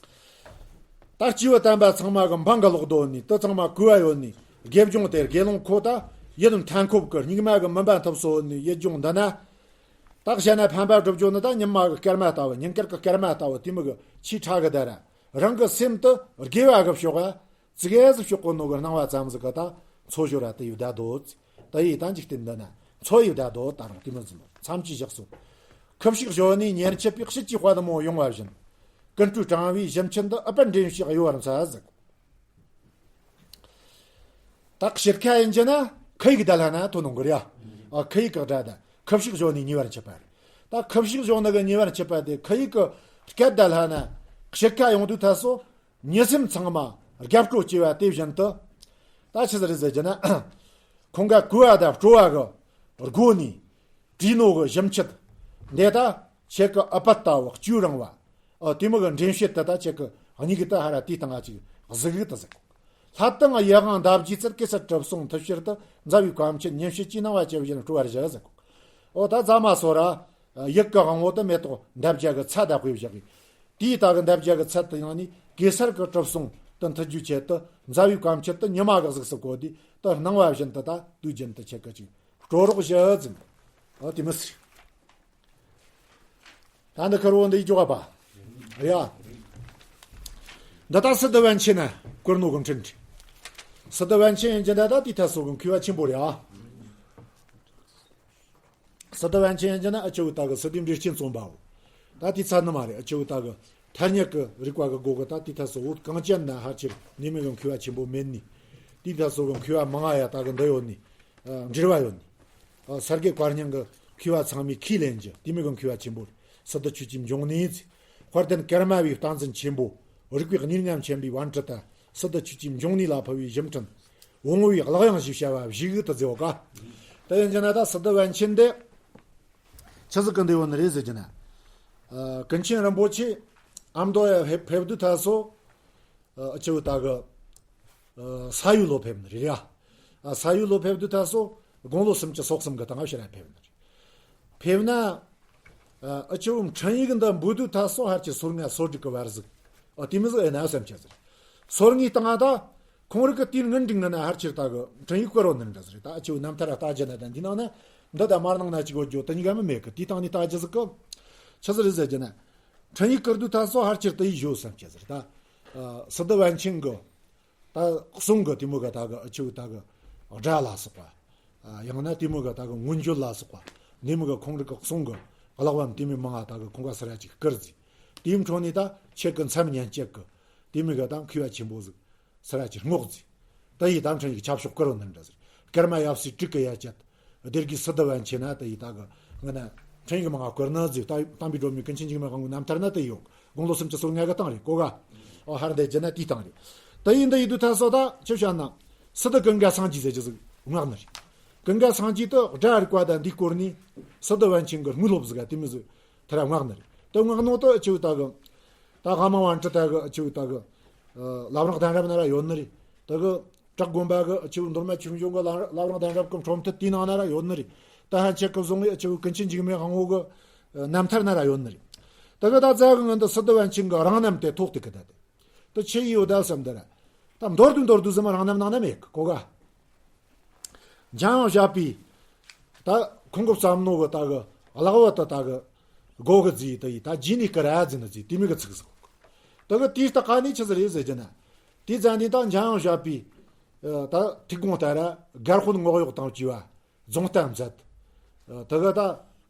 ད་སྐྱེས་བུ་དམ་པ་ཚང་མ་གི་འབངས་གི་ལོག་རྡོ་ནི་དེ་ཚང་མ་གོ་བ་ཡོད་ནི། དགེ་སྦྱོང་དེ་དགེ་སློང་ཁོ་ད་ཡིད་མཐའ་འཁོབ་ཀྱི་སྙིགས་མ་གི་མུན་པ་འཐུམ་སོ་ནི་ཡིད་འབྱུང་འདི་ན། ད་གཞན་ན་ཕན་པ་སྒྲུབ་རྒྱུ་ནི་ད་ཉི་མ་གི་སྐར་མ་ལྟ་བུ། ཉིན་དཀར་གི་སྐར་མ་ལྟ་བུ་དེ་མོ་གི་ཆེས་ཕྲ་གི། དེ་ར་རང་གི་སེམས་དེ་དགེ་བ་གི་ཕྱོགས་ཨ། ཙི་གེ་ཟིག་ཕྱོགས་གོ་ནོ་གི་སྣང་བ་ཙམ་ཟིག་གི་ད་འཚོ་ཞོར་ར་དེ་ཡི་བདག་རྡོ། དེ་ཡི་ད་འཇིག་རྟེན་འདི་ན་འཚོ་ཡི་བདག་རྡོ། ད་རུང་དེ་མོ་ཟིག་མོ་མཚམས་ཀྱིས་བཞག་སོ། ཁུ་བྱུག་གཞོན་ནུའི་ཉེར་མཆེད་པའི་དཔྱིད་ཀྱི་དཔལ་མོ་ཡོང་བ་བཞིན། ཀུན་འགྲོའི་གྲང་བའི་གཞིས་ཆེན་དུ། ཨུཏྤལ་འདྲེན་བྱེད་གཡོ་བར་འཚལ་ཟེར། ད་དཔྱིད་ཀ་ཡིན་གྱི་ན་ཁུ་ཡིག་བརྡ་ལྷ་ན་ཐོན་ནོ་གི་རེད་ཡ། ཨ། ཁུ་ཡིག་གི་སྒྲ་དང་ཁུ་བྱུག་གཞོན་ནུའི་ཉེ་བར་མཆིས་པ་རེད། ད་ཁུ་བྱུག་གཞོན་ནུ་གི་ཉེ་བར་མཆིས་པ་དེ་ཁུ་ཡིག་གི་སྐད་བརྡ་ལྷ་ན་དཔྱིད་ཀ་ཡོང་དུས་ད་སོ་ཉི་སེམས་ཚང་མ་རྒྱབ་སྤྲོ་སྐྱེ་བ་དེ་བཞིན་དུ། ད་ཆི་ཟིག་རེད་ཟེར་གྱི་ན། ཁོང་ག་གོས་པ་དང་སྤྲོ་བ་གི་སྒོ་ནས་བྲིས་ནོ་གི་ཞིབ་མཆེད་འདི་ད་ཁྱེད་ཀྱི་ཨུཏྤལ་ལྟ་བུ་སྐྱུག་རིང་བ། ཨ། དེ་མོ་གི་འདྲེན་བྱེད་དེ་ད་ཁྱེད་ཀྱི་སྙིང་གི་ད་ཧ་ར་དེའི་སྟེང་ང་ཅིག་གཟིགས་གི་ད་ཟེར། ལྷ་དང་ཡི་དབང་འདབ་བརྒྱའི་ཚལ། གེ་སར་གྲིབ་སོང་མཐིལ་བྱེད་དུ། མཛའ་བོའི་བཀའ་མཆིད་ཉིན་བྱེད་ཀྱི་སྣང་བ་བྱེད་བཞིན་སྤྲོ་བར་བཞག་ཟེར། ཨོ། ད་རྫ་མ་སོ་ར་ཡུལ་གྱི་དབང་བོ་དུ་མེ་ཏོག་འདབ་བརྒྱ་གི་ཚད་ད་དཔེ་བཞག་གི། དེའི་ད་གི་འདབ་བརྒྱ་གི་ཚད་དུ་ཡང་ནི་གེ་སར་གྱི་གྲིབ་སོང་དུ་མཐུད་རྒྱུའི་ཆེད་དུ། མཛའ་བོའི་བཀའ་མཆིད་དུ་ཉི་མ་གི་གཟུགས་སུ་བཀོད་དེ་དུ་སྣང་བ་བཞིན་དུ་ད་དུས་རྒྱུན་དུ་ཁྱེད་ཀྱི་ཅིག་སྤྲོ་རོགས་བྱེད་ཟེར། ཨོ། དེ་མི་སྲིད། ད་འདི་ཁར་བོ་འདི་ཡི་ཅོག་པ། ཡ། འདི་ད་སི་ཏུ་པཎ་ཆེན་ན་བསྐུར་ནོ་གི་འཕྲིན་ཏེ། སི་ཏུ་པཎ་ཆེན་ཡིན་གྱི་འདི་ད་དེའི་ཐད་སོ་གི་མཁས་པ་ཆེན་པོ་རེད་ཨ། སི་ཏུ་པཎ་ཆེན་ཡིན་གྱི་ན་ཨ་ཆུ་བོ་ད་གི་སི་ཏུའི་འགྲེལ་ཆེན་རྩོམ་པའོ། ད་དེའི་ཚད་ནི་མ་རེད། ཨ་ཆུ་བོ་ད་གི་ཐ་སྙད་ཀྱི་རིག་པ་གི་སྒོ་གི་ད་དེའི་ཐད་སོ་བོད་གངས་ཅན་ན་ཕལ་ཆེར་ནི་མི་གི་མཁས་པ་ཆེན་པོ་མེད་ནི། དེའི་ཐད་སོ་གི་མཁས་པ་མང་ང་ཡ་ད་གི་འདི་ཡོད་ནི། ཨ། འབྲེལ་བ་ཡོད་ནི། ཨ། ས་དགེ་བཀའ་རྙིང་གི་མཁས་པ་ཚང་མས་ཁས་ལེན་རྒྱུ་དེ་མོ་གི་མཁས་པ་ཆེན་པོ་རེད། སི་ཏུ་ཆོས་ཀྱི་འབྱུང་གནས་ཟེར། དཔལ་ལྡན་ཀརྨ་པའི་བསྟན་འཛིན་ཆེན་པོ། རིག་པའི་གནས་རྔམ་ཆེན་པོའི་པཎ་ཏི་ཏ། སི་ཏུ་ཆོས་ཀྱི་འབྱུང་གནས་ལ་ཕུལ་བའི་ཞིབ་འཕྲིན། བོང་བུའི་གླུ་དབྱངས་ཞེས་བྱ་བ་བཞུགས་དུ་མཛད་ག། དེ་ཡིན་གྱི་ན་ད་སི་ཏུ་པཎ་ཆེན་འདི་ཆི་ཟིག་གི་འདི་ཡོད་ནི་རེད་ཟེར་གྱི་ན། ཨ། ཀུན་མཁྱེན་རིན་པོ་ཆེ་ཨ་མདོ་ཡ་ཕེབས་ཕེབས་དུས་ད་སོ། ཨ། ཨ་ཆུ་བོ་ད་གི། ཨ། ས་ཡོས་ལོ་ཕེབས་ནི་རེད་ཡ། ཨ། ས་ཡོས་ལོ་ཕེབས་དུས་ད་སོ་དགུང་ལོ་སུམ་ཅུ་སོ་གསུམ་གི་སྟེང་ཕྱིར་ར་ཕེབས་ནི་རེད། ཕེབས་ན། ཨ། ཨ་ཆུ་བོ་འཕྲིན་ཡིག་འདི་འབུལ་དུས་ད་སོ་ཕལ་ཆེར་སོ་ལྔ་སོ་དྲུག་གི་བར་ཟིག། ཨ། དེ་མོ་ཟིག་ཨེ་ན་བསམ་ཆ་ཟིག། སོ་ལྔའི་སྟེང་ད་ཁོང་རིགས་ཀྱི་དུས་ངན་འགྲིག་ངན་ན་ཕལ་ཆེར་ད་གི་འཕྲིན་ཡིག་བསྐུར་རོ་ནི་འདྲ་ཟིག་རེད། ད་ཨ་ཆུ་བོ་རྣམ་ཐར་ལྟ་རྒྱུ་ན་ད་འདི་ནང་ན་འདི་ད་མར་ནང་ན་ཅིག་ཡོད་རྒྱུ་དེ་གཉིས་ཀ་མི་མེད་གི། དེའི་སྟེང་ནས་ལྟ་རྒྱུ་ཟིག་གི། ཆི་ཟིག་རེད་ཟེར་རྒྱུ་ན། འཕྲིན་ཡིག་བསྐུར་དུས་ད་སོ་ཕལ་ཆེར་དེ་ཡི་ཞོ་བསམ་ཆ་ཟིག་རེད་ད། ཨ། སི་ཏུ་པཎ་ཆེན་གི་ད་གསུང་གི་དེ་མོ་གི་ད་གི་ཨ་ཆུ་བོ་ད་གི་སྒྲ་ལ་སོགས་པ། ཨ། ཡང་ན་དེ་མོ་གི་ད་གི་མངོན་བརྗོད་ལ་སོགས་པ། དེ་མོ་གི་ཁོང་རིགས་གི་གསུང་གི་གླེགས་བམ་དེ་མོ་མང་ང་ད་གི་ཁོང་ག་སི་ར་ཅིག་བསྐུར་ཟིག། དེའི་འཕྲོ་ནས་ད་ཁྱེད་ཀྱི་མཚམས་ཉན་ཅེས་གི་དེ་མོ་གི་ད་མཁས་པ་ཆེན་པོ་ཟིག་སི་ར་ཅིག་བསྔོགས་ཟིག། ད་ཡི་ད་འཕྲིན་ཡིག་ཆ་བཞག་བསྐུར་རོ་ནི་འདྲ་ཟིག། ཀརྨ་ཡབ་སྲས་དྲུག་གི་ཡ་བཅད། སྡེ་དགེའི་སི་ཏུ་པཎ་ཆེན་ན་དེ་ཡི་ད་གི་ང་ན་འཕྲིན་ཡིག་མང་ང་བསྐུར་ནི་ཟིག། ད་དམ་པའི་སྒྲོན་མེ་ཀུན་མཁྱེན་འཇིགས་མེད་དབང་པོའི་རྣམ་ཐར་ན་དེ་ཡོད། དགུང་ལོ་སུམ་ཅུ་སོ་ལྔ་གི་སྟེང་རེད་གོ་ག། ཨོ། ཧར་འདི་རྒྱུ་ན་དེའི་སྟེང་རེད། དེ་ཡིན་དེ་ཡི་དུས་ད་སོ་ད་ཆི་བྱ་ན། སི་ཏུ་ཀུན་དགའ་སངས་རྒྱས་ཟེར་རྒྱུ་ཟིག་བསྔགས་ནི་རེད། ཀུན་དགའ་སངས་རྒྱས་དུ་སྒྲ་རིག་པ་དང་འདི་བསྐོར་ནས་སི་ཏུ་པཎ་ཆེན་གི་དངོས་སློབ་ཟིག་ག་དེ་མོ་ཟིག་ཐར་བསྔགས་ནི་རེད། དེ་བསྔགས་ནོ་དུ་ཨ་ཆུ་བོ་ད་གི། ད་ཧ་མ་པཎྜི་ཏ་གི་ཨ་ཆུ་བོ་ད་གི། ཨ། བླ་བྲང་གདན་རབས་ན་ར་ཡོད་ནི་རེད། ད་གི། བྲག་དགོན་པ་གི་ཨ་ཆུ་བོ་མདོ་སྨད་ཆོས་འབྱུང་གི་བླ་བྲང་གདན་རབས་ཀྱི་འཕྲོ་མཐུད་དེའི་ནང་ན་ར་ཡོད་ནི་རེད། ད་ཧན་ཆད་ཀྱི་བཟུང་བའི་ཨ་ཆུ་བོ་ཀུན་མཁྱེན་འཇིགས་མེད་དབང་པོ་གི་རྣམ་ཐར་ན་ར་ཡོད་ནི་རེད། ད་གི་ད་རྩ་གི་ངན་དུ་སི་ཏུ་པཎ་ཆེན་གི་རང་རྣམ་དེ་ཐོག་ཏུ་གི་ད་དེ། ད་ཆི་ཡི་ཡོད་ད་བསམ་དེ་ར། ད་མདོར་བསྡུས་མདོར་བསྡུས་ཟིག་མ་རང་རྣམ་ནང་ན་མེད་གི་གོ་ག། འཇམ་དབྱངས་བཞད་པའི། ད་ཁོང་གི་བརྩམས་ནོ་གི་ད་གི་གླེགས་བམ་དུ་ད་གི་སྒོ་གི་རྫིས་དེ་ཡི་ད་རྗེས་ནས་སྐུ་ར་ཟེར་ནི་རྫིས་དེ་མོ་གི་ཚིག་ཟིག། ད་གི་དེའི་ལྟག་ཁ་ནས་ཆི་ཟིག་རེད་ཟེར་རྒྱུ་ན། དེ་ཙམ་ནས་ད་འཇམ་དབྱངས་བཞད་པའི། ཨ། ད་ཐུགས་དགོངས་ལྟར་སྒར་དཔོན་ངོ་གཡོག་དང་བཅས་པ་རྫོང་གཏམ་མཛད། ཨ། ད་གི་ད་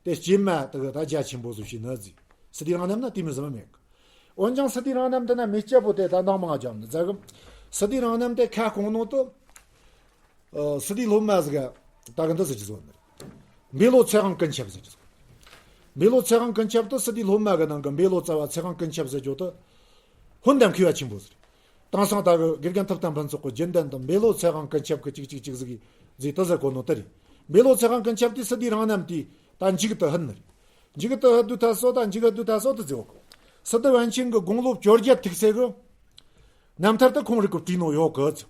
དེ་སྐྱེས་མ་ད་གི་ད་རྒྱ་ཆེན་པོ་ཟིག་བྱས་ནི་རྫིས། སི་ཏུའི་རང་རྣམ་ན་དེ་མོ་ཟིག་མ་མེད་གི། འོན་ཀྱང་སི་ཏུའི་རང་རྣམ་དེ་ན་མེ་སྐྱ་པོ་དེ་ད་འདང་མང་ང་རྒྱབ་ནི་ཟེར་གི། སི་ཏུའི་རང་རྣམ་དེ་ཁ་སྐོང་ནོ་དུ། ཨ། སི་ཏུའི་སློབ་མ་ཟིག་ག་ད་གི་འདི་ཟེར་རྒྱུ་ཟིག་ཡོད་ནི་རེད། འབེ་ལོ་ཚེ་དབང་ཀུན་ཁྱབ་ཟེར་རྒྱུ་ཟིག། འབེ་ལོ་ཚེ་དབང་ཀུན་ཁྱབ་དུ་སི་ཏུའི་སློབ་མ་གི་ནང་གི་འབེ་ལོ་ཙཱ་བ་ཚེ་དབང་ཀུན་ཁྱབ་ཟེར་རྒྱུ་དུ། ཧོན་དང་མཁས་པ་ཆེན་པོ་ཟིག། དེང་སང་ད་གི་དགེ་རྒན་ཐུབ་བསྟན་ཕུན་ཚོགས་ཀྱི་རྒྱུན་ལྡན་དུ་འབེ་ལོ་ཚེ་དབང་ཀུན་ཁྱབ་ཀྱི་ཅིག་ཅིག་ཅིག་ཟིག་ཟིག་དུ་ཟེར་གོ་ནོ་དེ་རེད། འབེ་ལོ་ཚེ་དབང་ཀུན་ཁྱབ་དེ་སི་ཏུའི་རང་རྣམ་དེ་ད་མཇུག་ཏུ་ཕུད་ནི་རེད། མཇུག་ཏུ་ཕུད་དུས་ད་སོ་ད་མཇུག་ཕུད་དུས་ད་སོ་དུ་ཟེར་གོ། སི་ཏུ་པཎ་ཆེན་གི་དགུང་ལོ་བཅོ་བརྒྱད་ཐུག་ཚེ་གི་རྣམ་ཐར་དུ་ཁོང་རིགས་ཀྱིས་བྲིས་ནོ་ཡོད་གི་ཟེར།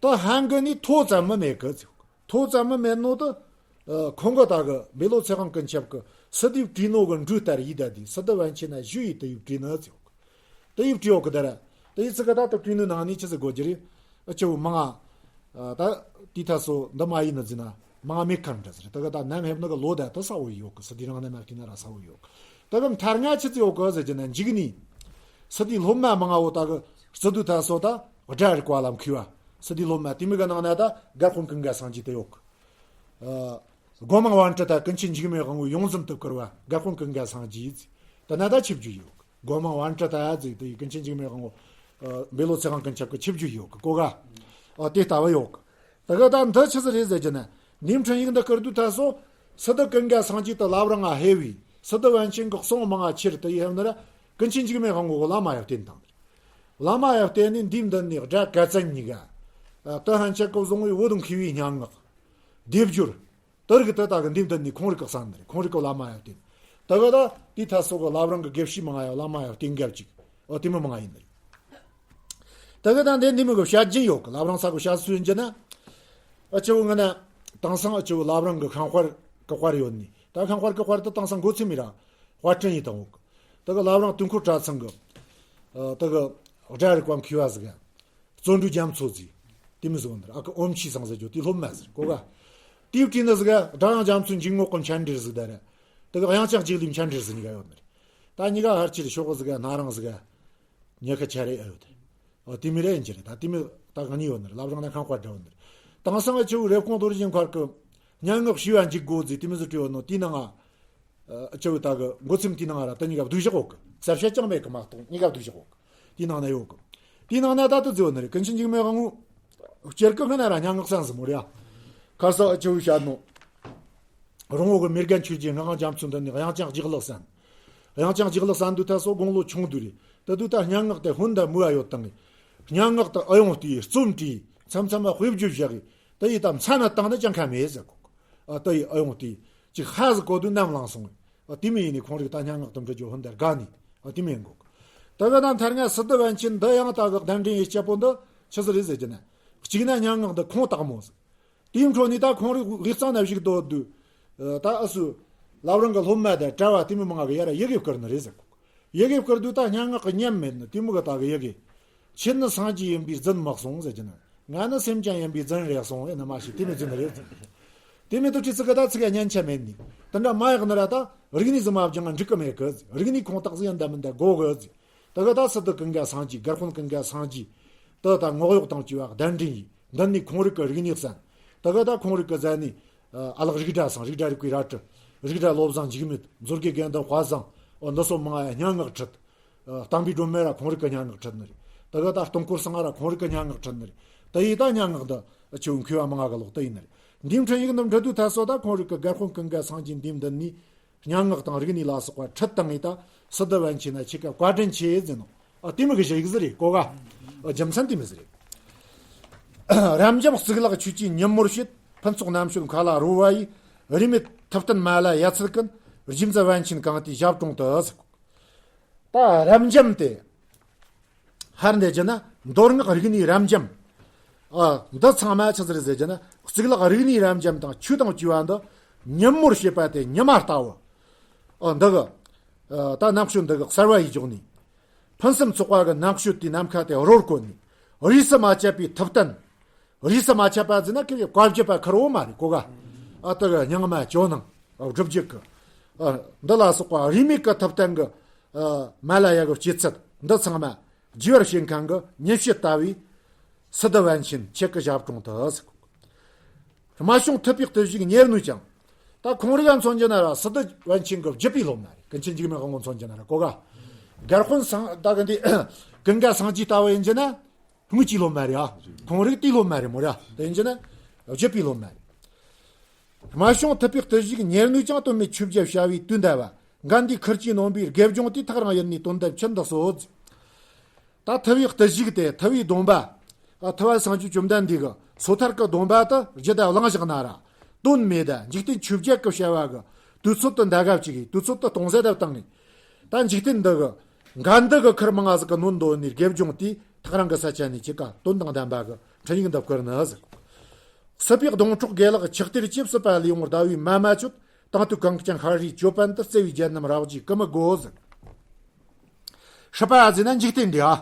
ད་ཧན་གི་ནི་ཐོ་ཙམ་མི་མེད་གི་ཟེར། ཐོ་ཙམ་མི་མེད་ནོ་དུ། ཨ། ཁོང་གི་ད་གི་འབེ་ལོ་ཚེ་དབང་ཀུན་ཁྱབ་ཀྱི་སི་ཏུས་བྲིས་ནོ་གི་འབྲུ་ལྟར་ཡིད་ད་དེ་སི་ཏུ་པཎ་ཆེན་ན་ཞུ་ཡིས་དུ་ཡིས་བྲིས་ནི་ཟེར། དུ་ཡིས་བྲིས་ཡོད་གི་ད་ར། དུ་ཡིས་ཚིག་གི་ད་དུ་བྲིས་ནི་ནང་ནས་ཆི་ཟིག་གོ་རྒྱུ་རེད། ཨ་ཆུ་བོ་མང་ང་། ཨ། ད་དེའི་ཐད་སོ་འདི་མ་ཡིན་ནི་ཟེར་ན་མང་ང་མེད་ཁར་འདྲ་ཟེར། ད་གི་ད་ནམ་ཕེབས་ནི་གི་ལོ་ད་དུ་གསལ་བོ་ཡོད་གི། སི་ཏུའི་རང་རྣམ་མ་བྲིས་ན་ར་གསལ་བོ་ཡོད་གི། ད་གི་མཐར་ང་ཆི་ཟིག་ཡོད་གི་ཟེར་རྒྱུ་ན་མཇུག་ནས་སི་ཏུའི་སློབ་མ་མང་ང་བོ་ད་གི་བརྩི་དུས་ད་སོ་ད་སྒྲ་རིག་པ་ལ་མཁས་པ། སི་ཏུའི་སློབ་མ་དེ་མོ་གི་ནང་ན་ད་སྒར་དཔོན་ཀུན་དགའ་སངས་རྒྱས་དེ་ཡོད་གི། ཨ། སྒོ་མང་པཎ་ཌི་ཏ་ཀུན་མཁྱེན་འཇིགས་མེད་དབང་པོ་ཡོངས་འཛོམས་དུ་བཀུར་བ་དགའ་དཔོན་ཀུན་དགའ་སངས་རྒྱས་ཟེར། ད་ན་ད་ཆིབས་བསྒྱུར་ཡོད་གི། སྒོ་མང་པཎ་ཌི་ཏ་ཟེར་དེ་ཀུན་མཁྱེན་འཇིགས་མེད་དབང་པོ་འབེ་ལོ་ཚེ་དབང་ཀུན་ཁྱབ་ཀྱི་ཆིབས་བསྒྱུར་ཡོད་གི་གོ་ག། ཨ་དེ་ལྟ་བུ་ཡོད་གི། ད་ག་ད་འདི་ཆི་ཟིག་རེད་ཟེར་རྒྱུ་ན། འདིའི་འཕྲིན་ཡིག་འདི་བསྐུར་དུས་ད་སོ། སི་ཏུ་ཀུན་དགའ་སངས་རྒྱས་དེ་བླ་བྲང་ང་ཕེབས་བས་སི་ཏུ་པཎ་ཆེན་གྱི་གསུང་མང་ང་ཁྱེར་དེ་ཡི་ཕེབས་ན་ར། ཀུན་མཁྱེན་འཇིགས་མེད་དབང་པོ་བླ་མ་ཡ་བསྟེན་བཏང་། བླ་མ་ཡ་བསྟེན་ནས་འདིའི་མདུན་ནས་སྒྲ་ག་ཙན་གཉིས་ཀ། ཨ་དེ་ཕན་ཆད་ཀྱི་བཟུང་བའི་བོད་མཁས་པའི་སྙན་ངག་སྡེབ་སྦྱོར། དེ་རིགས་དེ་དག་གི་འདིའི་མདུན་ནས་ཁོང་རིགས་ཀྱི་གསན་ནི་རེད། ཁོང་རིགས་ཀྱི་བླ་མ་ཡ་བསྟེན། དེ་ག་ད་དེའི་ཐད་སོ་གི་བླ་བྲང་གི་དགེ་བཤེས་མང་ང་ཡ་བླ་མ་ཡ་བསྟེན་ག་བཅུག་ཨོ་དེ་མོ་མང་ང་ཡིན་ནི་རེད། དེ་ག་ད་འདི་འདི་མོ་གི་བཤད་རྒྱུན་ཡོད་གི། བླ་བྲང་ས་གི་བཤད་སྲོལ་ཡིན་རྒྱུ་ན། ཨ་ཅེ་བོ་ང་ན། དེང་སང་ཨ་ཅེ་བོ་བླ་བྲང་གི་ཁང་དཔར་གི་དཔར་ཡོད་ནི། ད་ཁང་དཔར་གི་དཔར་དེ་དེང་སང་འགོ་ཚུགས་མི་ར། དཔར་སྐྲུན་ཡིན་དང་འོག་གི། དེ་གི་བླ་བྲང་དུས་འཁོར་གྲྭ་ཚང་གི། ཨ་དེ་གི་སྒྲ་རིག་པ་མཁས་པ་ཟིག་ག་བརྩོན་འགྲུས་རྒྱ་མཚོ་ཟེར། དེ་མི་ཟིག་འདིར་ཨ་ཁུ་ཨོམ་ཆི་ཚང་ཟེར་རྒྱུ་དེ་སློབ་མ་ཟེར་གོ་ག། དེའི་བྲིས་ནི་ཟིག་ག་སྒྲ་དབྱངས་རྒྱ་མཚོའི་འཇུག་ངོགས་ཀྱི་མཆན་འགྲེལ་ཟིག་ད་ར། དེ་གི་དབྱངས་ཅན་གཅིག་ལུས་མཆན་འགྲེལ་ཟིག་གཉིས་ཀ་ཡོད་ནི་རེད། ད་གཉིས་ཀ་ཧར་ཆེར་ཤོག་གི་ཟིག་ག་སྣ་རིང་ཟིག་ག་ཉི་ཁ་ཆ་རེ་ཨེ་ཡོད་དེ། ཨོ་དེ་མི་རེད་ཡིན་གྱི་རེད། ད་དེ་མི་ད་ག་ནི་ཡོད་ནི་རེད། བླ་བྲང་ན་ཁང་དཔར་འདྲ་ཡོད་ནི་རེད། དེང་སང་ཨ་ཅེ་བོ་རེབ་གོང་རྡོ་རྗེ་མཁར་གི་སྙན་ངག་ཞུ་བ་འཇུག་དགོས་ཟེར་དེ་མི་ཟིག་བྲིས་ཡོད་ནོ་དེའི་ནང་ང་། ཨ་ཅེ་བོ་ད་གི་འགོ་ཚུགས་དེའི་ནང་ང་ར་དེ་གཉིས་ཀ་བསྡུས་བཞག་ཡོད་གི། གསལ་བཤད་ཅང་མེད་གི་མ་གཏོགས་གཉིས་ཀ་བསྡུས་བཞག་ཡོད་གི། དེའི་ནང་ན་ཡོད་གི། དེའི་ནང་ན་ད་དུ་བརྩི་བ་ནི་རེད། ཀུན་མཁྱེན་འཇིགས་མེད་དབང་པོ། སྤྱིར་གི་སྔ་ན་ར་སྙན་ངག་གསན་ཟིན་མོ་རེད་ཡ། ཁ་སང་ཨ་ཅེ་བོས་བཤད་ནོ། རོང་བོ་གི་མེ་རྒན་ཆོས་རྗེ་ངག་དབང་རྒྱ་མཚོའི་མདུན་ནས་དབྱངས་ཅན་སྒྱིད་ལུག་གསན། དབྱངས་ཅན་སྒྱིད་ལུག་གསན་དུས་ད་སོ་དགུང་ལོ་ཆུང་དུས་རེད། ད་དུས་ད་སྙན་ངག་དེ་ཧོན་ད་མོས་ཨ་ཡོད་དང་། སྙན་ངག་དེ་ཨུ་ཡོང་དེའི་རྩོམ་བྲིས། མཚམས་མཚམས་ཨ་དཔེ་བརྗོད་བཞག་གི། ད་ཡི་ད་མཚན་ན་བཏང་ན་ཅང་ཁ་མེད་ཟེར་གོ། ཨ་ད་ཡི་ཨུ་ཡོང་དེ་ཅིག་ཧ་ཟིག་གོ་དུས་ནམ་ལངས་སོང་། ཨ་དེ་མི་ཡིན་ནི་ཁོང་རིགས་ད་སྙན་ངག་དེ་འབྲི་རྒྱུ་ཧོན་ད་དགའ་ནི། ཨ་དེ་མི་ཡིན་གོ། ད་ག་ད་མཐར་ང་སི་ཏུ་པཎ་ཆེན་འདི་ཡང་ད་གི་གདན་འདྲེན་ཡེ་སྐྱབས་པོ་འདི་ཆི་ཟིག་རེད་ཟེར་རྒྱུ་ན། གཅིག་ན་སྙན་ངག་འདི་ཁུངས་དག་མོ་ཟིག་དེའི་འཕྲོ་ནས་ད་ཁོང་རིགས་དབུས་གཙང་ན་བཞུགས་དོ་དུས། ད་ཨ་སུ། བླ་བྲང་གི་སློབ་མ་དང་གྲྭ་བ་དེ་མི་མང་གི་ཡ་ར་ཡི་གེ་བསྐུར་ནི་རེད་ཟེར་གོ། ཡི་གེ་བསྐུར་དུས་ད་སྙན་ངག་གི་ཉམས་མེད་ནི་དེ་མོ་གི་ད་གི་ཡི་གེ། ཁྱེད་ནི་སངས་རྒྱས་ཡིན་པས་རྫུན་མ་གསུངས་ཟེར་གྱི་ན། ང་ནི་སེམས་ཅན་ཡིན་པས་རྫུན་རེ་གསུངས་ཨེ་ནི་མ་ཤེས་དེ་མི་རྫུན་རེད་ཟེར། དེ་མི་དུ་ཁྲི་ཚིག་གི་ད་ཚིག་ཡ་སྙན་ཆ་མེད་ནི། དེ་འདྲ་མ་ཡག་ནི་ར་ད་རིག་གནས་ཟིག་མ་སྦྱངས་འགྲིག་གི་མེད་གི། རིག་གནས་ཁུངས་དག་ཟིག་ཡིན་ད་མིན་ད་དགོ་གི་ཟེར། ད་ག་ད་སི་ཏུ་ཀུན་དགའ་སངས་རྒྱས་སྒར་དཔོན་ཀུན་དགའ་སངས་རྒྱས། ད་ད་ངོ་གཡོག་དང་བཅས་པ་གདན་འདྲེན་ཡིན། འདི་ནས་ཁོང་རིགས་ཀྱི་རིག་གནས་གསན། ད་ག་ད་ཁོང་རིགས་ཀྱི་མཛད་ནས། ཨ་ལགས་རིགས་གྲྭ་སང་རིགས་གྲྭ་རིག་པའི་ར་སྤྲུལ། རིགས་གྲྭ་བློ་བཟང་འཇིགས་མེད། མཛོད་དགེ་དགེ་འདུན་དཔལ་བཟང་། འོ་འདི་ཚོ་མང་ང་ཡ་སྙན་ངག་ཁྲིད། ཨ་བསྟན་པའི་སྒྲོན་མེ་ར་ཁོང་རིགས་ཀྱི་སྙན་ངག་ཁྲིད་ནི་རེད། ད་ག་ད་སྟོང་སྐོར་སང་ར་ཁོང་རིགས་ཀྱི་སྙན་ངག་ཁྲིད་ནི་རེད། ད་ཡི་ད་སྙན་ངག་འདི་ཆེ་བོ་མཁས་པ་མང་ང་གི་ལོག་ད་ཡིན་ནི་རེད། འདིའི་འཕྲིན་ཡིག་འདི་འབྲི་དུས་ད་སོ་ད་ཁོང་རིགས་ཀྱི་སྒར་དཔོན་ཀུན་དགའ་སངས་རྒྱས་འདིའི་མདུན་ནས། སྙན་ངག་དང་རིག་གནས་ལ་སོགས་པ་ཁྲིད་བཏང་ངེས་ད་སི་ཏུ་པཎ་ཆེན་ན་ཁྱེད་ཀ་བཀའ་དྲིན་ཆེ་ཟེར་ནོ། ཨ་དེ་མི་གི་ཞིག་ཟེར་རེད་གོ་ག། ཨ་རྒྱུ་མཚན་དེ་མི་ཟེར་རེད། རབ་འབྱམས་གཙུག་ལག་ཆོས་ཀྱི་ཉིན་མོར་བྱེད། ཕུན་ཚོགས་རྣམ་དཔྱོད་མཁའ་ལ་རོལ་བ་ཡི། རིས་མེད་ཐུབ་བསྟན་མ་ལ་ཡ་མཚན་ཀུན། རྗེ་བཙུན་པཎ་ཆེན་གང་དེའི་ཞབས་དྲུང་དུ་ཟེར། ད་རབ་འབྱམས་ཏེ། ཧར་འདི་རྒྱུ་ན་མདོ་སྔགས་རིག་གནས་རབ་འབྱམས། ཨ་འདི་ཚང་མ་ཆི་ཟིག་རེད་ཟེར་རྒྱུ་ན་གཙུག་ལག་རིག་གནས་རབ་འབྱམས་དང་ཆོས་དང་བཅས་པ་འདི་ཉིན་མོར་བྱེད་པ་དེ་ཉི་མ་ལྟ་བུ། ཨ་འདི་གི་ཨ་ད་རྣམ་དཔྱོད་འདི་གི་གསར་བ་ཡིས་འཇོག་ནས། ཕུན་སུམ་ཚོགས་པ་གི་རྣམ་དཔྱོད་དེའི་ནམ་མཁའ་དེ་རོལ་བཀོད་ནས། རིས་སུ་མ་ཆད་པའི་ཐུབ་བསྟན། རིས་སུ་མ་ཆད་པ་ཟེར་ན་ཁྱེད་ཀྱི་བཀའ་བརྒྱུད་པ་ཁེར་བོ་མ་རེད་གོ་ག། ཨ་ད་གི་རྙིང་མ་ཇོ་ནང་སྒྲུབ་བརྒྱུད་ཀྱི། ཨ་འདི་ལ་སོགས་པ་རིས་མེད་ཀྱི་ཐུབ་བསྟན་གྱི། ཨ་མ་ལ་ཡ་གི་སྤྱོད་ཚུལ་འདི་ཚང་མ་རྒྱས་པར་བཤད་མཁན་གྱི་ཉིན་བྱེད་ལྟ་བུའི་སི་ཏུ་པཎ་ཆེན་ཁྱེད་ཀྱི་ཞབས་དྲུང་དུ་ཟེར། རྨད་བྱུང་ཐུབ་པའི་བརྟུལ་ཞུགས་ཉེར་ནུས་ཀྱང་། ད་ཁོང་རིགས་ལ་མཚོན་རྒྱུ་ན་ར་སི་ཏུ་པཎ་ཆེན་གྱི་བརྒྱུད་པའི་སློབ་མ་རེད། ཀུན་མཁྱེན་འཇིགས་མེད་དབང་པོ་མཚོན་རྒྱུ་ན་ར་གོ་ག། སྒར་དཔོན་སངས་ད་གི་འདི་ཀུན་དགའ་སངས་རྒྱས་ལྟ་བུ་ཡིན་རྒྱུ་ན། དངོས་ཀྱི་སློབ་མ་རེད་ཨ། ཁོང་རིགས་དེའི་སློབ་མ་རེད་མོ་ར། དེ་ཡིན་རྒྱུ་ན། བརྒྱུད་པའི་སློབ་མ་རེད། རྨད་བྱུང་ཐུབ་པའི་བརྟུལ་ཞུགས་ཉེར་ནུས་ཀྱང་། དོན་མེད་ཆོས་བརྒྱད་བྱ་བའི་དུས་འདའ་བ། འགལ་འདུའི་ཁུར་གྱིས་ནོན་པའི་དགེ་སྦྱོང་དེས། ཐག་རིང་ཡུལ་ནས་དོན་དམ་ཕྱིར་འདུ་གསོལ། ད་ཐུབ་པའི་བརྟུལ་ཞུགས་དེ་ཐུབ་པའི་སྡོམ་པ། ཨ་ཐུབ་པ་སངས་རྒྱས་བཅོམ་ལྡན་འདས་ཀྱི་སོ་ཐར་གྱི་སྡོམ་པ་དེ་རྒྱུད་དུ་བླངས་བཞག་ན་ར། དོན་མེད་དང་འཇིག་རྟེན་ཆོས་བརྒྱད་ཀྱི་བྱ་བ་གི་དུས་ཚོད་དེ་འདའ་ག་བཅུག་གི། དུས་ཚོད་དེ་གཏོང་ཟད་དུ་བཏང་ངེ། ད་འཇིག་རྟེན་འདི་གི་འགལ་འདུ་གི་ཁུར་མང་ང་ཟིག་གི་ནོན་འདོད་ནི་དགེ་སྦྱོང་དེས་ཐག་རིང་གི་ས་ཆ་ནས་ཁྱེད་ཀ་དོན་དང་ལྡན་པ་གི་འཕྲིན་ཡིག་འདི་བསྐུར་ནི་ཟིག། སྲིད་པའི་སྡོང་གྲོགས་དགེ་ལེགས་ཆགས་གཏེར་གྱིས། སྲིད་པ་ལས་འོངས་ཟླ་བའི་མ་མ་ཆོད། དེང་དུས་གངས་ཅན་ཤར་རིའི་ཅོད་པན་དུ། བརྩེ་བའི་རྒྱལ་རྣམས་རབ་རྒྱས་ཀུན་མི་དགོས་ཟིག། སྲིད་པ་ཟེར་ན་འཇིག་རྟེན་འདི་ཨ།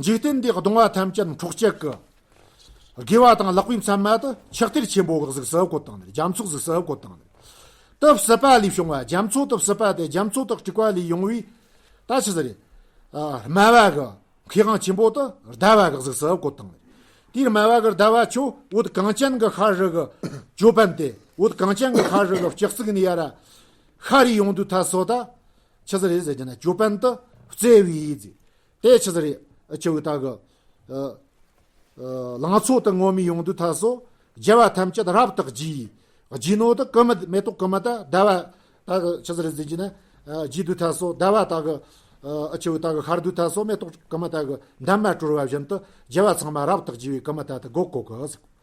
འཇིག་རྟེན་འདིའི་སྡོང་བོ་ཐམས་ཅད་འཕྲོག་བྱེད་ཀྱི། དགེ་བ་དང་ལེགས་པའི་མཚན་མ་དེ་ཆགས་གཏེར་ཆེན་པོ་གི་གཟུགས་སུ་བཀོད་བཏང་ནས། རྒྱ་མཚོ་གཟུགས་སུ་བཀོད་བཏང་ནས། དེ་སྲིད་པ་ལས་བྱུང་བ། རྒྱ་མཚོ་དེ་སྲིད་པ་དེ་རྒྱ་མཚོ་དེ་དྲེགས་པ་ལས་ཡོང་བའི། ད་ཆི་ཟིག་རེད། ཨ་སྨྲ་བ་གི་མཁས་དབང་ཆེན་པོ་དེ་ཟླ་བ་གི་གཟུགས་སུ་བཀོད་བཏང་ནས། དེའི་སྨྲ་བ་གི་ཟླ་བ་ཁྱོད་བོད་གངས་ཅན་གི་ཤར་རི་གི་ཅོད་པན་དེ། བོད་གངས་ཅན་གྱི་ཁ་རི་གི་སྤྱི་གཙུག་ནས་ཡར་ཤར་རེ་ཡོང་དུས་ཐ་སོ་ད། ཆི་ཟིག་རེད་ཟེར་གྱི་ན་ཅོད་པན་དུ་བརྩེ་བའི་ཟེར། དེ་ཆི་ཟིག་རེད། ཨ་ཆི་བོ་ད་གི། ཨ། ཨ། ལང་ཚོ་དུ་ངོམས་ཡོང་དུས་ཐ་སོ། རྒྱལ་བ་ཐམས་ཅད་རབ་ཏུ་བརྗིད། བརྗིད་ནོ་དུ་ཀུ་མུད་མེ་ཏོག་ཀུ་མུད་ད་ཟླ་བ། ད་གི་ཆི་ཟིག་རེད་ཟེར་གྱི་ན། ཨ། བརྗིད་དུས་ཐ་སོ་ཟླ་བ་ད་གི། ཨ་ཆི་བོ་ད་གི་ཤར་དུས་ཐ་སོ་མེ་ཏོག་ཀུ་མུད་ད་གི་འདབ་མ་དཀྲོལ་བ་བཞིན་དུ་རྒྱལ་བ་ཚང་མ་རབ་ཏུ་བརྗིད་པའི་ཀུ་མུད་ད་དུ་གོ་གོ་གི་ཟེར།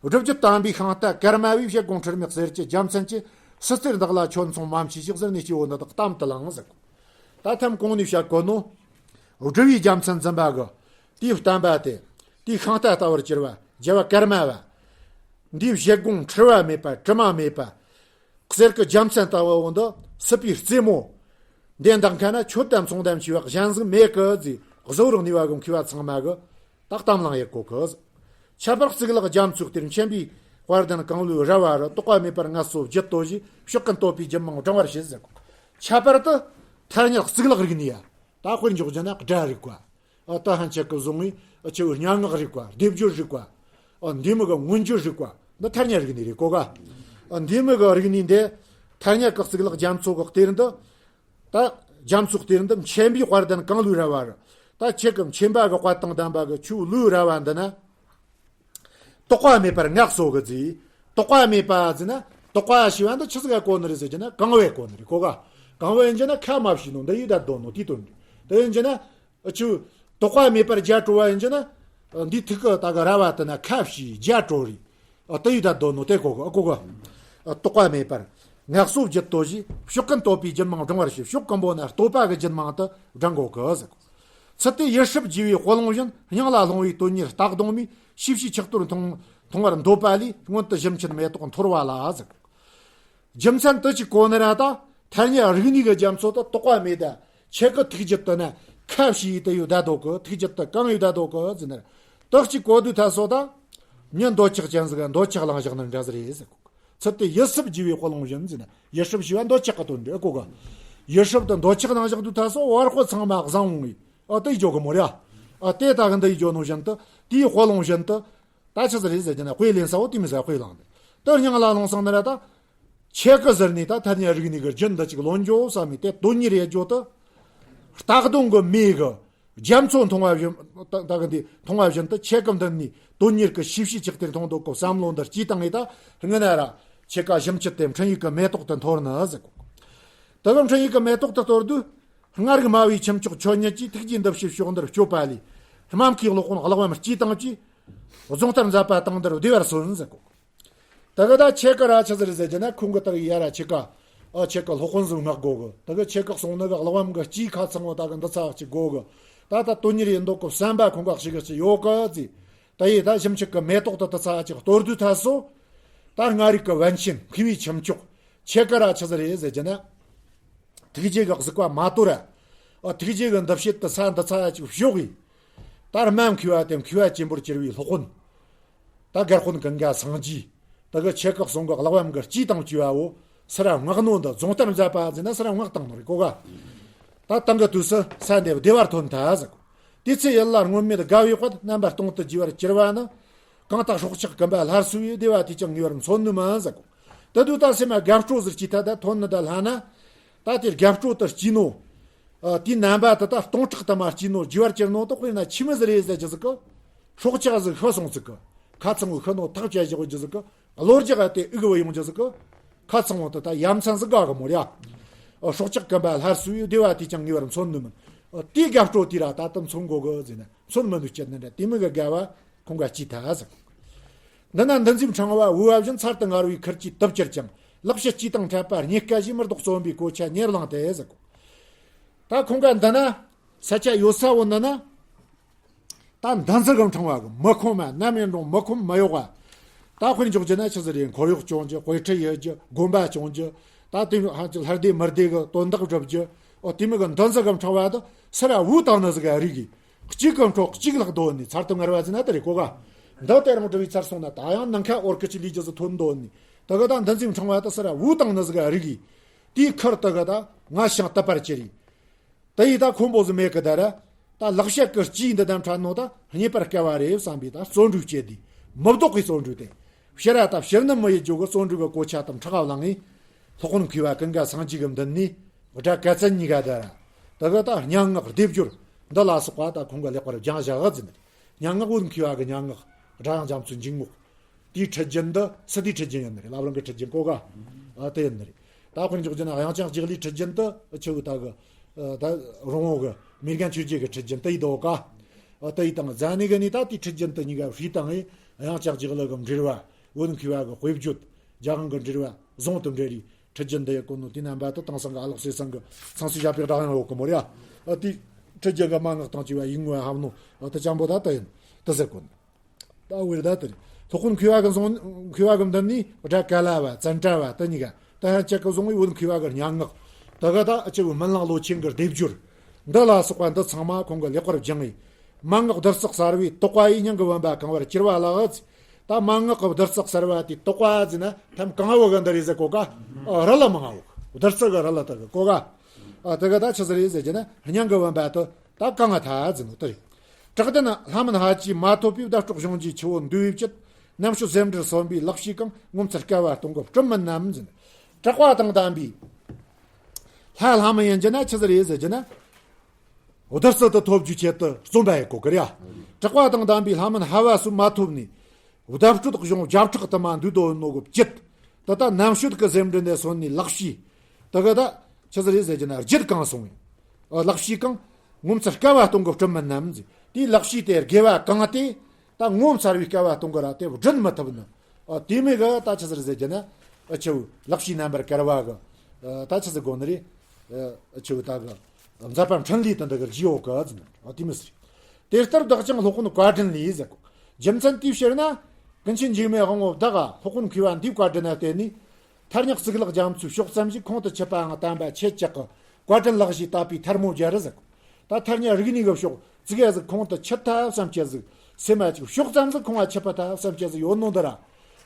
སྒྲུབ་བརྒྱུད་དམ་པའི་ཤིང་རྟ་ཀརྨ་བས་བཞད་དགོང་ཁྲིར་མེ་གསེར་གྱི་རྒྱལ་མཚན་གྱི། སྲིད་རྩེར་བདག་ལ་ཁྱོད་མཚུངས་མ་མཆིས་ཤིག་ཟེར་ནས་སྐྱེ་བོ་འདི་དག་གཏམ་དུ་བླངས་ཟེར། ད་ཐམ་གོང་ནས་བཤད་གོ་ནོ། སྒྲུབ་པའི་རྒྱལ་མཚན་འཛིན་པ་གི། དེའི་བསྟན་པ་དེ། དེའི་ཤིང་རྟ་ལྟ་བུར་གྱུར་བ་རྒྱལ་བ་ཀརྨ་བ། འདིའི་བཞད་དགོང་འཁྲུལ་བ་མེད་པ་དྲི་མ་མེད་པ། གསེར་གྱི་རྒྱལ་མཚན་ལྟ་བུ་འདི་སྲིད་པའི་རྩེ་མོ། འདི་འདང་མཁན་ན་ཁྱོད་དང་མཚུངས་ལྡན་ཆེ་བ་གཞན་ཟིག་མེད་གི་ཟེར། གཟུ་བོར་གནས་པ་གི་མཁས་པ་ཚང་མ་གི། ད་གཏམ་བླངས་ཡེ་གོ་གི། ཁྱད་པར་གཙུག་ལག་རྒྱ་མཚོའི་གཏེར་མཁྱེན་པའི་དཔལ་ལྡན་གང་ལུས་ར་བ་རུ། རྟོག་པ་མེད་པར་ངལ་གསོ་བརྒྱུད་དོ་ཞེས། ཕྱོགས་ཀུན་བསྟོད་པའི་རྒྱུད་མང་བགྲང་བར་བྱེད་ཟེར་གོ། ཁྱད་པར་དུ་ཐ་སྙད་གཙུག་ལག་རིག་གནས་ཡ། ད་དཔེར་འཇོག་རྒྱུ་ན་སྒྲ་རིག་པ། ཨ་ད་ཧན་ཆེ་གི་བཟུང་བའི་ཨ་ཆེ་བའི་སྙན་ངག་རིག་པ། སྡེབ་སྦྱོར་རིག་པ། ཨ་འདི་མོ་གི་མངོན་བརྗོད་རིག་པ། འདི་ཐ་སྙད་རིག་གནས་རེད་གོ་ག། ཨ་འདི་མོ་གི་རིག་གནས་འདི་ཐ་སྙད་གི་གཙུག་ལག་རྒྱ་མཚོ་གི་གཏེར་འདི། ད་རྒྱ་མཚོའི་གཏེར་འདི་མཁྱེན་པའི་དཔལ་ལྡན་གང་ལུས་ར་བ་རུ། ད་ཁྱེད་ཀྱི་མཁྱེན་པ་གི་དཔལ་དང་ལྡན་པ་གི་ཁྱོད་ལུས་ར་བ་འདི་ན། རྟོག་པ་མེད་པར་ངལ་གསོ་གི་ཟེར། རྟོག་པ་མེད་པ་ཟེར་ན། རྟོག་པ་ཞེས་པ་འདི་ཆི་ཟིག་ག་གོ་ནི་རེད་ཟེར་གྱི་ན་གང་བས་གོ་ནི་རེད་གོ་ག། གང་བས་ཡིན་གྱི་ན་ཁ་མ་ཕྱེ་ནོ་འདི་ཡིས་ད་དོན་ནོ་དེའི་དོན་རེད། དེ་ཡིན་གྱི་ན། ཨ་ཆུ། རྟོག་པ་མེད་པར་རྒྱ་གྲོལ་བ་ཡིན་གྱི་ན། འདིའི་ཐུགས་ཀྱི་ད་གི་ར་བ་དེ་ན་ཁ་ཕྱེ་རྒྱ་གྲོལ་རེད། ཨ་དེ་ཡིས་ད་དོན་ནོ་དེ་གོ་གི་ཨ་གོ་གི། ཨ་རྟོག་པ་མེད་པར་ངལ་གསོ་བརྒྱུད་དོ་ཞེས། ཕྱོགས་ཀུན་བསྟོད་པའི་རྒྱུད་མང་བགྲང་བར་བྱེད། ཕྱོགས་ཀུན་པོ་ན་བསྟོད་པ་གི་རྒྱུད་མང་དུ་བགྲང་དགོ་གི་ཟེར། ཚུལ་དེ་ཡིད་སྲིབ་རྒྱས་པའི་དཔུང་ལོང་བཞིན། སྙིང་ལ་ལྷུང་བའི་དོན་གཉེར་རྟ་གདོང་མས། ཤེས་བྱའི་ཆགས་གཏོར་མཐོང་མཐོང་བར་འདོད་པ་ལས། སྔོན་དུ་ཞིམ་མཆུ་མེ་ཏོག་འཐོར་བ་ལ་ཟེར། རྒྱུ་མཚན་དུ་ཅིག་གོ་ནི་ར་ད། ཐ་སྙད་རིག་གནས་ཀྱི་རྒྱ་མཚོ་དུ་རྟོག་པ་མེད་ད། ཁྱེད་ཀྱི་ཐུགས་རྒྱུད་དུ་ན་ཁ་ཕྱེ་ཡི་དུ་ཡོད་ད་དོ་གི། ཐུགས་རྒྱུད་དུ་གང་ཡོད་ད་དོ་གི་ཟེར་ན། དག་ཅིག་གོ་དུས་ཐ་སོ་ད། མྱི་འདོད་ཆགས་ཅན་ཟིག་འདོད་ཆགས་བླངས་བཞག་ནི་འདྲ་ཟིག་རེད་ཟེར་གོ། ཚུལ་དེ་ཡིད་སྲིབ་རྒྱས་པའི་དཔུང་ལོང་བཞིན་ཟེར་ན། ཡིད་སྲིབ་ཞེས་པ་འདོད་ཆགས་ཀྱི་དོན་འདྲ་གོ་གི། ཡིད་སྲིབ་དུ་འདོད་ཆགས་བླངས་བཞག་དུས་ཐ་སོ་བར་དཔེ་ཚང་མ་བཟང་འོང་ངི། ཨ་དེ་འཇོག་གི་མོ་ར། ཨ་དེ་ད་གི་འདི་ཡི་འཇོག་ནོ་བཞིན་དུ་དེའི་དཔུང་ལོང་བཞིན་དུ། ད་ཆི་ཟིག་རེད་ཟེར་གྱི་ན་དཔེ་ལེན་ས་བོ་དེ་མི་ཟ་དཔེ་བླངས་ཏེ། དེ་སྙིང་ལ་ལྷུང་སོང་ནི་ར་ད། ཁྱེད་ཀྱི་ཟུར་ནས་ད་ཐ་སྙད་རིག་གནས་ཀྱི་རྒྱུན་འདི་ཅིག་ལོན་འཇོག་བསམ་མི་དེ་དོན་གཉེར་ཡེ་འཇོག་ཏུ། རྟ་གདོང་གི་མེ་གི་རྒྱ་མཚོ་མཐོང་བ་བཞིན་ད་ད་གི་འདི་མཐོང་བ་བཞིན་དུ་ཁྱེད་ཀྱི་མདུན་ནས་དོན་གཉེར་གྱི་ཤེས་བྱའི་ཆགས་གཏེར་མཐོང་འདོད་ཀྱི་བསམ་བློ་འདི་སྐྱེས་བཏང་ངེ་ད་སྔོན་ན་ར་ཁྱེད་ཀ་ཞིམ་མཆུ་དེ་འཕྲིན་ཡིག་གི་མེ་ཏོག་དེ་འཐོར་ནི་ཟེར་གོ། དེ་གི་འཕྲིན་ཡིག་གི་མེ་ཏོག་དེ་གཏོར་དུས། སྔར་གྱི་སྨྲ་བའི་ཁྱུ་མཆོག་ཁྱོད་ཉིད་ཀྱིས། ཐུགས་རྗེའི་འདུ་ཤེས་ཕྱོགས་འདིར་བསྐྱོད་པ་ལས། སྨྲ་མཁས་སློབ་དཔོན་གླེགས་བམ་སྤྱི་དང་བཅས། རྫོང་ལྟར་མཛད་པ་དེང་འདིར་བདེ་བར་གསོལ་ཟེར་གོ། དེ་གི་ད་ཁྱེད་ཀ་ར་ཆི་ཟིག་རེད་ཟེར་གྱི་ན་ཁོང་གི་ད་གི་ཡ་ར་ཁྱེད་ཀ། ཨ་ཁྱེད་ཀ་སློབ་དཔོན་ཟིག་མངགས་དགོ་གི། དེ་གི་ཁྱེད་ཀ་གསུང་ནི་གི་གླེགས་བམ་གི་སྤྱི་ཁ་ཚང་བོ་ད་གི་འདི་ཚ་ཅིག་དགོ་གི། ད་ད་དོན་གཉེར་ཡེ་འདོད་གི་བསམ་པ་ཁོང་ག་ཞིག་གི་ཅིག་ཡོད་གི་ཟེར། ད་ཡེ་ད་ཞིམ་མཆུ་གི་མེ་ཏོག་དེ་དེ་ཚ་ཅིག་གཏོར་དུས་ཐ་སོ། ད་སྔར་ཡོད་གི་པཎ་ཆེན་མཁས་པའི་ཁྱུ་མཆོག་ཁྱེད་ཀ་ར་ཆི་ཟིག་རེད་ཟེར་གྱི་ན། ཐུགས་རྗེ་གི་གཟིགས་པ་མ་དོར་ར། ཨ་ཐུགས་རྗེ་གི་འདུ་ཤེས་དེ་ས་འདི་ཚ་ཅིག་ཕྱོགས་ཡི། ད་སྨྲ་མཁས་པ་དེ་མཁས་པ་ཆེན་པོར་གྱུར་པའི་སློབ་དཔོན། ད་དགེ་དཔོན་ཀུན་དགའ་སངས་རྒྱས། ད་གི་ཆེ་ཁག་གསུང་གི་གླེགས་བམ་གི་སྤྱི་དང་བཅས་པའོ། སུ་ར་མངགས་ནོ་འདི་རྫོང་ལྟར་མཛད་པ་ཟེར་ན་སུ་ར་མངགས་བཏང་ནོ་རེད་གོ་ག། ད་དེང་གི་དུས་སུ་ས་འདི་བདེ་བར་ཐོན་ཐལ་ཟེར་གོ། དེ་ཚེ་ཡུལ་ལ་སྔོན་མེད་དགའ་བའི་དཔལ། རྣམ་པར་སྟོང་དུ་རྒྱས་པར་གྱུར་པ་ནི། གང་དག་སྲོག་ཆགས་ཀུན་པ་སླར་གསོ་བའི། བདེ་བ་དེས་ཀྱང་ངེས་པར་མཚོན་ནུས་མིན་ཟེར་གོ། དེ་དུས་ད་སེམས་མ་དགའ་སྤྲོ་ཟེར་གྱི་ཐད་ད་ཐོན་ནི་ད་ལྷ་ན། ད་དེ་དགའ་སྤྲོ་དུ་སྐྱེས་ནོ། ཨ་དེའི་རྣམ་པ་དེ་ད་སྟོང་ཕྲག་དུ་མ་སྐྱེས་ནོ། རྒྱས་པར་གྱུར་ནོ་དེ་དཔེར་ན་ཆི་མོ་ཟིག་རེད་ཟེར་རྒྱུ་ཟིག་གི། སྲོག་ཆགས་ཟིག་ཤི་སོང་ཟིག་གི། ཁ་ཚང་བོ་ཤི་ནོ་ཐག་བཅད་བཞག་རྒྱུ་ཟིག་གི། གློ་རྒྱག་དེ་དབུགས་བུད་ཡོང་རྒྱུ་ཟིག་གི། ཁ་ཚང་བོ་དེ་ད་ཡ་མཚན་ཟིག་དགའ་གི་མོ་ར། ཨ་སྲོག་ཆགས་ཀུན་པ་སླར་གསོ་བའི། བདེ་བ་དེས་ཀྱང་ངེས་པར་མཚོན་ནུས་མིན། ཨ་དེའི་དགའ་སྤྲོ་དེ་ར་ད་དུང་མཚོན་དགོ་གི་ཟེར་ན་མཚོན་མི་ནུས་སྐྱེ་ནི་འདྲ། དེ་མོ་གི་དགའ་བ་ཁོང་ག་སྐྱེས་ཐལ་ཟེར། འདི་ན་འདུ་འཛིའི་ཕྲེང་བ་བོས་པ་བཞིན། ཚར་དུ་དངར་བའི་ཁུར་གྱིས་དུབ་གྱུར་ཀྱང་། ལེགས་བཤད་སྤྱི་དང་འཕྲད་པ་རྙེད་དཀའ་ཞེས། མི་ལྡོག་རྩོམ་པའི་གོ་ཆ་ཉེར་བླངས་ཏེ་ཟེར་གོ། ད་ཁོང་ག་འདི་ན་ས་ཆ་ཡོད་ས་བོ་འདི་ན། ད་འདུ་འཛི་གི་ཕྲེང་བ་གི་མི་ཁོམ་མ་ནམ་ཡིན་རུང་མི་ཁོམ་མི་གཡོག་ག། ད་དཔེར་འཇོག་རྒྱུ་ན་ཆི་ཟིག་རེད། འཁོར་གཡོག་སྐྱོང་རྒྱུ། དཔེ་ཁྲིད་ཡོད་རྒྱུ། དགོན་པ་སྐྱོང་རྒྱུ། ད་དེ་ཧ་ཅང་ལྷ་སྡེ་མི་སྡེ་གི་དོན་དག་སྒྲུབ་རྒྱུ། ཨོ་དེ་མོ་གི་འདུ་འཛི་གི་ཕྲེང་བ་དེ་སུ་ར་བོས་བཏང་ནི་ཟིག་ག་རིག་གི། གཅིག་གི་འཕྲོ་གཅིག་ལྷག་འདོད་ནི། ཚར་དུ་དངར་བ་ཟེར་ན་དེ་རེད་གོ་ག། འདི་དེ་རིང་བསྒྲུབས་པའི་ཚར་སོང་ན་ད་ཡང་ནམ་མཁའ་འོར་གི་ཅིག་ལས་རྒྱུ་ཟིག་ཐོན་འདོད་ནི། དེ་གི་ད་འདུ་འཛིའི་ཕྲེང་བ་དེ་སུ་ར་བོས་བཏང་ནི་ཟིག་ག་རིག་གི། དེའི་ཁུར་དེ་གི་ད་ང་ཞིང་དུབ་པར་གྱུར་རེད། དེ་ཡིས་ད་ཁོམ་པོ་ཟིག་མེད་གི། ད་ར་ད་ལེགས་བཤད་ཀྱི་སྤྱི་འདི་དང་འཕྲད་ནོ་ད་རྙེད་པར་དཀའ་བ་རེད་བསམ་པའི་ད་བརྩོན་འགྲུས་བསྐྱེད་དེ། མི་ལྡོག་གི་བརྩོན་འགྲུས་ཏེ། ཕྱིར་ར་ད་ཕྱིར་ནི་མི་ཡི་རྒྱུ་གི་བརྩོན་འགྲུས་ཀྱི་གོ་ཆ་དང་ཕྲག་བླངས་ངེས། སློབ་དཔོན་མཁས་པ་ཀུན་དགའ་སངས་རྒྱས་ཀྱི་མདུན་ནས་སྒྲ་ག་ཚན་གཉིས་ཀ་དེ་ར། དེ་གི་ད་སྙན་ངག་སྡེབ་སྦྱོར་འདི་ལ་སོགས་པ་ད་ཁོང་གི་ལེགས་པར་སྦྱངས་བཞག་གི་ཟིན། སྙན་ངག་བོད་མཁས་པ་གི་སྙན་ངག་སྒྲ་དབྱངས་རྒྱ་མཚོའི་འཇུག་ངོགས། དེའི་ཁྲིད་རྒྱུན་འདི་སི་ཏུའི་ཁྲིད་རྒྱུན་ཡིན་ནི་རེད། བླ་བྲང་གི་ཁྲིད་རྒྱུན་གོ་ག་ཨ་དེ་ཡིན་ནི་རེད། ད་དཔེར་འཇོག་རྒྱུ་ན་དབྱངས་ཅན་ལྗགས་ལྷུན་གྱི་ཁྲིད་རྒྱུན་དེ་ཆུ་བོ་ད་གི་ད་རོང་བོ་གི་མེ་རྒན་ཆོས་རྒྱལ་གྱི་ཁྲིད་རྒྱུན་དེ་ཡི་དོ་ག་ཨ་དེ་ཡི་དང་ཛ་ནི་གི་ནི་ད་དེའི་ཁྲིད་རྒྱུན་དེ་གཉིས་ཀ་བྲིས་དང་ངས་དབྱངས་ཅན་ལྗགས་ལྷུན་གྱི་འགྲེལ་བ། བོད་མཁས་པ་གི་དཔེ་བརྗོད། རྒྱ་གང་གི་འགྲེལ་བ་ཟུང་དུ་འབྲེལ་བའི་ཁྲིད་རྒྱུན་འདི་ཡི་གོ་ནོ་དེ་རྣམ་པ་དེ་དེང་སང་གི་ཨ་ལགས་བསེ་ཚང་གི་ཚངས་སྲས་ཞབས་པའི་སྒྲ་དབྱངས་ཡོད་གི་མོ་རེད་ཨ། དེའི་ཁྲིད་རྒྱུན་གི་མན་ངག་དང་བཅས་པ་ཡིག་ངོ་ཧམ་ནོ་དེ་ཅང་པོ་ད་དེ་ཡིན་དེ་ཟེར་གོ་ནོ། ད་འོ་རེད་ད་དེ་རེད། སློབ་དཔོན་མཁས་པ་གི་གསུང་མཁས་པ་གི་མདུན་ནས་སྒྲ་ག་ལ་བ་ཙན་དྲ་བ་དེ་གཉིས་ཀ་ད་ཡང་གཅིག་གི་གསུང་བའི་བོད་མཁས་པ་གི་སྙན་ངག་དེ་ག་ད་ཨ་ཅེ་བོ་སྨིན་གླིང་ལོ་ཆེན་གི་སྡེབ་སྦྱོར་འདི་ལ་སོགས་པ་འདི་ཚང་མ་ཁོང་གི་ལེགས་པར་སྦྱངས་ཡིན། མན་ངག་བདུད་རྩི་གསར་བའི་དོགས་པ་ཡིས། སྙིང་གི་བུམ་པ་གང་བར་གྱུར་པ་ལགས། ད་མན་ངག་གི་བདུད་རྩི་གསར་བ་དེ་དོགས་པ་ཟེར་ན་ཐམ་གང་བོ་གི་འདི་རེད་ཟེར་གོ་ག་ཨ་རི་ལ་མང་བོ་བདུད་རྩི་གི་རི་ལ་དེ་གི་གོ་ག་ཨ་དེ་ག་ད་ཆི་ཟིག་རེད་ཟེར་གྱི་ན་སྙིང་གི་བུམ་པ་དེ་ད་གང་ང་ཐ་ཟེར་ནོ་དེ་རེད། གྲགས་ལྡན་ལྷ་མིན་ཧ་ཅི་མ་ཐོབ་པའི་བརྡ་སྤྲོད་གཞུང་གི་ཆུ་བོ་འདུས་པའི་བཅུད། རྣམ་དཔྱོད་ཟེའུ་འབྲུར་སོན་པའི་ལག་ཕྱིས་གང་། ངོ་མཚར་སྐལ་བ་སྟོང་གི་སྤྲིན་མིན་ནམ་ཟེར། གྲགས་པ་དང་ལྡན་པའི་ལྷ་ལྷ་མིན་ཡིན་གྱི་ན་ཆི་ཟིག་རེད་ཟེར་གྱི་ན། བདུད་རྩི་དེ་ཐོབ་རྒྱུའི་ཆེད་དུ་བརྩོན་པ་ཡི་གོ་གི་རེད། གྲགས་པ་དང་ལྡན་པའི་ལྷ་མིན་ཧ་བ་སུ་མ་ཐོབ་ནས། བརྡ་སྤྲོད་གཞུང་བྱ་བྲག་དུ་མ་འདུས་དོ་ནོ་གི་བཅུད། དེ་ད་རྣམ་དཔྱོད་ཀྱི་ཟེའུ་འབྲུ་ནས་སོན་ནས་ལག་ཕྱིས། དེ་གི་ད་ཆི་ཟིག་རེད་ཟེར་གྱི་ན་རྒྱུད་གང་སོང་བས། ལག་ཕྱིས་གང་། ངོ་མཚར་སྐལ་བ་སྟོང་གི་སྤྲིན་མིན་ནམ་ཟེར། དེའི་ལག་ཕྱིས་དེ་དགེ་བ་གང་སྟེ། ད་ངོ་མཚར་བའི་སྐལ་བ་སྟོང་གི་ར་དེ་བསྒྲུན་མི་ཐུབ་ནི། ཨ་དེ་མོ་གི་ད་ཆི་ཟིག་རེད་ཟེར་གྱི་ན། ཨ་ཆུ་བོ་ལག་ཕྱིས་རྣམ་པར་དཀར་བ་གི། ཨ་ད་ཆི་ཟིག་གོ་ནི་རེད། ཨ་ཆུ་བོ་ད་གི་མཛད་པ་འཕྲིན་ལས་དེ་འདི་གི་རྗེས་འོག་གི་ཟེར་ནི། ཨ་དེ་མོ་ཟེར། དེ་ལྟར་བདག་ཀྱང་སློབ་དཔོན་བཀའ་དྲིན་ལས་ཟེར་གོ། རྒྱུ་མཚན་དེའི་ཕྱིར་ན། ཀུན་མཁྱེན་འཇིགས་མེད་དབང་པོ་བདག་ག་སློབ་དཔོན་མཁས་པ་འདིའི་བཀའ་དྲིན་ན་བརྟེན་ནས། ཐར་སྙེག་གཙུག་ལག་རྒྱ་མཚོའི་ཕྱོགས་ཙམ་ཞིག་ཁོང་དུ་ཆུད་པའང་བསྟན་པ་ཁྱེད་ཅག་གི་བཀའ་དྲིན་ལགས་ཞེས་དད་པའི་ཐལ་མོ་སྦྱར་ཟེར། ད་ཐར་སྙེག་རིག་གནས་ཀྱི་ཕྱོགས་ཙི་གེ་ཟིག་ཁོང་དུ་ཆུད་ཐབས་བསམ་ཁྱེད་ཟིག་སེམས་མ་ཅིག་ཕྱོགས་ཙམ་ཟིག་ཁོང་ང་ཆུད་པ་ཐབས་བསམ་ཁྱེད་ཟིག་ཡོད་ནོ་འདི་ར།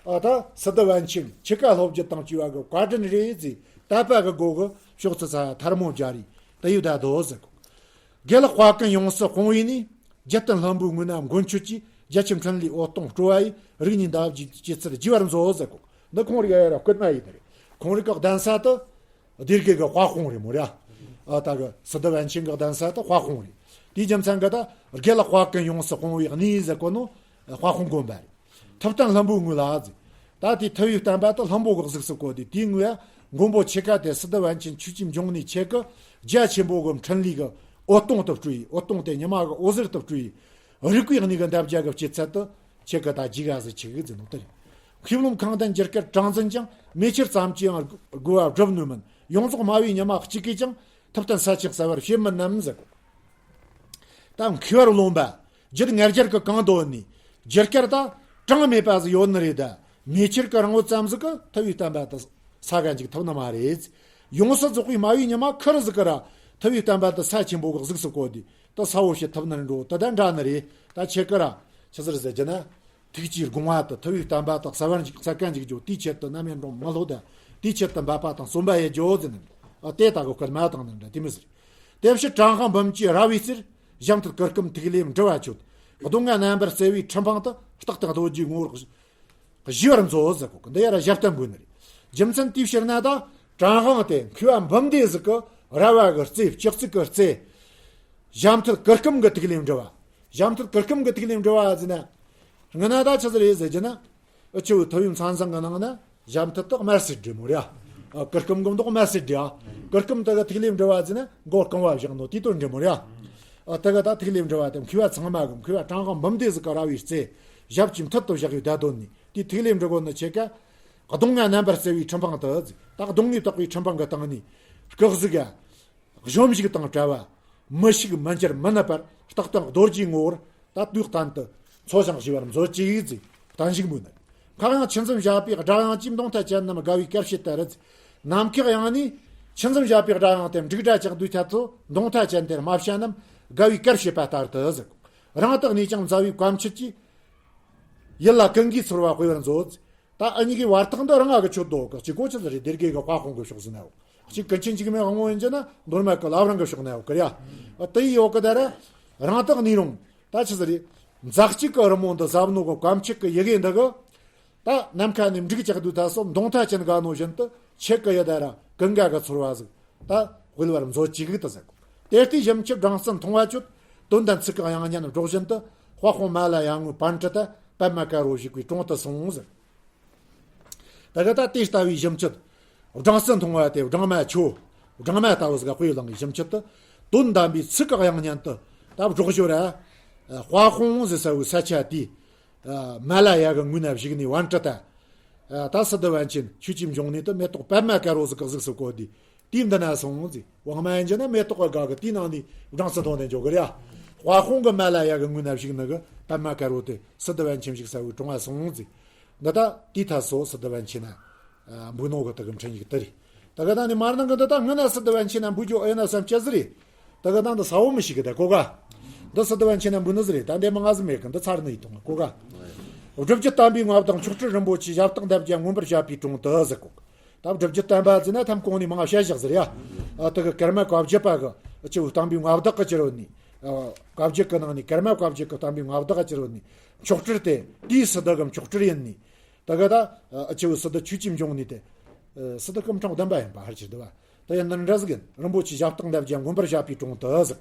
ཨ་ད་སི་ཏུ་པཎ་ཆེན་ཁྱེད་ཀ་སློབ་རྒྱུ་དང་བཅས་པ་གི་བཀའ་དྲིན་རེད་ཟེར་དད་པ་གི་སྒོ་གི་ཕྱོགས་ཙི་ཚ་ཐལ་མོ་སྦྱར་རེད་ད་ཡོད་ད་དོ་ཟེར་གོ། དགེ་ལེགས་དཔལ་ཀུན་ཡོངས་སུ་སྤོང་བའི་ནི། རྒྱལ་བསྟན་ལྷུན་པོའི་ངོས་ན་མགོན་ཁྱོད་ཀྱིས། རྒྱ་ཆེན་འཕྲིན་ལས་འོད་སྟོང་སྤྲོ་བ་ཡིས། རིགས་གཉིས་འདབ་བརྒྱའི་སྐྱེད་ཚལ་བགྱི་བར་མཛོད་ཟེར་གོ། འདི་ཁོང་རིགས་ཡ་ཡ་ར་བསྐུལ་མ་ཡིན་ད་རེད། ཁོང་རིགས་ཀྱི་གདན་ས་དེ་སྡེ་དགེ་གི་དཔལ་དཔུང་རེད་མོ་ར། ཨ་ད་གི་སི་ཏུ་པཎ་ཆེན་གྱི་གདན་ས་དེ་དཔལ་དཔུང་རེད། དེའི་རྒྱུ་མཚན་གི་ད་དགེ་ལེགས་དཔལ་ཀུན་ཡོངས་སུ་སྤོང་བའི་གནས་ཟེར་གོ་ནོ་དཔལ་དཔུང་དགོན་པ་རེད། ཐུབ་བསྟན་ལྷུན་པོའི་ངོས་ལ་ཟེར། ད་དེ་ཐུབ་པའི་བསྟན་པ་དེ་ལྷུན་པོ་གི་གཟུགས་སུ་བཀོད་དེ་དེའི་ངོས་མགོན་པོ་ཁྱེད་ཀ་དེ་སི་ཏུ་པཎ་ཆེན་ཁྱོད་ཀྱི་འབྱུང་གནས་ཁྱེད་ཀྱི་རྒྱ་ཆེན་པོ་གི་འཕྲིན་ལས་ཀྱི་འོད་སྟོང་དུ་སྤྲོ་ཡི། འོད་སྟོང་དེ་ཉི་མ་གི་འོད་ཟེར་དུ་སྤྲོ་ཡི། རིག་པའི་གནས་ཀྱི་འདབ་བརྒྱ་གི་སྐྱེད་ཚལ་དུ་ཁྱེད་ཀྱི་ད་རྒྱུག་ག་ཟེར་ཆེ་གི་ཟེར་ནོ་དེ་རེད། མཁས་རློམ་ཁང་ལྡན་འགྱུར་སྐལ་གྲངས་འཛིན་ཀྱང་། མེ་ཆར་ཙམ་གྱིས་ཡང་དགོས་པ་བསྒྲུབ་ནུས་མིན། ཡོངས་རྫོགས་སྨྲ་བའི་ཉི་མ་གཅིག་གིས་ཀྱང་། ཐུབ་བསྟན་ས་ཆེན་གསལ་བར་བྱེད་མིན་ནམ་ཟེར་གོ། ད་མཁས་པར་རློམ་པ། རྒྱུད་ལྔ་བརྒྱར་གྱི་གང་འདོད་ནས། རྒྱུ་སྐར་དང་གྲངས་མེད་པ་ཟིག་ཡོད་ནི་རེད་ད། མེ་ཆར་གྱི་རིང་བོ་ཙམ་ཟིག་གིས་ཐུབ་པའི་བསྟན་པ་དེ་ས་ག་འཇུག་ཐུབ་ནི་མ་རེད། ཡོངས་སུ་རྫོགས་པའི་སྨྲ་བའི་ཉི་མ་ཁེར་ཟིག་གིས་ར་ཐུབ་པའི་བསྟན་པ་དེ་ས་ཆེན་པོ་གི་གཟུགས་སུ་བཀོད་དེ་དེ་ས་བོ་ཞིག་ཐུབ་ནི་རེད་འགྲོ་དེ་དང་འདྲ་ནི་རེད། ད་ཁྱེད་ཀྱི་ར་ཆི་ཟེར་ཟེར་རྒྱུ་ན། ཐུགས་ཀྱི་དགོངས་པ་དེ་ཐུབ་པའི་བསྟན་པ་དེ་གསལ་བར་འཇུག་ས་ག་འཇུག་རྒྱུ་དེའི་ཆེད་དུ་ནམ་ཡང་འགྲོ་མི་ལྷོད་དེ། དེའི་ཆེད་དུ་འབད་པ་དང་བརྩོན་པ་ཡེ་རྒྱུ་ཟེར་ནི། ཨ་དེ་ལྟ་གི་སྐུལ་མ་བཏང་ནི་འདྲ་དེ་མི་ཟེར། དེ་ཕྱིར་དྲང་དབང་འབུམ་གྱི་ར་བའི་རྩེར། ཞྭ་མཐིལ་གུར་གུམ་ཐིག་ལེའམ་འབྲི་བ་མཆོད། གདོང་ལྔ་རྣམ་པར་གསལ་བའི་ཁྲི་འཕང་དུ། རྟག་ཏུ་རྡོ་རྗེའི་ངོ་བོར་བཞུ་བར་མཛོད་ཟེར་གོ། འདི་ཡ་ར་ཞབས་བརྟན་དགོས་ནི་རེད། རྒྱུ་མཚན་དེའི་ཕྱིར་ན་ད་དྲང་དབང་དེ་མཁས་པ་འབུམ་སྡེ་ཟིག་གི་ར་བ་གི་རྩེ་ལྕགས་རྩེ་གི་རྩེ། ཞྭ་མཐིལ་གུར་གུམ་གི་ཐིག་ལེའམ་འབྲི་བ། ཞྭ་མཐིལ་གུར་གུམ་གི་ཐིག་ལེའམ་འབྲི་བ་ཟེར་ན། སྔ་ན་ད་ཆི་ཟིག་རེད་ཟེར་རྒྱུ་ན། ཨ་ཆུ་བོ་ཐུབ་པའི་མཚན་བཟང་གི་ནང་ན་ཞྭ་མཐིལ་དག་དམར་སེར་འདྲེ་མོ་རེད། ཨ་གུར་གུམ་གི་མདོག་དམར་སེར་འདྲེ། ཨ་གུར་གུམ་དག་གི་ཐིག་ལེ་འབྲི་བ་ཟེར་ན་མགོ་རྐང་བ་བཞག་ནོ་དེ་དོན་འདྲེ་མོ་རེད། ཨ་དག་གི་ད་ཐིག་ལེ་འབྲི་བ་དེ་མཁས་པ་ཚང་མ་གི་མཁས་པ་དྲང་དབང་འབུམ་སྡེ་ཟིག་གི་ར་བའི་རྩེ། ཞབས་ཀྱི་མཐིལ་དུ་བཞག་ཡོད་ད་དོན་ནི་དེ་ཐིག་ལེ་འབྲི་དགོས་ནི་ཆེ་ཀ། གདོང་ལྔ་རྣམ་པར་གསལ་བའི་ཁྲི་འཕང་དུ་ཟིག་ད་གདོང་ལྔས་བཏགས་པའི་ཁྲི་འཕང་གི་སྟེང་ནས་སྐུ་གཟུགས་ག་གཞོམ་གཞིག་དང་བྲལ་བ། མི་ཤིགས་མི་འགྱུར་མི་ནུབ་པར་རྟག་ཏུ་རྡོ་རྗེའི་ངོ་བོར་ད་དུས་གཏན་དུ་འཚོ་ཞིང་གཞེས་པར་མཛོད་ཅིག་ཟེར་བརྟན་བཞུགས་མོ་ནི། ཁ་ཡང་ཆུ་འཛིན་བཞད་པའི་སྒྲ་དབྱངས་ཀྱིས་མདུང་ཐལ་ཅན་རྣམས་དགའ་བའི་གར་བྱེད་ལྟར་ཟེར། ནམ་མཁའི་དབྱངས་ནི་ཆུ་འཛིན་བཞད་པའི་སྒྲ་དབྱངས་དེ་འབྲུག་སྒྲ་ལྕགས་མདུད་ཐད་དུ་མདུང་ཐལ་ཅན་དེར་རྨ་བྱ་རྣམས་དགའ་བའི་གར་བྱེད་པ་ལྟར་དུ་ཟེར། རང་དུ་གནས་ཀྱང་མཛའ་བའི་བཀའ་མཆིད་ཀྱིས། ཡིད་ལ་ཀུན་གྱིས་ཚོར་བ་དཔེ་བར་མཛོད། ད་ཨ་ནི་གི་བར་ཐག་འདི་རང་ང་གི་ཆོད་དོ་གི་གཅིག་གོ་ཆི་ཟིག་རེད། སྡེ་དགེ་གི་དཔལ་དཔུང་གི་ཕྱོགས་ཟིན་ནའོ། གཅིག་ཀུན་མཁྱེན་འཇིགས་མེད་དབང་པོ་ཡིན་གྱི་ན་མདོ་སྨད་གི་བླ་བྲང་གི་ཕྱོགས་ནའོ་གི་རེད། ཨ་དེ་ཡི་འོག་གི་ད་ར་རང་དག་ནི་རུང་ད་ཆི་ཟིག་རེད། མཛའ་གཅིག་གི་རི་མོ་འདི་ཟབ་ནོ་གི་བཀའ་མཆིད་གི་ཡི་གེ་འདི་གི་ད། ད་ནམ་མཁའ་ནས་འབྲུག་ལྕགས་དུས་ད་སོ་མདུང་ཐལ་ཅན་ག་ནོ་བཞིན་དུ་ཆེ་གི་ཡི་ད་ར་ཀུན་དགའ་གི་ཚོར་བ་ཟིག་ད་དཔེལ་བར་མཛོད་ཅིག་ཏུ་ཟེར་གོ། དེ་ལྟའི་ཞིབ་འཆད་སྦྲང་རྩི་འཐུང་བ་ཅོད། དོན་དམ་ཚིག་གི་དབྱངས་སྙན་སྒྲོག་བཞིན་དུ། དཔའ་དཔུང་མ་ལ་ཡ་ངུའི་པཎྜི་ཏ། པདྨ་དཀར་པོ་བཞུགས་པའི་དྲུང་དུ་སོང་ཟེར། ད་ག་ད་དེ་ལྟ་བུའི་ཞིབ་འཆད་སྦྲང་རྩི་འཐུང་བ་དེ་སྦྲང་མ་ཆོ། སྦྲང་མ་ལྟ་བུ་ཟིག་དཔེ་བླངས་ཀྱི་ཞིབ་འཆད་དུ། དོན་དམ་པའི་ཚིག་གི་དབྱངས་སྙན་དུ་ད་སྒྲོག་ཞོར་ར། དཔའ་དཔུང་ཟེར་ས་བོའི་ས་ཆ་དེའི་མ་ལ་ཡ་གི་ངོས་ན་བཞུགས་ནས་པཎྜི་ཏ། ད་སི་ཏུ་པཎ་ཆེན་ཆོས་ཀྱི་འབྱུང་གནས་དུ་མེ་ཏོག་པདྨ་དཀར་པོ་ཟིག་གི་གཟུགས་སུ་བཀོད་དེ། དེའི་མདུན་ན་སོང་ཟིག། དབང་མ་ཡིན་གྱི་ན་མེ་ཏོག་གི་སྒང་གི་དེའི་ནང་ནས་སྦྲང་རྩི་འཐུང་ནས་འཇོག་གི་རེད་ཡ། དཔའ་དཔུང་གི་མ་ལ་ཡ་གི་ངོས་ན་བཞུགས་ནི་གི་པདྨ་དཀར་པོ་དེ་སི་ཏུ་པཎ་ཆེན་བཞུགས་ས་བོའི་དྲུང་ང་སོང་ཟིག། འདི་ད་དེའི་ཐད་སོ་སི་ཏུ་པཎ་ཆེན་ན་འབུལ་ནོ་གི་དེ་གི་འཕྲིན་ཡིག་དེ་རེད། ད་ག་ད་ནི་མར་ནང་གི་འདི་ད་སྔ་ན་སི་ཏུ་པཎ་ཆེན་ན་འབུལ་རྒྱུ་ཨེ་ན་བསམ་སྐྱེ་ཟི་རེད། ད་ག་ད་འདི་ས་བོ་མི་ཞིག་གི་ད་གོ་ག། འདི་སི་ཏུ་པཎ་ཆེན་ན་འབུལ་ནི་ཟི་རེད། ད་འདི་མ་ང་ཟི་མེད་གི། འདི་ཚར་ནི་ཡིད་དུང་གོ་ག། སྒྲུབ་བརྒྱུད་དམ་པའི་མངའ་བདག་མཆོག་སྤྲུལ་རིན་པོ་ཆེ་ཞབས་སྟེགས་འདབ་བརྒྱ་མངོན་པར་བྱ་བའི་དྲུང་དུ་ཟེར་གོ། ད་སྒྲུབ་བརྒྱུད་དམ་པ་ཟེར་ན་ཐམ་གོང་ནས་མང་བཤད་བཞག་ཟེར་ཡ། ཨ་དེ་གི་ཀརྨ་བཀའ་བརྒྱུད་པ་གི་སྤྱི་བོའི་དམ་པའི་མངའ་བདག་གི་ཅི་རོ་ནི། ཨ་བཀའ་བརྒྱུད་གི་ནང་ནས་ཀརྨ་བཀའ་བརྒྱུད་གི་དམ་པའི་མངའ་བདག་གི་ཅི་རོ་ནི། མཆོག་སྤྲུལ་དེ་དེའི་སི་ཏུ་གི་མཆོག་སྤྲུལ་ཡིན་ནི། ད་ག་ད་ཨ་སྤྱི་བོའི་སི་ཏུ་ཆོས་ཀྱི་འབྱུང་གནས་དེ། ཨ་སི་ཏུ་སྐུ་ཕྲེང་བདུན་པ་ཡིན་པ་ཧར་གྱི་འདུག་བ། ད་ཡང་འདི་འདྲ་ཟིག་ཡིན། རིན་པོ་ཆེ་ཞབས་སྟེགས་འདབ་བརྒྱ་མངོན་པར་བྱ་བའི་དྲུང་དུ་ཟེར།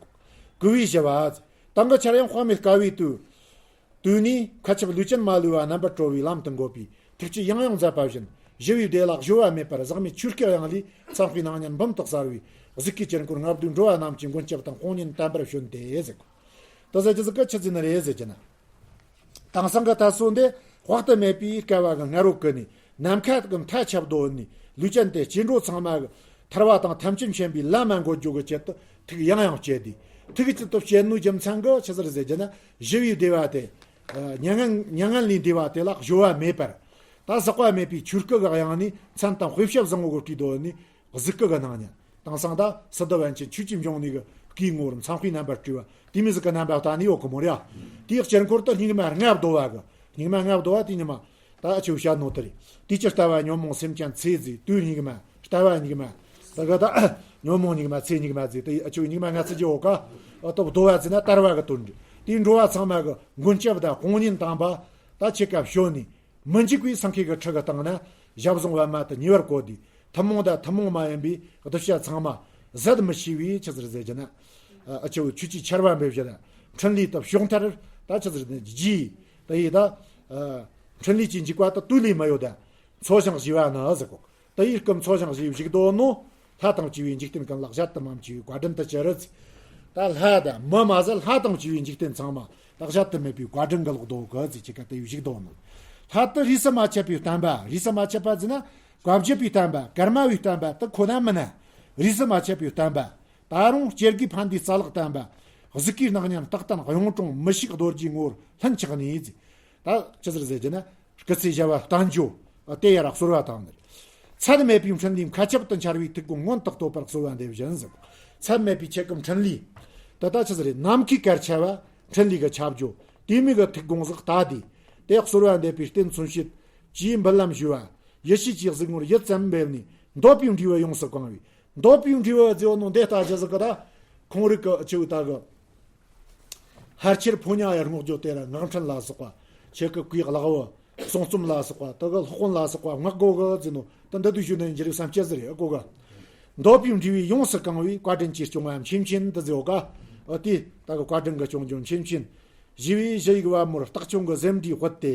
བསྐུལ་བའི་བཞི་པ། དེང་གི་འཆར་ཡང་དཔག་མེད་དཀའ་བའི་དུས། དུས་ནས་མཁའ་ཁྱབ་ལུས་ཅན་མ་ལུས་པ་རྣམ་པར་གྲོལ་བའི་ལམ་དུ་འགོད་པའི་ཐུགས་བསྐྱེད་ཡང་ཡང་མཛད་པ་བཞིན་ཞི་བའི་བདེ་བླག་གཞོལ་བ་མེད་པར་ཟག་མེད་ཆོས་སྐུ་དབྱིངས་ལས་མཚན་དཔེའི་སྣང་བརྙན་འབུམ་དུ་གསལ་བའི་གཟིགས་སྐུའི་དཀྱིལ་འཁོར་མངའ་བདག་འགྲོ་བ་རྣམས་ཀྱི་མགོན་སྐྱབས་དང་དཔུང་གཉེན་བརྟན་པར་བྱོན་ཏེ་ཟེར། དེ་ཟེར་གྱི་ཟིག་གི་ཆི་ཟིག་ནི་རེད་ཟེར་གྱི་ན། དེང་སང་གི་ད་སོ་འདི་དཔག་ཏུ་མེད་པའི་བསྐལ་བ་གི་སྔ་རོལ་ཀུན་ནས་ནམ་མཁའ་གི་མཐའ་ཁྱབ་རྡོ་ནས་ལུས་ཅན་དེ་སྐྱེ་འགྲོ་ཚང་མ་གི་ཐར་བ་དང་ཐམས་ཅད་མཁྱེན་པའི་ལམ་མ་འགོད་རྒྱུ་གི་ཆེད་དུ་ཐུགས་ཡང་ཡང་བསྐྱེད་དེ། ཐུགས་ཆེད་དུ་བསྐྱེད་ནོ་རྒྱུ་མཚན་གི་ཆི་ཟིག་ཟེར་གྱི་ན་ཞི་བའི་བདེ་བ་དེ། མྱ་ངན་མྱ་ངན་ལས་འདས་པ་དེ་ལ་གཞོལ་བ་མེད་པར། ད་ཟག་པ་མེད་པའི་ཆོས་སྐུ་གི་དབྱིངས་ནས་མཚན་དང་དཔེ་བྱད་བཟང་པོ་གི་སྤྲས་རྡོ་ནས། གཟིགས་སྐུ་གི་སྣང་བརྙན། དེང་སང་ད་སི་ཏུ་པཎ་ཆེན་ཆོས་ཀྱི་འབྱུང་གནས་ཀྱི་སྐུའི་ངོ་བོར་མཚན་དཔེའི་རྣམ་པར་སྤྲས་པ་དེ་མོ་ཟིག་གི་རྣམ་པ་བལྟས་ནས་ཡོད་གི་མོ་རེད་ཡ། དེའི་དཀྱིལ་འཁོར་དུ་སྙིགས་མ་ལྔ་བདོ་བ་གི། སྙིགས་མ་ལྔ་བདོ་བ་དེ་ཉི་མ་ད་ཨ་ཆེ་བོ་བཤད་ནོ་དེ་རེད། དེ་ཅི་ལྟ་བ་ཉོན་མོངས་སེམས་ཅན་ཚེ་ཟད་དུས་སྙིགས་མ། ལྟ་བ་སྙིགས་མ། ད་ག་ད་ཉོན་མོངས་སྙིགས་མ་ཚེ་སྙིགས་མ་ཟད་དེ་ཨ་ཆེ་བོ་སྙིགས་མ་ལྔ་ཚིག་གི་འོ་ཀ། ཨ་སྟོབས་བདོ་བ་ཟེར་ན་དར་བ་གི་དོན་རེད། དེའི་འགྲོ་བ་ཚང་མ་གི་མགོན་སྐྱབས་དང་དཔུང་གཉེན་དམ་པ་ད་ཆེ་ཀ་བྱོན་ནས། མི་འཇིགས་པའི་སེང་གེ་གི་ཁྲི་གི་སྟེང་ན་ཞབས་ཟུང་པད་མ་དུ་ཉེ་བར་བཀོད་དེ། ཐུན་མོང་དང་ཐུན་མོང་མ་ཡིན་པའི་གདུལ་བྱ་ཚང་མ་ཟད་མི་ཤེས་པའི་ཆི་ཟེར་ཟེར་གྱི་ན། ཨ་ཆེ་བོ་ཆོས་ཀྱི་ཆར་པ་འབེབས་བཞིན་འཕྲིན་ལས་དུ་ཕྱོགས་མཐར་ད་ཆི་ཟེར་ནས་རྒྱས། དེ་ཡི་ད་འཕྲིན་ལས་ཀྱི་འཇིགས་པ་དུ་དུས་ལས་མི་ཡོད་ད། འཚོ་ཞིང་གཞེས་པ་ནི་ཟེར་གོ། དེ་ཡི་སྐུ་འཚོ་ཞིང་གཞེས་བཞུགས་དོ་ནོ། ལྷ་དང་བཅས་པའི་འཇིག་རྟེན་ཀུན་ལ་གཞལ་དུ་མི་མཆིས་པའི་བཀའ་དྲིན་དུ་གྱུར་ཅིག། ད་ལྷ་དང་མི་མ་ཟད་ལྷ་དང་བཅས་པའི་འཇིག་རྟེན་ཚང་མ་ད་གཞལ་དུ་མེད་པའི་བཀའ་དྲིན་གི་ལོག་རྡོ་གི་ཟེར་ཅིག་ག་དེ་བཞུགས་དོ་ནོ། ལྷ་དུ་རིས་སུ་མ་ཆད་པའི་བསྟན་པ། རིས་སུ་མ་ཆད་པ་ཟེར་ན་བཀའ་བརྒྱུད་པའི་བསྟན་པ། ཀརྨ་པའི་བསྟན་པ་དུ་ཁོ་ན་མིན་ན། རིས་སུ་མ་ཆད་པའི་བསྟན་པ། ད་རུང་སྐྱེ་དགུའི་ཕན་བདེའི་རྩ་ལག་བསྟན་པ། གཟིགས་སྐུའི་སྣང་བརྙན་རྟག་བརྟན་གཡུང་དྲུང་མི་ཤིགས་རྡོ་རྗེའི་ངོ་བོར་ལྷུན་ཆགས་ནས་ཟེར། ད་ཅི་ཟེར་ཟེར་གྱི་ན། སྐུ་ཚེ་ཞབས་པད་བརྟན་འགྱུར། དེ་ཡར་གསོལ་བ་བཏབ་ནས། ཚད་མེད་པའི་འཕྲིན་ལས་མཁའ་ཁྱབ་ཏུ་འཆར་བའི་ཐུགས་དགོངས་མངོན་དུ་བསྟོད་པར་གསོལ་བ་འདེབས་བཞིན་ཟེར། ཚད་མེད་པའི་ཁྱེད་ཀྱི་འཕྲིན་ལས། དེ་ད་ཅི་ཟེར་རེད། ནམ་མཁའི་གར་ཆ་བ་འཕྲིན་ལས་ཀྱི་ཁྱབ་འཇུག་དེ་མོ་གི་ཐུགས་དགོངས་ཟིག་ལྟ་དེ། དེ་གསོལ་བ་འདེབས་པའི་རྟེན་མཚོན་བྱེད་ཀྱི་འབུལ་ལམ་ཞུ་བ། ཡེ་ཤེས་ཀྱི་གཟིགས་ངོར་ཡིད་ཙམ་འབེབས་ནས་འདོད་པའི་འབྲས་བུ་ཡོངས་སུ་གང་བའི། འདོད་པའི་འབྲས་བུ་ཟེར་བ་ནོ་འདི་ལྟ་ཅི་ཟིག་གི་ད། ཁོང་རིགས་ཀྱི་ཆེ་བོ་ད་གི། ཕལ་ཆེར་ཕོ་ཉ་ཡར་སྔོག་རྒྱུ་དེ་ར་ངག་འཕྲིན་ལ་སོགས་པ། ཆེ་གི་གུས་ལག་བུ། གསུང་རྩོམ་ལ་སོགས་པ་དེ་གི་སློབ་དཔོན་ལ་སོགས་པ་བསྔགས་དགོས་གི་ཟེར་ནོ་དེ་འདི་དུས་ཞུ་ནས་འཇིགས་བསམ་སྐྱེ་ཟེར་རེད་གོ་གི། འདོད་པའི་འབྲས་བུ་ཡོངས་སུ་གང་བའི་བཀའ་དྲིན་གྱིས་སྐྱོང་བ་མཁྱེན་མཁྱེན་དུ་ཟེར་གོ་ག། ཨ་དེ་ད་གི་བཀའ་དྲིན་གྱིས་སྐྱོང་རྒྱུ་མཁྱེན་མཁྱེན། ཞི་བའི་ཞི་ཡི་བ་མོར་རྟགས་ཆུང་གི་ཟེམ་འདིའི་དཔལ་དེ།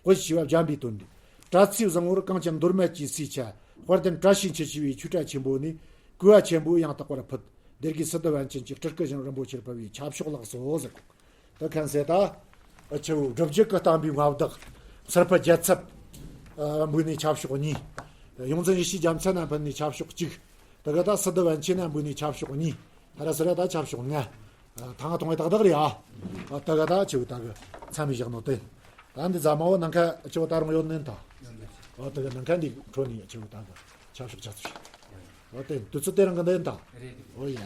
དཔལ་ཞི་བ་འཇམ་པའི་དོན་འདི། པྲ་ཚིལ་བཟང་པོར་གངས་ཅན་འདོར་མེད་ཀྱི་སའི་ཆ། དཔལ་ལྡན་བཀྲ་ཤིས་འཁྱིལ་ཞི་བའི་ཆོས་གྲྭ་ཆེན་པོ་ནས། གུས་པ་ཆེན་པོས་ཡང་དག་པར་ཕུལ། སྡེ་དགེ་སི་ཏུ་པཎ་ཆེན་གྱི་སྤྲུལ་སྐུ་བཞིན་རིན་པོ་ཆེར་ཕུལ་བའི་ཆབ་ཤོག་ལགས་སོ་ཟེར། ད་ཁན་ཟེར་ད། ཨ་ཆེ་བོ་སྒྲུབ་བརྒྱུད་ཀྱི་བསྟན་པའི་མངའ་བདག་སེར་ཕུ་རྒྱལ་ཚབ། ཨ་འབུལ་ནས་ཆབ་ཤོག་གཉིས། ཡོངས་འཛིན་ཡེ་ཤེས་རྒྱལ་མཚན་ན་ཕུལ་ནས་ཆབ་ཤོག་གཅིག། ད་ག་ད་སི་ཏུ་པཎ་ཆེན་ན་འབུལ་ནས་ཆབ་ཤོག་གཉིས། ད་ར་སི་ར་ད་ཆབ་ཤོག་ལྔ། ཨ་ཐང་ཐོང་བའི་ཏག་ཏག་རེད་ཨ། ཨ་ད་ག་ད་ཆེ་བོ་ད་གི་མཚམས་བཞག་ནོ་དེ། ད་འདི་རྫ་མ་བོ་ནང་ཁ་ཆེ་བོ་ད་རུང་ཡོད་ནན་ད། ཨ་ད་ག་ནང་ཁ་འདི་འཕྲོ་ནས་ཆེ་བོ་ད་གི་ཆབ་ཤོག་ཆ་ཚུ་ཤ། ཨ་དེ་དུས་ཚོད་དེ་རང་གི་འདི་ཡིན་ད། ཨོ་ཡ།